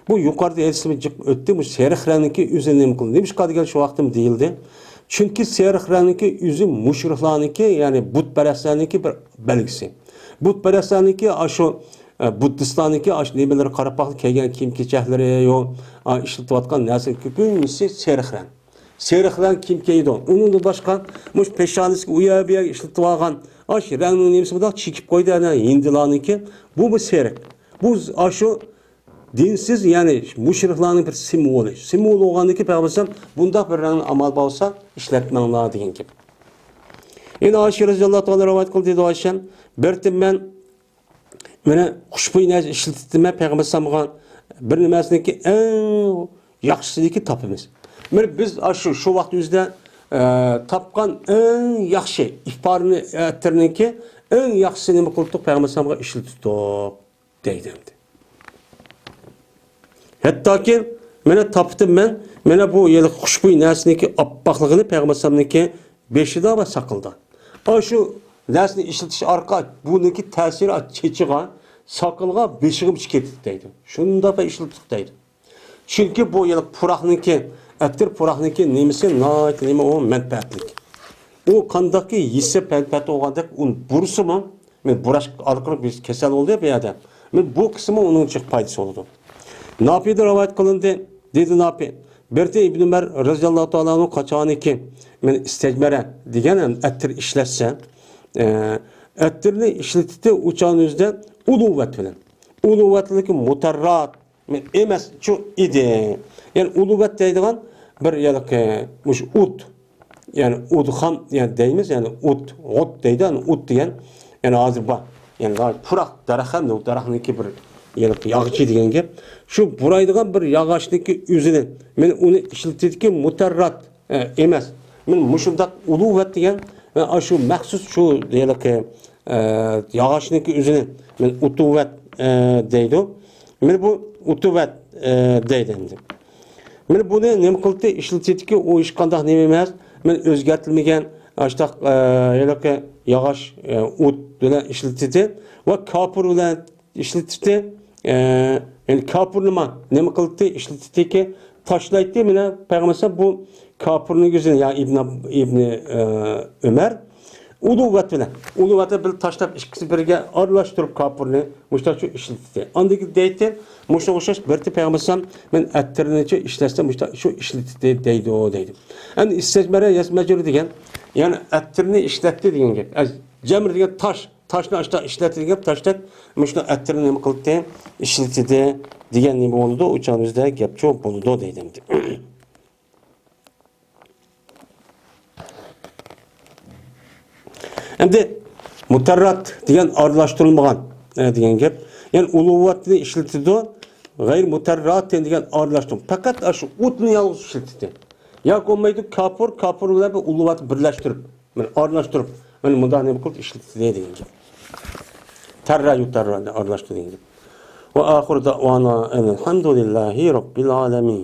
بۇ يۇقىرىدا ھەدىسىمىز جىق ئۆتتى. بۇ سېرىق رەڭنىڭكى ئۆزى نېمە قىلدى؟ نېمىشقا دېگەن شۇ ۋاقىتتا دېيىلدى. چۈنكى سېرىق رەڭنىڭكى ئۆزى مۇشرىكلارنىڭكى، يەنى بۇتپەرەسلەرنىڭكى بىر بەلگىسى. بۇتپەرەسلەرنىڭكى ئاشۇ، ئە، بۇددىستلارنىڭكى ئاشۇ نېمىلىرى قاراپ باققىن، كىيگەن كىيىم-كېچەكلىرى، يو-، ئا، ئىشلىتىۋاتقان نەرسە كۆپىنچىسى سېرىق رەڭ. سېرىق رەڭ كىيىم كىيىدۇ. ئۇنىڭدىن باشقا، مۇشۇ پېشانىسىگە ئۇ يەر بۇ يەرگە ئىشلىتىۋالغان ئاشۇ رەڭنىڭ نېمىسى مۇنداق چېكىپ قويدى، ئەنە ھىندىلارنىڭكى. بۇمۇ سېرىق. بۇ ئاشۇ دىنسىز، يەنى مۇشرىكلارنىڭ بىر سىمۋولى. سىمۋول بولغاندىكى پەيغەمبەر ئەلەيھىسسالام بۇنداق بىر رەڭنى ئامال بولسا ئىشلەتمەڭلار دېگەن گەپ. يەنە ئائىشە رەزىياللاھۇ تائالا رىۋايەت قىلدى، دېدى ئائىشەم، بىر قېتىم مەن مانا خۇشبۇي نەرسە ئىشلىتىپتىمەن پەيغەمبەر ئەلەيھىسسالامغا، بىر نېمەسىنىڭكى ئەڭ ياخشىسىنىكى تاپىمىز. مانا بىز ئاشۇ، شۇ ۋاقىت ئۆزىدە، ئە، تاپقان ئەڭ ياخشى ئىپارنى، ئەتىرنىڭكى ئەڭ ياخشىسى نېمە قىلدۇق؟ پەيغەمبەر ئەلەيھىسسالامغا ئىشلىتىپتۇق. دەيدۇ ئەمدى. ھەتتاكى مانا تاپتىم مەن، مانا بۇ ھېلىقى خۇشبۇي نەرسىنىڭكى ئاپئاقلىقىنى پەيغەمبەر ئەلەيھىسسالامنىڭكى بېشىدا ۋە ساقىلىدا. ئاشۇ نەرسىنى ئىشلىتىش ئارقىلىق بۇنىڭكى تەسىرى چېچىغا، ساقىلغا، بېشىغىمۇ كېتىدۇ دەيدۇ. شۇنداق بىر ئىشلىتىپ دەيدۇ. چۈنكى بۇ ھېلىقى پۇراقنىڭكى، ئەتىر پۇراقنىڭكى نېمىسى ناھايىتى نېمە ئۇ مەنپەئەتلىك. ئۇ قانداقكى يېسە مەنپەئەت بولغاندەك ئۇنى بۇرسىمۇ، مەن بۇراش ئارقىلىق بىر كېسەل بولدى بۇ يەردە. مەن بۇ قىسمى ئۇنىڭ چىق پايدىسى بولىدۇ. ناپىدىن رىۋايەت قىلىندى، دېدى ناپى. بىر قېتىم ئىبن ئۆمەر رەزىياللاھۇ تائالا ئەنھۇ قاچانكى مەن ئىستەجمەرە دېگەن ئەتىر ئىشلەتسە، ئە، ئەتىرنى ئىشلىتىتتى ئۇ چاغنىڭ ئۆزىدە ئۇلۇۋەت بىلەن. ئۇلۇۋەتلىكى مۇتەررات ئەمەس، شۇ ئىدى. يەنى ئۇلۇۋەت دەيدىغان بىر ھېلىقى مۇشۇ ئوت. يەنى ئۇدخام، يەنى دەيمىز، يەنى ئوت، ئوت دەيدۇ، يەنى ئوت دېگەن، يەنى ھازىر بار. يەنى پۇراق دەرەخ ھەم دەرەخنىڭكى بىر ھېلىقى ياغىچى دېگەن گەپ. شۇ بۇرايدىغان بىر ياغاچنىڭكى ئۆزىنى، مەن ئۇنى ئىشلىتىدىكى مۇتەررات، ئە، ئەمەس. مەن مۇشۇنداق ئۇلۇۋەت دېگەن، ئە، ئاشۇ مەخسۇس شۇ ھېلىقى، ئە، ياغاچنىڭكى ئۆزىنى مەن ئۇتۇۋەت، ئە، دەيدۇ. مەن بۇ ئۇتۇۋەت، ئە، دەيدۇ ئەمدى. مەن بۇنى نېمە قىلدى؟ ئىشلىتىدىكى ئۇ ھېچقانداق نېمە ئەمەس. مەن ئۆزگەرتىلمىگەن، ئاشتاق، ئە، ھېلىقى ياغاچ، ئە، ئوت بىلەن ئىشلىتىدۇ ۋە كاپۇر بىلەن ئىشلىتىدۇ. ئە، يەنى كاپۇرنىمۇ نېمە قىلدى؟ ئىشلىتىدىكى، تاشلايتتى. مانا پەيغەمبەر بۇ كاپۇرنىڭ يۈزىنى، يا ئىبنى، ئىبنى، ئە، ئۆمەر ئۇلۇۋات بىلەن، ئۇلۇۋات بىلەن تاشلاپ، ئىككىسى بىرگە ئارىلاشتۇرۇپ كاپۇرنى مۇشۇنداق شۇ ئىشلىتىدۇ. ئاندىن كېيىن دەيتتى، مۇشۇنىڭغا ئوخشاش بىر پەيغەمبەر مەن ئەتىرنىچۇ ئىشلەتسەم مۇشۇنداق شۇ ئىشلىتىدۇ دەيدۇ، دەيدۇ. ئەمدى ئىستەجمەرە يەسمەجۈر دېگەن، يەنى ئەتىرنى ئىشلەتتى دېگەن گەپ. ئەز جەمر دېگەن تاش، تاشنى ئاشتا ئىشلەتتى دېگەن گەپ، تاشتەك مۇشۇنداق ئەتىرنى نېمە قىلدى؟ ئىشلىتىدۇ دېگەن نېمە بولىدۇ؟ ئۇ چاغدا بىزدە گەپ چوق بولىدۇ دەيدۇ ئەمدى. ئەمدى مۇتەررات دېگەن ئارىلاشتۇرۇلمىغان، ئە، دېگەن گەپ. يەنى ئۇلۇۋاتنى ئىشلىتىدۇ، غەير مۇتەرراتىن دېگەن ئارىلاشتۇرۇلما. پەقەت ئاشۇ ئوتنى يالغۇز ئىشلىتىدۇ. ياكى بولمايدۇ كاپۇر، كاپۇر بىلەن بىر ئۇلۇۋات بىرلەشتۈرۈپ، مانا ئارىلاشتۇرۇپ، مانا مۇنداق نېمە قىلىپ ئىشلىتىدۇ دېگەن گەپ. تەررا يۇتەررا ئارىلاشتۇرۇلغان گەپ. ۋە ئاخىر دەۋانا ئەلھەمدۇلىللاھى رەببىل ئالەمىن.